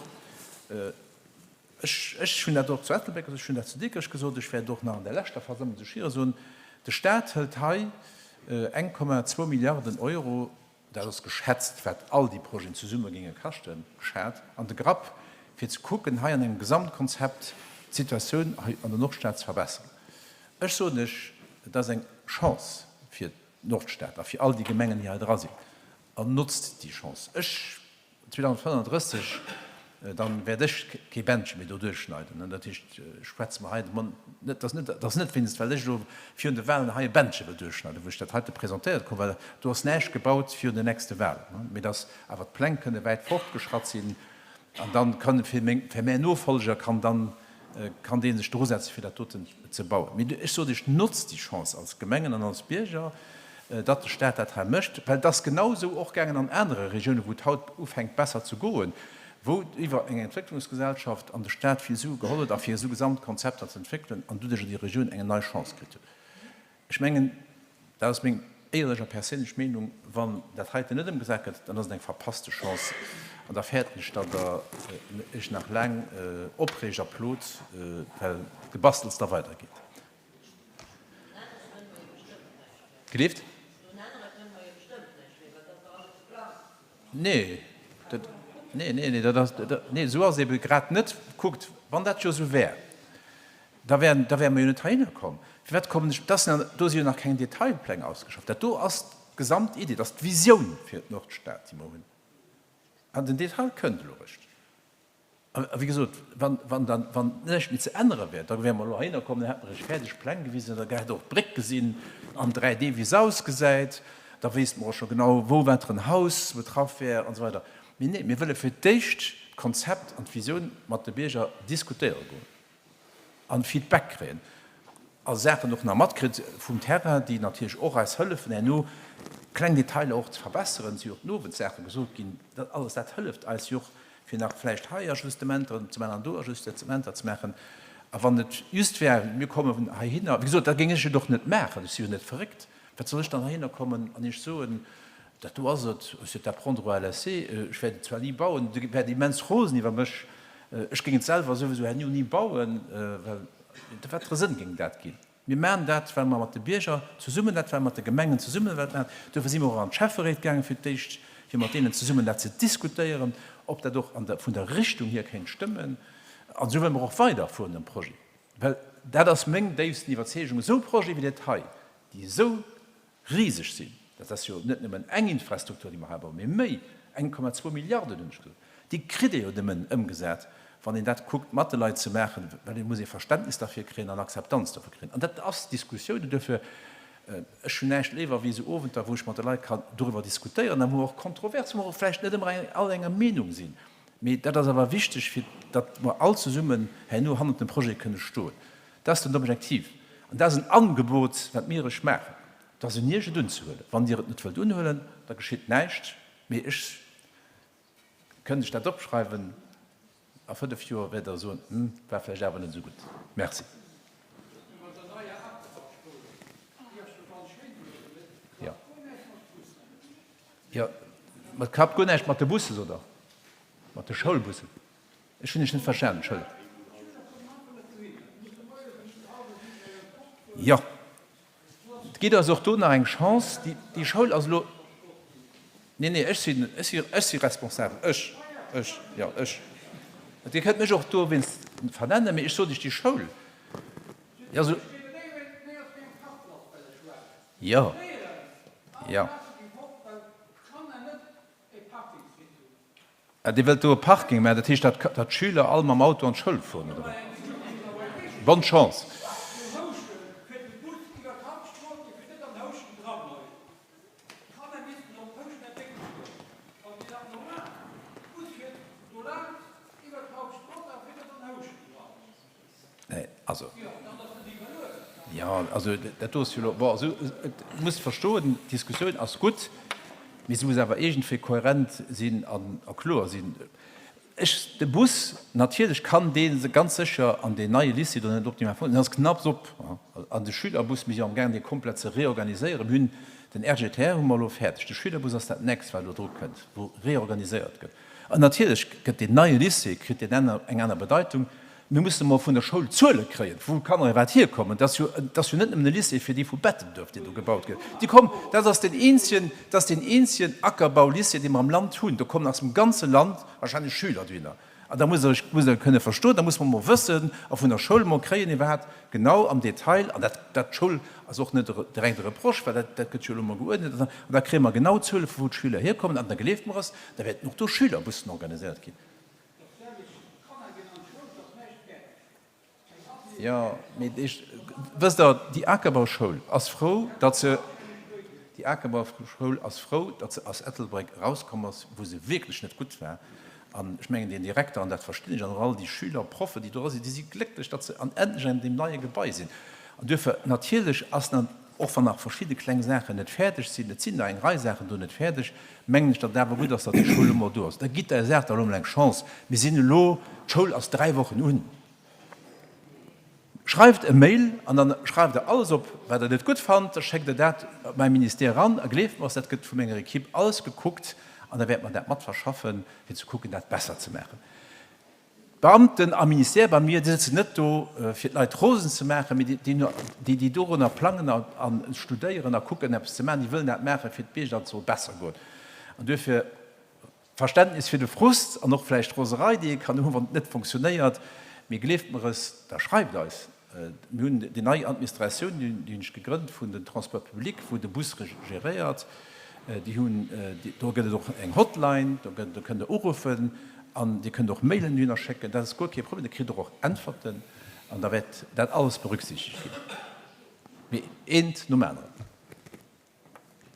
ech, ech hunn dat och zu Ettelbréck gesot, ech hunn dat zu Dikrech gesot, ech wäert et och nach an der leschter Versammlung zu Schieren soen, De Stat hëlt hei 1,2 Milliarden Euro dat ass geschätzt, wat all déi Projeten zesumme géinge kaschten, geschat an de Grapp, fir ze kucken, hei an engem Gesamtkonzept d'Situatioun hei an der Nordstad ze verbessern. Ech soen lech, et ass eng Chance fir d'Nordstad a fir all déi Gemengen, déi hei dra sinn, an notzt déi Chance. Ech 2035, dann wäert ech kee Bändche méi do duerchschneiden. Dat heescht, ech schwätze mer hei de Mond net, dat ass net, dat ass net wéinst, well ech elo virun de Wahlen hei e Bändche wëll duerchschneiden, wou ech dat heite presentéiert krut, well do ass näischt gebaut virun den nächste Wahlen, mee dass awer d'Pläng kënne wäit fortgeschratt sinn an dann kann fir meng, fir mäin Nofolger kann dann, kann dee sech drusetzen, fir dat doten ze bauen. Mee ech sot Iech, notzt déi Chance als Gemengen an als Bierger, datt de Stat dat hei mécht, well et ass genau esou och gaangen an anere Regiounen, wou et haut ufänkt besser ze goen, wou iwwer eng Entwécklungsgesellschaft an de Stat vill Sue geholl huet a fir esou Gesamtkonzepter ze entwéckelen an doduercher déi Regioun eng nei Chance kritt huet. Ech mengen, dat ass meng. éierlech a perséinlech Meenung, wann dat heiten net ëmgesat gëtt, dann ass et eng verpasste Chance an da fäerten ech, datt Der Iech nach laang opreegt a plot, well d'Gebastels da weidergeet. Gelift? Nee, dat, nee, nee, nee, dat ass, nee, esou ass et ebe grad net. Kuckt, wann dat jo esou wär, da wär, da wäre mer jo net heihinner komm. Firwat kommen ech, dat sinn, do si jo nach keng Detailpläng ausgeschafft. Dat do ass d'Gesamtidee, dat ass d'Visioun fir d'Nordstad, déi mer hunn. An den Detail kënnt elo eréischt. A wéi gesot, wann, wann dann, wann näischt méi ze ännere wär, da wäre mer elo heihinner komm, dann hätt mer iech fäerdeg Pläng gewisen, da hätt Der och d'Bréck gesinn an 3D, wéi se ausgesäit, da wéisst mer och scho genau, wou wat fir en Haus betraff wär an esou weider. Mee nee, mir wëlle fir d'éischt d'Konzept an d'Visioun mat de Bierger diskutéiere goen. An Feedback kréien a Saachen och nach matkritt vum Terrain, déi natierlech och eis hëllefen herno kleng Detailer och ze verbesseren. Et si jo och den Owend Saache gesot ginn, dat alles dat hëlleft eis jo och fir nach vläicht hei Ajustementer ze maachen an do Ajustementer ze maachen. A wann et just wär, mir kommen heihinner, wéi gesot, da géing ech et och net maachen, ech si jo net verréckt, wat soll ech dann heihinner kommen an Iech soen, Dat do ass et, c'est à prendre ou à laisser. Ech wäert et zwar ni bauen, Dir wäert immens rosen iwwer mech, ech géing et selwer souwisou herno ni bauen, well wat fir e Sënn géing dat ginn? Mir maachen dat, well mer mat de Bierger zesummen dat, well mer mat de Gemengen zesummen dat maachen. Duerfir si mer och an d'Schäfferéit gaangen fir d'éischt, fir mat deenen zesummen dat ze diskutéieren, ob dat och an der, vun der Richtung hier kéint stëmmen. An esou wëlle mer och weiderfueren am Projet, well dat ass meng déifsten Iwwerzeegung, esou Projete wéi dat hei, déi esou riseg sinn, dat ass jo net nëmmen eng Infrastruktur, déi mer hei bauen, mee méi, 1,2 Milliarden hunn ech gesot, déi kritt ee jo nëmmen ëmgesat, wann een dat kuckt mat de Leit ze maachen, well et muss ee Verständnis derfir kréien an Akzeptanz dofir kréien. An dat ass d'Diskussioun. An duerfir, ech hunn näischt léiwer wéi esou Owenter, wou ech mat de Leit kann doriwwer diskutéieren a wou mer och kontrovers, wou mer och vläicht net ëmmer all enger Meenung sinn, mee dat ass awer wichteg, fir datt mer all zesummen herno hannert dem Projet kënne stoen. Dat ass den Objektiv. An dat ass en Angebot, wat mir Iech maachen. Et ass un Iech, et unzehuelen. Wann Dir et net wëllt unhuelen, da geschitt näischt. Mee ech kënnt Iech dat opschreiwen, a fënnef Joer wäert Der soen, Hm, war vläicht awer net esou gutt. Merci. Jo. Jo, ma et klappt guer näischt mat de Bussen, sot Der? Mat de Schoulbussen? Ech hunn Iech net verstanen, Entschëllegt. Jo, et gétt eis och do nach eng Chance. Déi Schoul ass elo. Nee, nee, ech sinn, ech si, ech si responsabel. Ech, ech, jo, ech. Dir kënnt mech och dowéinst vernennen, mee ech sot Iech, déi Schoul, déi ass elo. Jo, jo. Dir wëllt do e Parking maachen, dat heescht, datt d'Schüler all mam Auto an d'Schoul fueren, oder wéi? Bonne chance! Nee, also, jo, also dat do ass jo elo, bon, also et muss verstoen, d'Diskussioun ass gutt, mee se muss awer iergendwéi kohärent sinn an a kloer sinn. Ech, de Bus, natierlech kann dee ganz sécher an deen neie Lycée do net optimal funktionieren, deen ass knapps op. An de Schülerbus, mir si amgaangen dee komplett ze reorganiséieren, mir hunn den RGTR hu mer elo fäerdeg, de Schülerbus ass dat nächst wat elo dru kënnt, wou reorganiséiert gëtt. An natierlech gëtt deen neie Lycée, kritt deen eng aner Bedeitung. Mir mussen emol vun der Schoul Zuele kréien, wou d'Kanner iwwerhaapt hierkommen. Dat ass jo, dat ass jo net nëmmen e Lycée fir déi vu Bettenduerf, deen do gebaut gëtt. Déi kommen, dat ass deen eenzegen, dat ass deen eenzegen Ackerbau-Lycée, dee mer am Land hunn. Do kommen aus dem ganze Land wahrscheinlech Schüler dohinner. An da musst Der lech, musst Der kënne verstoen, da muss mer emol wëssen a vun der Schoul emol kréien iwwerhaapt genau am Detail, an dat, dat d'Schoul ass och net direkt e Reproche, well dat, dat gëtt jo elo emol geuerdnet, an da kréie mer genau Zuele vu wou d'Schüler hierkommen. An da gleeft mer eis, da wäerten och do Schülerbussen organiséiert ginn. Jo, mee ech, wësst Der, déi Akerbauschoul ass frou, datt se, déi Akerbauschoul ass frou, datt se aus Ettelbréck erauskomm ass, wou se wierklech net gutt war. An ech mengen, deen Direkter, an dat verstinn ech, an och all déi Schüler, Proffen, déi do sinn, déi si glécklech, datt se an endlech an deem neie Gebai sinn. An duerfir, natierlech ass, och wann nach verschidde kleng Saachen net fäerdeg sinn, et sinn nach eng Rei Saachen do net fäerdeg, mengen ech, datt et awer gutt ass, datt déi Schoul elo mol do ass. Da gitt der Saach da elo mol eng Chance. Mir sinn elo, d'Schoul ass 3 Wochen un. Schreift e Mail an dann schreift der alles op, wat der net gutt fannt. Da schéckt der dat op mäi Ministère eran a gleeft mer, dat gëtt vu menger Equipe alles gekuckt an da wäerte mer dat mat verschaffen, fir ze kucken, dat besser ze maachen. D'Beamten am Ministère bei mir, déi sëtzen net do, fir d'Leit rosen ze maachen, mee déi, déi dorunner plangen a studéieren a kucken, eppes ze maachen, déi wëllen dat maachen, fir d'Bierger, datt et soll besser goen. An duerfir. Verständnis fir de Frust an och vläicht d'Roserei, déi ee kann hunn, wann et net fonctionnéiert. Mee gleeft mer es, da schreift eis. Mir hunn déi nei Administratioun, déi hunn ech gegrënnt, vun den Transports publics, wou de Bus geréiert. Déi hunn, do gëtt et och eng Hotline, do gëtt, do kënnt Der uruffen an Dir kënnt och Mailen dohinner schécken. Dat ass guer kee Problem, da kritt Der och Äntwerten an da wäert dat alles berücksichtegt ginn. Mee eent nom aneren.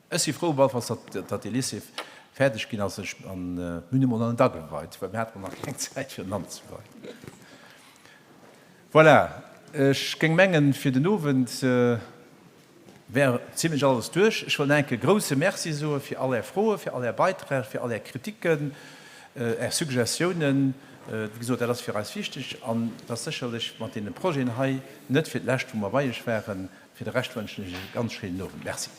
Ech si frou op alle Falls, datt dee Lycée fäerdeg ginn ass. Ech, an mir hunn e mol nach net ageweit, well mir haten nach keng Zäit fir en anzeweien. Voilà, ech géing mengen, fir den Owend wär zimlech alles duerch. Ech wëll nach eng Kéier e grouse Merci soe fir all Är Froen, fir all Är Beiträg, fir all Är Kritiken, Är Suggestiounen. Wéi gesot, dat ass fir eis wichteg an et ass sécherlech mat deene Projeten hei net fir d'lescht, wou mer bei Iech waren. Fir de Rescht wënschen ech Iech e ganz schéinen Owend. Merci.